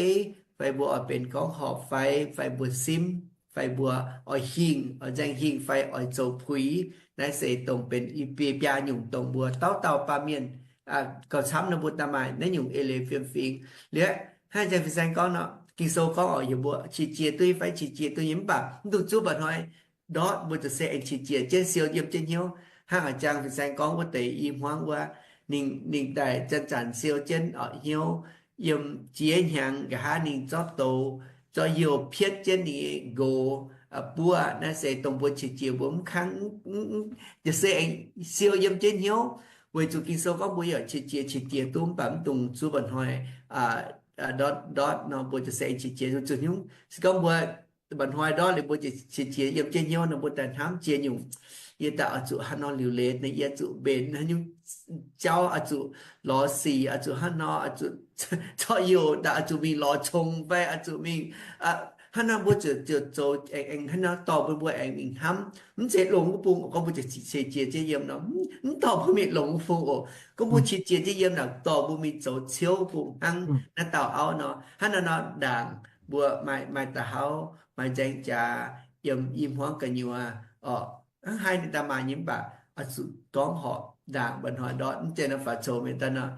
fai mbuo oix benx gorngv horpc fai, fai mbuo simv, fai mbuo oix hingh, oix nzaeng hingh fai oix zoux puix. Naaiv se dongh benx i biaa, biaa nyungc dongh mbuo dauh dauh baamh mienh gauh camv nor mbuo daaih maaih naaiv nyungc eix leiz fiem-fingx. Liuz hnangv jangx fin-saeng gorngv nor, Ging-Sou gorngv oc, yie mbuo qiex jiez duqv nyei fai qiex jiez duqv nyei, mv baac mv dungx zuov mba'hnoi ndortv, mbuo ziouc se aengx qiex jiez jienv siou yiem jienv hnyouv. Hnangv a'jang fin-saeng gorngv wuov deix i hmuangv wuov, ninh, ninh daaih zanc-zanc siou jienv oc hnyouv, yiem jiex hnyangx nqa'haav ninh zorqv douz, zorqv youh pietv jienv ninh nyei nqox buov. Naaiv se dongh mbuo qiex jiez mbuo mv kangv, ziouc se aengx siou yiem jienv hnyouv, weic zuqc Ging-Sou gorngv mbuo yaac qiex jiez qiex jiez duqv, mv baac mv dungx zuov mba'hnoi ndortv, ndortv nor mbuo ziouc se aengx qiex jiez zuqc nyungc. Se gorngv mbuo mba'hnoi ndortv liuz mbuo qiex jiez yiem jienv hnyouv nor mbuo daaih hnamv jiex nyungc, yie daaih oix zuqc haaix nor liuc leiz nor, yie zuqc mbenc haaix nyungc jauv, oix zuqc lorz sic, oix zuqc hnangv nor, oix zuqc zorqv youh daaih, oix zuqc mingh lorz cong fai oix zuqc mingh hnangv nor, mbuo ziouc, ziouc zoux aengx, aengx hnangv nor dorh mbuo, mbuo aengx mingh hnamv. Mv zeiz longx wuov bung oc, gorngv mbuo ziouc qiex jiez jienv yiem nor, mv dorh mbuo mingh longx wuov bung oc. Gorngv mbuo qiex jiez jienv yiem naaic dorh mbuo mingh zoux ciouv bung hnangv naaiv dauh auv nor. Hnangv nor nor ndaangc mbuo maaih, maaih da'hauv, maaih nzaeng jaax yiem i hmuangv gu'nyuoz oc, hnangv haaix ninh daaih maaih nyei mv baac oix zuqc gorngv horpc ndaangc mba'hnoi ndortv. Mv zeiz nor faaux coux mienh daaih nor,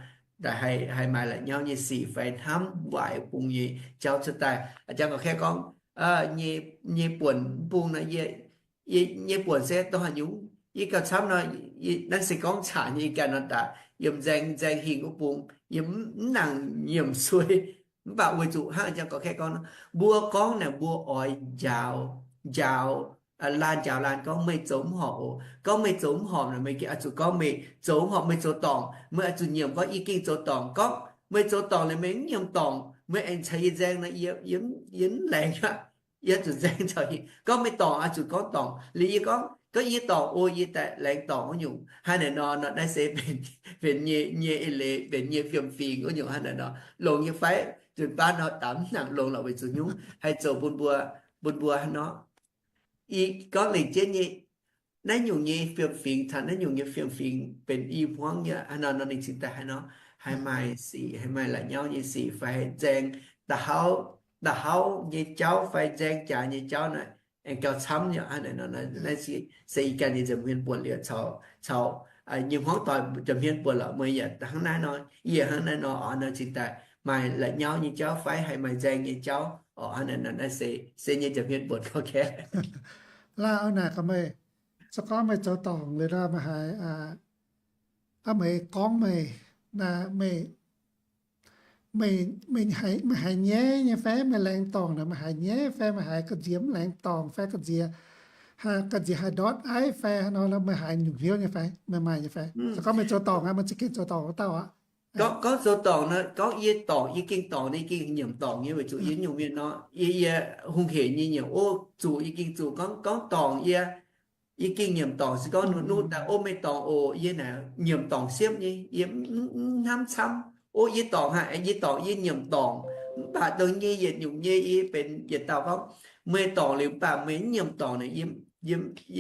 daaih haih, haih maaih la'nyauv nyei sic fai hnamv waaic bung nyei jauv cuotv daaih. A'jang ga'kaeqv gorngv, nyei, nyei buonc bung nor, yie, yie nyei buonc se dongh haaix nyungc, yie gauh camv nor, naaiv se gorngv caux nyei ganh nor daaih yiem nzaeng, nzaeng hingh wuov bung, yie mv nangc nyiemc suei. Mv baac weic zuqc hnangv a'jang ga'kaeqv gorngv nor, mbuo gorngv naaic mbuo oix njaaux, njaaux, laanh njaaux laanh gorngv meih zoux mv horpc oc. Gorngv meih zoux mv horpc naaic meih gengh oix zuqc gorngv meih zoux mv horpc, meih zoux dorngc, meih oix zuqc nyiemc gorngv yie gengh zoux dorngc. Gorngv meih zoux dorngc liuz meih mv nyiemc dorngc, meih aengx caux yie nzaeng nor, yie, yie mv laengz aqv. Yie zuqc nzaeng caux yie. Gorngv meih dorngc oix zuqc gorngv dorngc. Liuz yie gorngv, gorngv yie dorngc oc, yie daaih laengz dorngc wuov nyungc. Hnangv naaic nor, nor naaiv se benx, benx nyei, nyei eix leiz, benx nyei fiem-fingx wuov nyungc hnangv naaic nor. Longx nyei fai? Nzunc baav nor daaih mv nangc longx lorqc, weic zuqc nyungc haih zoux bun mbuo, bun mbuo hnangv nor. Ih gorngv lengc jienv nyei, naaiv nyungc nyei fiem-fingx caux naaiv nyungc nyei fiem-fingx benx i hmuangv nyei hnangv nor, nor ninh cingx daaih haaix nor, haih maaih sic, haih maaih la'nyauv nyei sic fai haih nzaeng da'hauv, da'hauv nyei jauv fai nzaeng jaax nyei jauv naaiv, aengx gauh camv nyei hnangv naaic nor. Naaiv se ih ganh nyei nza'hmien buonc liuz caux, caux nyei hmuangv doic nza'hmien buonc lorqc, meih yaac hnangv naaiv nor, yie hnangv naaiv nor, oix nor cingx daaih maaih la'nyauv nyei jauv fai haih maaih nzaeng nyei jauv oc. Hnangv naaic nor, naaiv se, se nyei nza'hmien buonc gauh kaeqv. Laanh, naaic gaax meih, se gorngv meih zoux dorngc liuz nor, meih haiz, aav, meih gorngv meih, meih, meih haiz nyaiv nyei fai meih laengz dorngc naaic, meih haiz nyaiv fai meih haiz ga'nziex mv laengz dorngc fai ga'nziex, ga'nziex haih ndortv aiv fai haaix nor, meih haiz nyungc hnyouv nyei fai meih maaih nyei fai? Se gorngv meih zoux dorngc aqv, meih za'gengh zoux dorngc wuov dauh aqv. Gorngv, gorngv zoux dorngc nor, gorngv yie dorngc, yie gengh dorngc, yie gengh nyiemc dorngc nyei, weic zuqc yie nyungc mienh nor, yie, yie hungh hec nyei nyiemc ov, zuqc yie gengh zuqc. Gorngv, gorngv dorngc yie, yie gengh nyiemc dorngc. Se gorngv nuqv, nuqv daaih, ov, meih dorngc oc, yie naaic nyiemc dorngc siepv nyei, yie mv hnamv camv. Ov, yie dorngc haic, yie dorngc, yie nyiemc dorngc. Mv baac dongh nyei yietc nyungc nyei yie benx yietc dauh gorngv, meih dorngc liuz mv baac meih mv nyiemc dorngc naaic, yie,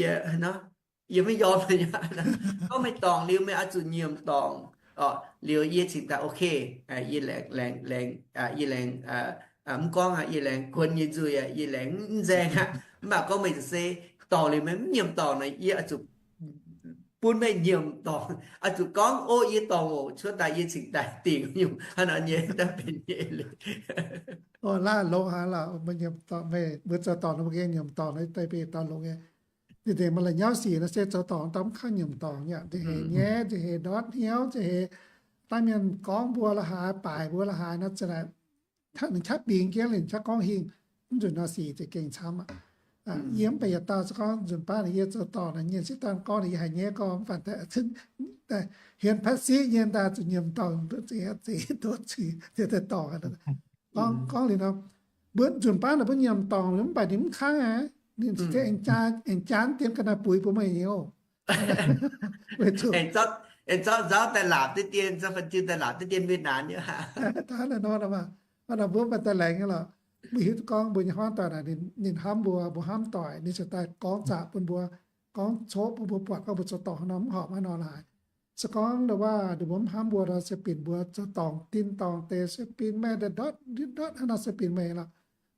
yie, yie maiv yiem aqv. Gorngv meih dorngc liuz meih oix zuqc nyiemc dorngc oc, liuz yie cingx daaih ok, yie laengz, laengz, laengz, yie laengz, mv gorngv aqv, yie laengz kuonx nyei nzuih aqv, yie laengz mv nzaeng aqv. Mv baac gorngv meih se dorngc liuz meih mv nyiemc dorngc naaic, yie oix zuqc bun meih nyiemc dorngc, oix zuqc gorngv, ov, yie dorngc oc, cuotv daaih yie cingx daaih dingc nyungc hnangv nor nyei, daaih benx nyei leiz. Laanh longx haic lorqc, mbuo nyiemc dorngc, mbuo zoux dorngc nor mbuo gengh nyiemc dorngc nor deix beiv dorh longx nyei. Ninh deix maaih la'nyauv sic nor se zoux dorngc daaih mv kangv nyiemc dorngc nyei, nziex hec nyaiv, nziex hec ndortv hnyouv, nziex hec dangh mienh gorngv mbuo la'haaix, baaic mbuo la'haaix nor, za'naaic ninh qaqv bingx jienv, ninh qaqv gorngv hingh, mv nzunc nor sic za'gengh camv aqv. Yie mv baac yietc dauh se gorngv nzunc baav ninh yie zoux dorngc naaic, nyienh sieqv dorn gorngv ninh yie haiz nyaiv gorngv, mv baac hienx patv siqv nyei daaih zuqc nyiemc dorngc, zeix zeix duqv zuiz, zeix daaih dorngc. Gorngv, gorngv liuz nor, mbuo nzunc baav naaic mbuo nyiemc dorngc mv baac ninh mv kangv aqv. Ninh aengx jaan dien ga'naaiv buix bun meih nyei oc. Aengx zorqv nzauv daaih laapc diqv dien, zorqv fan-ziu daaih laapc diqv dien Việt Nam nyei. Daaih naaiv nor, mbuo mv baac daaih laengz nyei lorqc. Mbuo hiuv duqv gorngv mbuo nyei hmuangv doic naaic ninh hnamv mbuo, mbuo hnamv doic, ninh ziouc daaih gorngv zaqc bun mbuo, gorngv coqv bun mbuo buatc gorngv mbuo zoux dorngc haaix norm mv horpc haaix nor laaix. Se gorngv ndongc waac ninh mbuo mv hnamv mbuo nor, se binc mbuo zoux dorngc din dorngc deix, se binc meih ndortv ndortv haaix nor, se binc meih lorqc.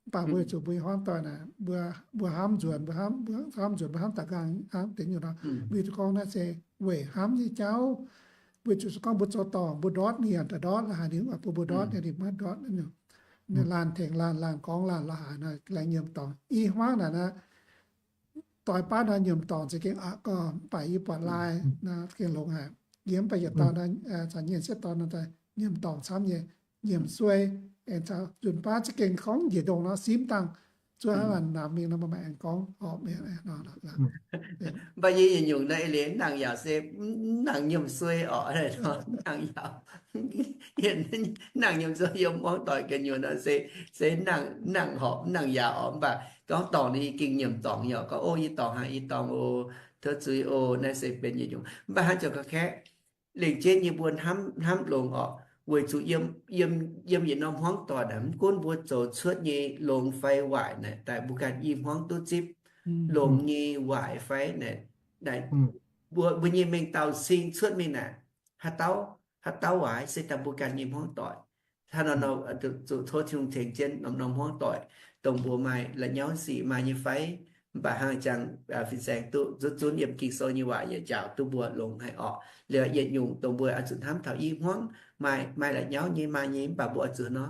Mv baac mbuo zuqc mbuo nyei hmuangv doic naaic, mbuo, mbuo hnamv nzuonx, mbuo hnamv, mbuo hnamv nzuonx, mbuo hnamv daaih nqaang hnangv deix nyungc nor, mbuo zuqc gorngv naaiv se weic hnamv nyei jauv. Mbuo zuqc se gorngv mbuo zoux dorngc, mbuo ndortv ninh yaac daaih ndortv, la'haaix ninh mv baac bun mbuo ndortv nyei, ninh maiv ndortv naaiv nyungc. Laanh tengx laanh, laanh gorngv laanh, la'haaix nor laengz nyiemc dorngc. I hmuangv naaic naaiv doix baav nor nyiemc dorngc za'gengh aqc gorx, mv baac yie buatc laai nor gengh longx haic. Yie mv baac yietc dauh nor, caux nyienh sieqv dorn nor daaih nyiemc dorngc camv nyei, nyiemc suei, aengx caux nzunc baav za'gengh gorngv njiec ndongc nor simv dangh zuov hnangv laanh namx mingh nor, maaih aengx gorngv horpc mi'aqv nor. Mv baac yie yietc nyungc naaiv eix leiz nangc yaac se mv nangc nyiemc suei orqc, nangc yaac nangc nyiemc suei yiem hmuangv doic gu'nyuoz nor se, se nangc, nangc horpc mv nangc yaac orqc. Mv baac gorngv dorngc ninh yie gengh nyiemc dorngc nyei orqc, gorngv, O, yie dorngc haic, yie dorngc oc, tov zuiz oc. Naaiv se benx yietc nyungc. Mv baac hnangv zoux ga'kaeqv lengc jienv nyei mbuo hnamv, hnamv longx orqc, weic zuqc yiem, yiem, yiem yietc norm hmuangv doic naaic, mv gunv mbuo zoux cuotv nyei longx fai waaic naaic, daaih mbuo ganh i hmuangv duqv zipv longx nyei waaic fai naaic, naaic mbuo, mbuo nyei mengh dauh sing cuotv mingh naaic, haaix dauh, haaix dauh waaic se daaih mbuo ganh nyei hmuangv doic. Hnangv nor, zuqc tov Tin-Hungh tengx jienv norm-norm hmuangv doic, dongh mbuo maaih la'nyauv sic maaih nyei fai. Mv baac hnangv jangx fin-saeng duqv zunv, zunv yiem Ging-Sou nyei waac yaac njaaux duqv mbuo longx haic orqc. Liuz yietc nyungc dongh mbuo oix zuqc hnamv taux i hmuangv maaih, maaih la'nyauv nyei maaih nyei, mv baac mbuo oix zuqc nor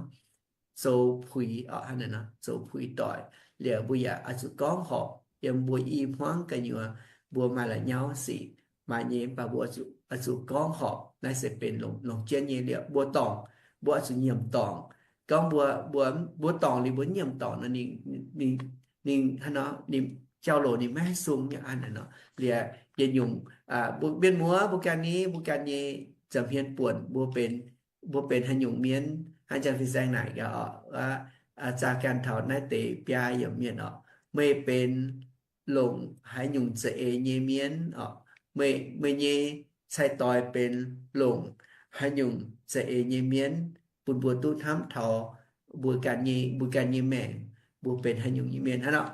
zoux puix orqc, hnangv naaic nor zoux puix doic. Liuz mbuo yaac oix zuqc gorngv horpc yiem mbuo i hmuangv gu'nyuoz, mbuo maaih la'nyauv sic maaih nyei, mv baac mbuo oix zuqc gorngv horpc. Naaiv se benx longc, longc jienv nyei. Liuz mbuo dorngc, mbuo oix zuqc nyiemc dorngc. Gorngv mbuo, mbuo, mbuo dorngc liuz mbuo nyiemc dorngc nor, ninh, ninh, ninh, ninh jauv-louc ninh maiv haih sung nyei aqv nor. Liuz yietc nyungc mienh muoz mbuo ganh ni, mbuo ganh nyei nza'hmien buonc mbuo benx, mbuo benx haaix nyungc mienh. Hnangv jang fin-saeng naaic gaax, zaah ganh taux naaiv deix biaa yiemc mienh orqc, meih benx longc haaix nyungc za'eix nyei mienh orqc, meih, meih nyei cai-doix benx longc haaix nyungc za'eix nyei mienh, bun mbuo duqv hnamv taux mbuo ganh nyei, mbuo ganh nyei maengc, mbuo benx haaix nyungc nyei mienh hnangv nor.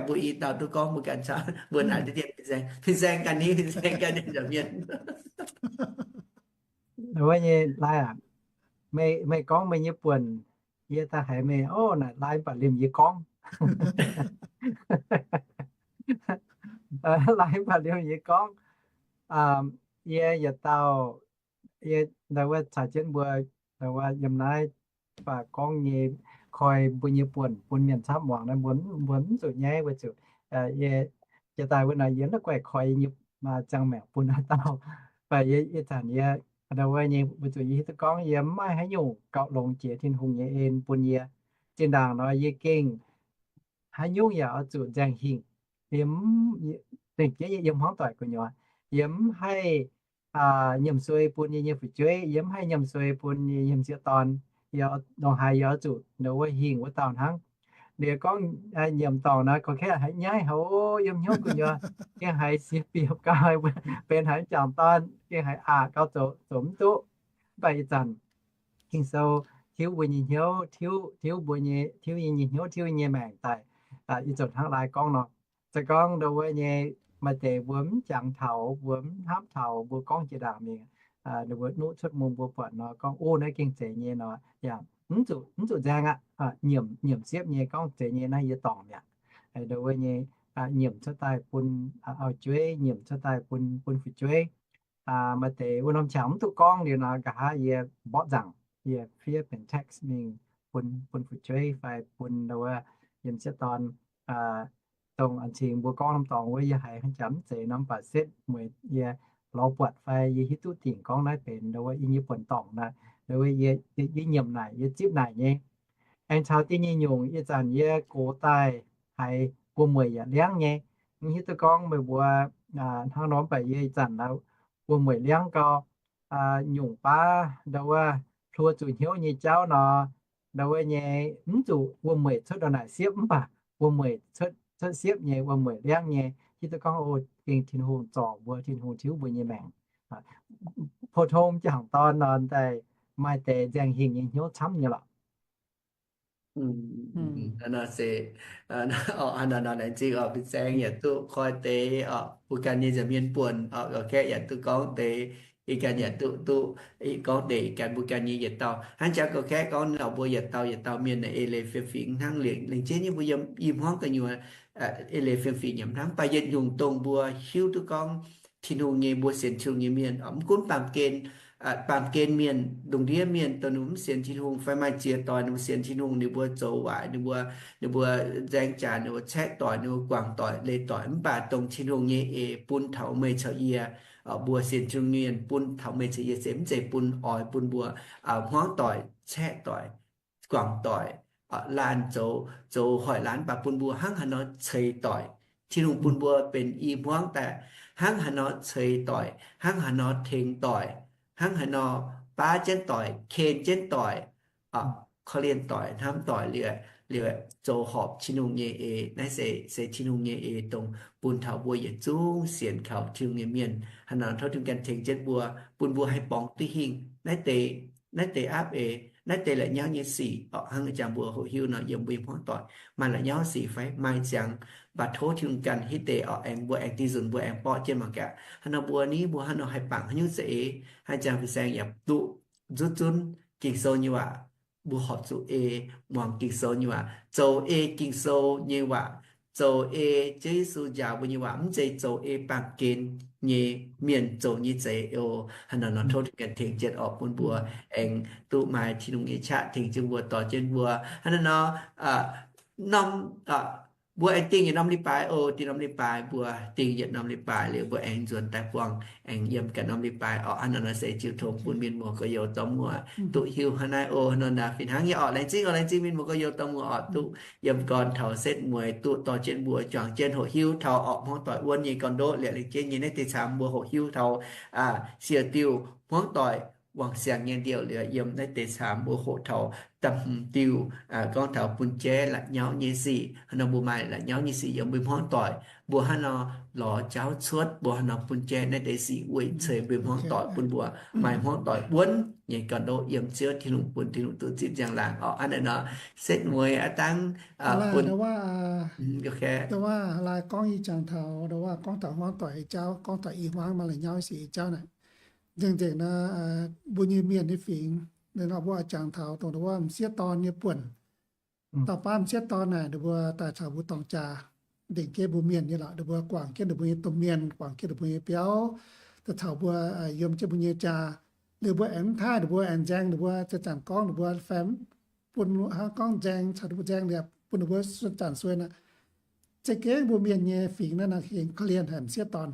Mbuo i dauh duqv gorngv mbuo ganh camv, mbuo naaic diqv dien fin-saeng, fin-saeng ganh ni, fin-saeng ganh nyei nza'hmien. Wuov nyei laai aac, meih, meih gorngv meih nyei buonc, yie daaih haiz meih, o, naaic laai mv baac liemh yie gorngv. Laai mv baac liemh yie gorngv. Yie yietc dauh, yie ndau wuov caux jienv mbuo ndau wuov yiem naaiv baac gorngv nyei, koi mbuo nyei buonc bun mienh camv muangx naaiv, mbuo, mbuo mv zuqc nyaiv weic zuqc yie, jiex daaih wuov naaic yie mv guaix koi nyei ziangh maengc bun haaix dauh. Baac yie, ih zanc yie ndau wuov nyei weic zuqc yie hiuv duqv gorngv yie mv maaih haaix nyungc gauh longx jiex Tin-Hungh nyei en bun yie. Zinh ndaangc nor yie gengh haaix nyungc yaac oix zuqc nzaeng hingh. Yie mv, dengh jiex yie yiem hmuangv doic gu'nyuoz, yie mv haih nyiemc suei bun yie nyei fu'jueiv, yie mv haih nyiemc suei bun yie nyei hmz sieqv dorn. Yie ndongc haaix yie oix zuqc ndau wuov hingh wuov dauh hnangv. Liuz gorngv nyiemc dorngc nor, gorngv haiz nyaiv haic, yiem hnyouv gu'nyuoz gengh haiz siex biopv gau, benx haiz m'jangc dorn gengh haiz aqc gau, zoux, zoux mv duqv. Mv baac ih zanc Ging-Sou tiuv mbuo nyei hnyouv, tiuv, tiuv mbuo nyei, tiuv yie nyei hnyouv, tiuv yie nyei maengc daaih, ih zanc hnangv laai gorngv nor, se gorngv ndau wuov nyei maaih deix mbuo mv jangx taux, mbuo mv hnamv taux, mbuo gorngv jiex ndaangc mingh, ninh mbuo nuqv cuotv mungh mbuo buatc nor gorngv, o, naaiv gengh zeiz nyei nor, yaac mv zuqc, mv zuqc nzaeng aqv. Nyiemc, nyiemc siepv nyei gorngv zeiz nyei naaiv yie dorngc mi'aqv. Ndau wuov nyei nyiemc cuotv daaih bun auv-jueiv, nyiemc cuotv daaih bun, bun fu'jueiv. Maaih deix wuov norm qangx mv duqv gorngv liuz nor, nqa'haav yie mborqv nzaangc, yie fiev benx text mingh bun, bun fu'jueiv fai bun ndau wuov yiem sieqv dorn, dongh an cing mbuo gorngv norm dorngx wuov yie haiz hnangv jaax mv zeiz nor, mv baac setv mueiz yie lorz buatc fai yie hiuv duqv dingc gorngv naaiv benx ndau wuov yie nyei buonc dorngc naaic, ndau wuov yie, yie nyiemc naaic, yie zipv naaic nyei. Aengx caux da'nyeic nyungc, ih zanc yie gox daaih haiz wuom-mueic yaac liangv nyei. Mv hiuv duqv gorngv meih mbuo hnangv nor, mv baac yie ih zanc wuom-mueic liangv gau, nyungc baav ndau wuov hluo zuqc hnyouv nyei jauv nor, ndau wuov nyei mv zuqc wuom-mueic cuotv ndau naaic siepv, mv baac wuom-mueic cuotv siepv nyei, wuom-mueic liangv nyei. Hiuv duqv gorngv o, gengh Tin-Hungh zorc mbuo, Tin-Hungh tiuv mbuo nyei maengc. Pou-tong jangc dorn nor daaih maaih deix nzaeng hingh nyei hnyouv camv nyei lorqc. Nor se, nor, laengz zingh oc, fin-saeng yaac duqv koi deix oc, mbuo ganh nyei nza'hmien buonc oc, ga'kaeqv yaac duqv gorngv deix, ih ganh yaac duqv, duqv gorngv deix ganh mbuo ganh nyei yietc dauh. Hnangv jangx ga'kaeqv gorngv nor, mbuo yietc dauh yietc dauh mienh naaic eix leiz fiem-fingx hnangv, lengc jeiv nyei mbuo yiem i hmuangv gu'nyuoz eix leiz fiem-fingx nyiemc hnangv. Mv baac yietc nyungc dongh mbuo hiuv duqv gorngv Tin-Hungh nyei, mbuo sienx Tin-Hungh nyei mienh oc, mv gunv baamh gen, baamh gen mienh, lungh ndiev mienh dongh ninh mv sienx Tin-Hungh fai maaih ziex doic ninh mbuo sienx Tin-Hungh, ninh mbuo zoux waaic, ninh mbuo, ninh mbuo nzaeng jaax, ninh mbuo caeqv doic, ninh mbuo guangc doic, leiz doic, mv baac dongh Tin-Hungh nyei eix bun taux meih caux yie, mbuo sienx Tin-Hungh mienh bun taux meih caux yie se mv zeiz bun oix bun mbuo hmuangv doic, caeqv doic, guangc doic, laanh zoux, zoux hoic laanh, mv baac bun mbuo hnangv haaix nor ceix doic. Tin-Hungh bun mbuo benx i hmuangv daaih hnangv haaix nor ceix doic, hnangv haaix nor tengx doic, hnangv haaix nor baav jienv doic, ken jienv doic, korv-lienh doic, hnamv doic liuz, liuz zoux horpc Tin-Hungh nyei eix. Naaiv se, se Tin-Hungh nyei eix dongh bun taux mbuo yietc zungv sienx kaux Tin-Hungh nyei mienh. Hnangv nor tov Tin-Hungh ganh tengx jienv mbuo, bun mbuo haih borngz duqv hingh naaiv deix, naaiv deix aapv eix, naaiv deix la'nyauv nyei sic oc. Hnangv jangx mbuo hoqc hiuv nor, yiem mbuo nyei hmuangv doic maaih la'nyauv sic fai maaih ziangx, mv baac tov Tin-Hungh ganh hitv deix oc, aengx mbuo aengx dih nzunc mbuo aengx borqv jienv mangc gaax, hnangv nor mbuo ni, mbuo hnangv nor haih bangc haaix nyungc za'eix. Hnangv jangx fin-saeng yaac duqv nzutv zunv Ging-Sou nyei waac, mbuo horpc zuqc ei muangx Ging-Sou nyei waac, zoux ei Ging-Sou nyei waac, zoux ei Ziouv Yesu njaaux mbuo nyei waac, mv zeiz zoux ei baamh gen nyei mienh zoux nyei za'eix oc. Hnangv nor nor tov Tin-Hungh ganh tengx jienv oc, bun mbuo aengx duqv maaih Tin-Hungh nyei qaqv tengx jienv mbuo, dorh jienv mbuo. Hnangv nor nor, norm, mbuo aengx dingh yietc norm leiz-baaix oc, dingh norm leiz-baaix, mbuo dingh yietc norm leiz-baaix liuz mbuo aengx nzuonx daaih buangh aengx yiem ganh norm leiz-baaix oc. Hnangv nor nor se jiu tong bun mienh muoz gorx-youz dorh muoc duqv hiuv hnangv naaiv oc. Hnangv nor naaic fih hnangv nyei oc. Laengz zingh oc, laengz zingh mienh muoz gorx-youz dorh muoc oc, duqv yiem gorn taux setv mueiz duqv dorh jienv mbuo juangc jienv hoqc hiuv taux orqc hmuangv doic wuonv nyei gorn-ndoqv liuz, laengz zingh nyei naaiv deix camv mbuo hoqc hiuv taux siec diuh hmuangv doic wangc siangx nyei diuh liuz, yiem naaiv deix camv mbuo hoqc taux da'hmz diuh, gorngv taux bun jaiv la'nyauv nyei sic. Hnangv nor mbuo maaih la'nyauv nyei sic yiem mbuo hmuangv doic, mbuo hnangv nor lorz jauv cuotv, mbuo hnangv nor bun jaiv naaiv deix sic weic ceix mbuo hmuangv doic, bun mbuo maaih hmuangv doic wuonv nyei gorn-ndoqv yiem Ziouv Tin-Hungh, bun Tin-Hungh duqv zipv nziang-laangc oc. Hnangv naaiv nor setv mueiz aav dangv bun, ndo wuov, ndo wuov, laaix gorngv ih jangx taux, ndo wuov, gorngv taux hmuangv doic nyei jauv, gorngv taux i hmuangv maaih la'nyauv sic nyei jauv naaic, nzengc-nzengc nor, mbuo nyei mienh nyei fingx, ninh nor mbuo oix jangx taux dongh ndo wuov m'sieqv dorn nyei buonc. Dauh baav m'sieqv dorn naaic, ninh mbuo daaih caux mbuo dorng jaa, ndengc jeiv mbuo mienh nyei lorqc, ninh mbuo guangc jienv ninh mbuo nyei domh mienh, guangc jienv ninh mbuo nyei biauv, daaih caux mbuo yiem jienv mbuo nyei jaa. Liuz mbuo aengx mv taaih ninh mbuo, aengx nzaeng ninh mbuo, zanc-zanc gorngv ninh mbuo fai bun hnangv gorngv nzaeng, caux ninh mbuo nzaeng liuz bun ninh mbuo zanc-zanc sueih naaic. Za'gengh mbuo mienh nyei fingx naaiv nor hingx korv-lienh haic m'sieqv dorn.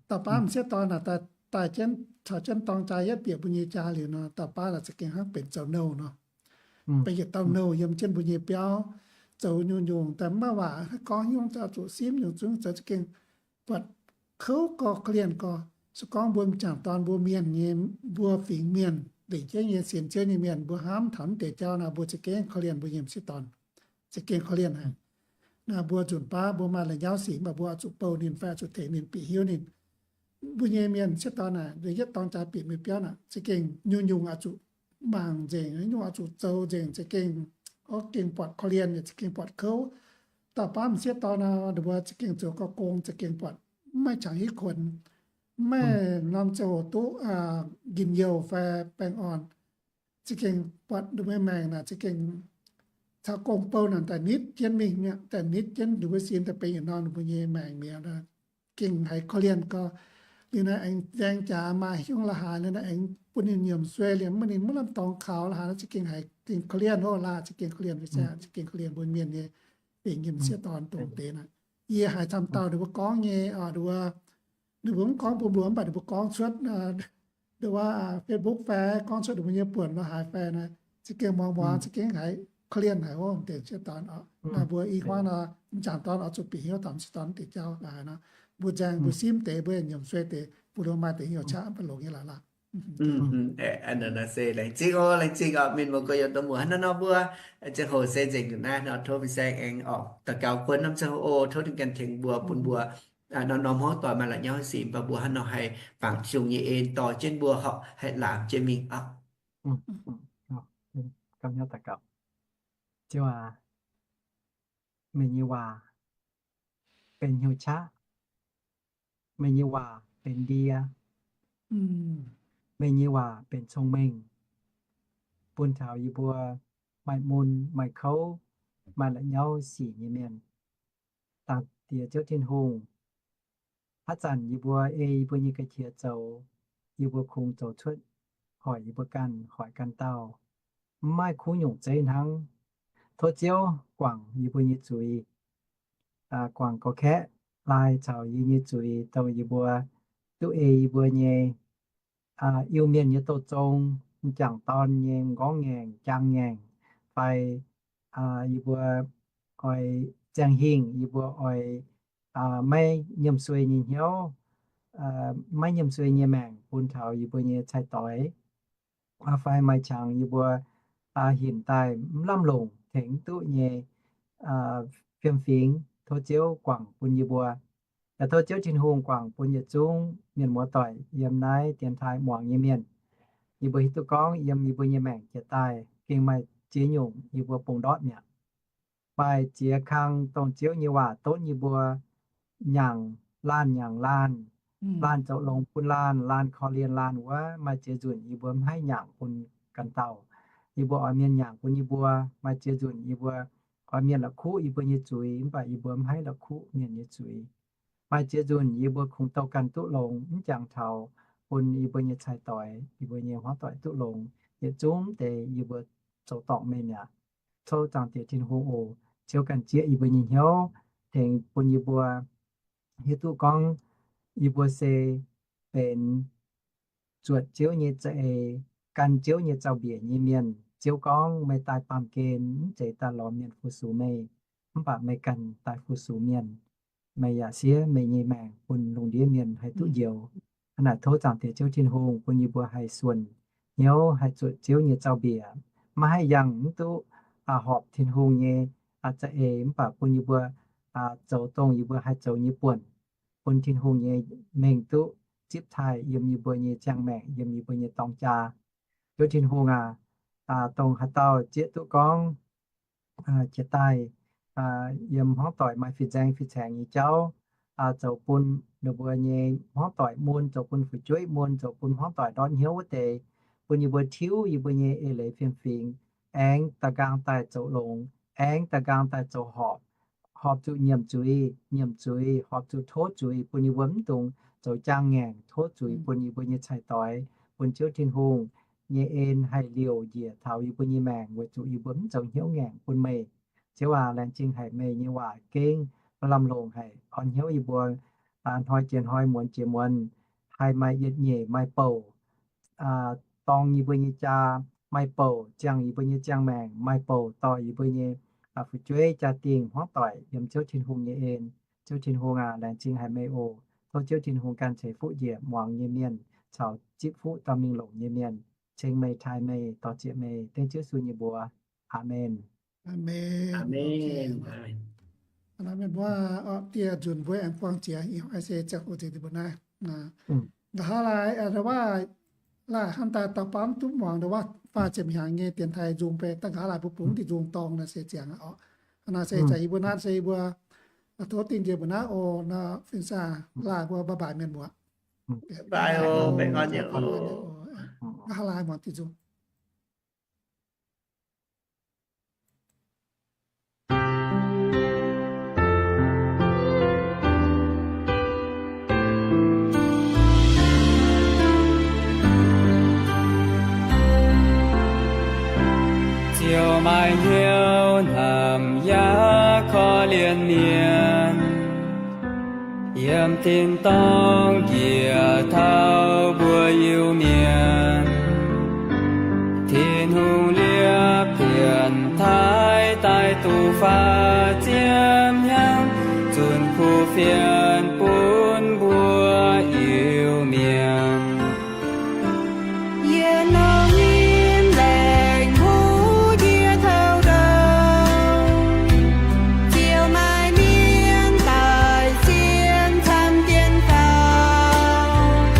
Dauh baav m'sieqv dorn naaic daaih, daaih jienv caux jienv dorng jaa yietv bieqc mbuo nyei jaa liuz nor, dauh baav naaic za'gengh hnangv benx zoux nouh nor, benx yietc dauh nouh yiem jienv mbuo nyei biauv, zoux nyungc-nyungc daaih mv maaih waac gorngv, nyungc zoux zuqc simv, nyungc zungv zoux za'gengh buatc kouv gorx, korv-lienh gorx. Se gorngv mbuo m'jangc dorn mbuo mienh nyei, mbuo fingx mienh, lengc jeiv nyei sienx Ziouv nyei mienh, mbuo hnamv taux naaiv deix jauv naaic, mbuo za'gengh korv-lienh mbuo nyei m'sieqv dorn, za'gengh korv-lienh haic. Naaiv mbuo nzunc baav mbuo maaih la'nyauv sic, mv baac mbuo oix zuqc bouh ninh fai oix zuqc tengx ninh bieqc hiuv ninh. Mbuo nyei mienh m'sieqv dorn naaic, yietv dorng jaa bieqc mbuo biauv naaic, za'gengh nyungc-nyungc oix zuqc mangc nzengc, nyungc oix zuqc zoux nzengc, za'gengh, o, gengh buatc korv-lienh, za'gengh buatc kouv. Dauh baav m'sieqv dorn nor, ninh mbuo za'gengh zoux gauh gong, za'gengh buatc mv maaih qangx hitv kuonx, mv maaih norm ziangh hoc duqv njien-youh fai baengh orn. Za'gengh buatc ninh mbuo maengc naaic za'gengh caux gong bou naaic daaih nitv jienv mingh mi'aqv, daaih nitv jienv ninh mbuo sin daaih benx yietc norm ninh mbuo nyei maengc mi'aqv. Gengh haiz korv-lienh gorx. Liuz naaiv aengx nzaeng jaax maaih hiuv la'haaix liuz naaiv aengx bun ninh nyiemc sueih liemh, mv baac ninh mv lamh dorngx kaux la'haaix naaiv za'gengh haiz gengh korv-lienh oc, la'za'gengh korv-lienh mbuo, za'gengh korv-lienh mbuo mienh nyei fingx nyei m'sieqv dorn dongh deix naaic. Yie haiz camv dauh ninh mbuo gorngv nyei oc, ninh mbuo, ninh mbuo mv gorngv bun mbuo, mv baac ninh mbuo gorngv cuotv, ndo wuov, Facebook fai gorngv cuotv ninh mbuo nyei buonc la'haaix fai naaic, za'gengh muangx muangx za'gengh haiz korv-lienh haic ov, deix sieqv dorn oc. Naaiv mbuo i hmuangv nor, m'jangc dorn oix zuqc bieqc hnyouv dorh m'sieqv dorn deix jauv laaix nor, mbuo nzaeng mbuo simv deix, mbuo nyiemc suei deix, bun mbuo maaih deix hnyouv qaqv mv baac longx nyei laaix laaix. Se laengz zingh oc, laengz zingh oc, mienh muoz gorx-youz dongh muoz. Hnangv nor mbuo ziangh hoc se nzengc naaiv nor, tov fin-saeng aengx oc daux gaux kuonx norm ziangh hoc oc, tov ninh ganh tengx mbuo, bun mbuo norm-norm hmuangv doic maaih la'nyauv sic, mv baac mbuo hnangv nor haih fangx Tin-Hungh nyei en dorh jienv mbuo horpc haih laamc jienv mingh oc. Ziouv aac, meih nyei waac benx hnyouv qaqv, meih nyei waac benx ndie, meih nyei waac benx cong-mengh, bun taux yie mbuo maaih mun, maaih kouv, maaih la'nyauv sic nyei mienh. Zaangc Diex Ziouv Tin-Hungh, haaix zanc yie mbuo ei yie mbuo nyei ga'qiex zoux, yie mbuo kungx zoux cuotv hoic yie mbuo ganh, hoic ganh dauh, mv maaih kuv nyungc zeiv hnangv. Tov Ziouv guangc yie mbuo nyei zuiz, guangc gorx-kaeqv laai caux yie nyei zuiz, dongh yie mbuo duqv ei yie mbuo nyei Iu-Mienh nyei douz-zong, m'jangc dorn nyei m'nqorngv ngaengc, m'jangc ngaengc, fai yie mbuo oix ziangh hingh, yie mbuo oix maiv nyiemc suei nyei hnyouv, maiv nyiemc suei nyei maengc bun taux yie mbuo nyei cai-doix, fai maaih qangx yie mbuo hinc daaih mv lamh longc tengx mv duqv nyei fiem-fingx, tov Ziouv guangc bun yie mbuo. Yaac tov Ziouv Tin-Hungh guangc bun yietc zungv mienh muoz-doic yiem naaiv dienx taaih muangx nyei mienh. Yie mbuo hiuv duqv gorngv yiem yie mbuo nyei maengc jiex daaih gengh maaih ziex nyungc yie mbuo bungx ndortv mi'aqv. Maaih ziex kang dongh Ziouv nyei waac donv yie mbuo nyangc laanh nyangc laanh, laanh zoux longx bun laanh, laanh korv-lienh laanh wuov. Maaih ziex nzunc yie mbuo mv haih nyangc bun ganh dauh. Yie mbuo oix mienh nyangc bun yie mbuo. Maaih ziex nzunc yie mbuo oix mienh la'kuqv yie mbuo nyei zuiz, mv baac yie mbuo mv haih la'kuqv mienh nyei zuiz. Maaih ziex nzunc yie mbuo kungx douh ganh duqv longx, mv jangx taux bun yie mbuo nyei cai-doix, yie mbuo nyei hmuangv doic duqv longx. Yietc zungv deix yie mbuo zoux dorngc meih mi'aqv. Tov Zaangc Diex Tin-Hungh oc, Ziouv ganh zieqv yie mbuo nyei hnyouv, tengx bun yie mbuo hiuv duqv gorngv yie mbuo se benx zuotc Ziouv nyei za'eix, gan Ziouv nyei zaux-mbiec nyei mienh. Ziouv gorngv, meih daaih baamh gen mv zeiz daaih lorz mienh fu-sux meih, mv baac meih ganh daaih fu-sux mienh. Meih yaac siev meih nyei maengc bun lungh ndiev mienh haih duqv njoux. Hnangv naaic tov Zaangc Diex Ziouv Tin-Hungh bun yie mbuo haih suonc hnyouv haih zuotc Ziouv nyei zaux-mbiec, maiv haih yangh mv duqv horpc Tin-Hungh nyei za'eix, mv baac bun yie mbuo zoux dongh yie mbuo haih zoux nyei buonc, bun Tin-Hungh nyei mengh duqv zipv taaih yiem yie mbuo nyei ziangh maengc, yiem yie mbuo nyei dorng jaa. Ziouv Tin-Hungh aac, dongh haaix dauh zieqv duqv gorngv jiex daaih yiem hmuangv doic maaih fin-saeng fin-saengx nyei jauv, zoux bun ninh mbuo nyei hmuangv doic mun, zoux bun fu'jueiv mun, zoux bun hmuangv doic ndortv hnyouv wuov deix, bun yie mbuo tiuv yie mbuo nyei eix leiz fiem-fingx, aengx da'nqaang daaih zoux longx, aengx da'nqaang daaih zoux horpc, horpc zuqc nyiemc zuiz, nyiemc zuiz, horpc zuqc tov zuiz, bun yie mbuo mv dungx zoux jaang ngaengc, tov zuiz bun yie mbuo nyei cai-doix, bun Ziouv Tin-Hungh nyei en haih liouc njiec taux yie mbuo nyei maengc, weic zuqc yie mbuo mv zoux hnyouv ngaengc bun meih. Ziouv aac, laengz zingh haic meih nyei waac gengh lamh longc haic, orn hnyouv yie mbuo hnoi jiex hnoi, muonz jiex muonz, haih maaih yietc nyeic maaih bouc, dorng yie mbuo nyei jaa, maaih bouc ziangh yie mbuo nyei ziangh maengc, maaih bouc dorh yie mbuo nyei fu'jueiv jaa-dingh hmuangv doic yiem Ziouv Tin-Hungh nyei en. Ziouv Tin-Hungh aac, laengz zingh haic meih oc. Tov Ziouv Tin-Hungh ganh ceix fuqv njiec muangx nyei mienh caux zipv fuqv dorh mingh longc nyei mienh. Ceng meih, taaih meih, dor-ziec meih, dengv Ziouv Yesu nyei mbuox. Aamen. Aamen. Mienh mbuo, dieh nzunc mbuo aengx buangh jiex, ih hnoi se ziangh hoc nzengc mbuo naaiv. Nqa'haav laai, waac laaic hnamv daaih dauh baamv duqv muangx ndau waac faah ziepc hnyangx nyei dienx taaih nzung bei, da'nqa'haav laai mbuo bungx dinh nzung dorng naaiv se ziangx oc. Naaiv se za'gengh yie mbuo naaiv se yie mbuo tov dingh njiec mbuo naaiv oc. Naaiv fin-saeng laaic mbuo bye bye mienh mbuo. Nqa'haav laai muangx dinh nzung. Ziouv maaih hnyouv hnamv yaac korv-lienh mienh, yiem tin-dorngh njiec taux mbuo Iu-Mienh. Tin-Hungh liepc pienx taaih duqv faaux ziepc hnyangx, zunc kuv fienx bun mbuo Iu-Mienh. Yie nor nyim laengz huv yie taux ndau, ziouc maaih mienh daaih sienx camv jienv faaux.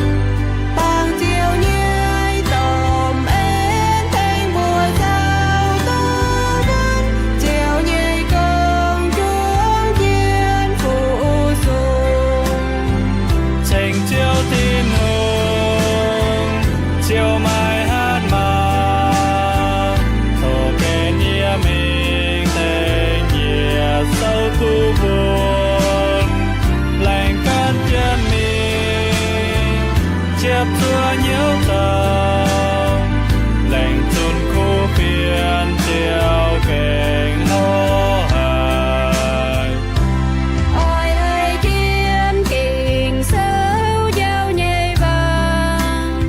Bangc ziouc nyei domh en tengx mbuo zaux duqv wuonv, ziouc nyei gong juangc jienv fu-sux. Ceng Ziouv Tin-Hungh, ziouc maaih hatc maaz, tov gengh yie mingh tengx yie souv duqv wuonv, laengz gan jienv mingh, ziepc zuoqv hnyouv zoux, laengz zunc kuv fienx ziouc gengh lorz haic. Oix haih jienv Ging-Sou njaaux nyei waac,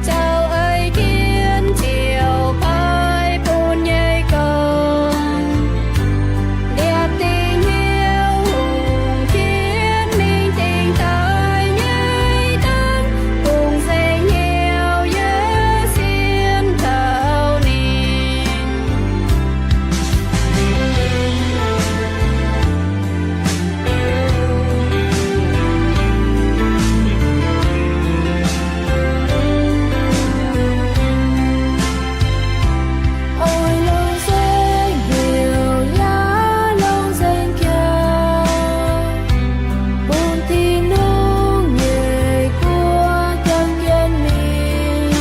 caux oix jienv Ziouv paaiv bun nyei gong, liepc dingc hnyouv hungh jienv mingh dingc daaih nyei dangv, bungx nzengc hnyouv yaac sienx kaux ninh. Oix longc nzengc hnyouv yaac longc nzengc jaax, bun Tin-Hungh nyei guoqv jangx jienv mingh,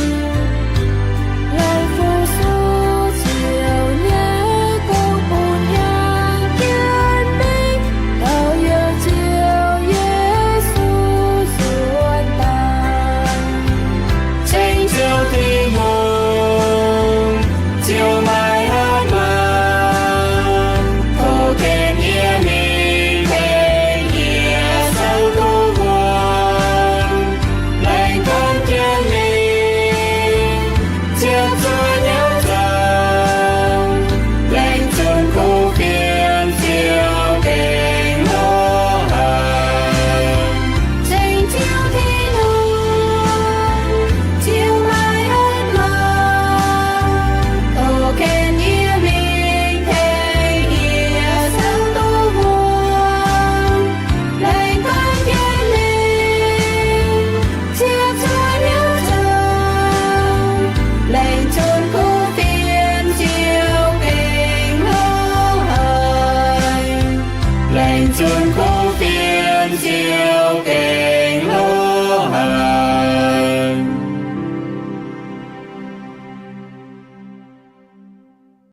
laengz fu-sux Ziouv nyei gong bun jangx jienv mingh taux yiem Ziouv Yesu nzuonx daaih. Ceng Ziouv Tin-Hungh, Ziouv maaih hatc maaz, tov gengh yie mingh tengx yie souv duqv wuonv, laengz gan jienv mingh, ziepc zuoqv hnyouv zoux, laengz zunc kuv fienx ziouc gengh lorz haic. Ceng Ziouv Tin-Hungh, Ziouv maaih hatc maaz, tov gengh yie mingh tengx yie souv duqv wuonv, laengz gan jienv mingh, ziepc zuoqv hnyouv zoux, laengz zunc kuv fienx ziouc gengh lorz haic. Laengz zunc kuv fienx ziouc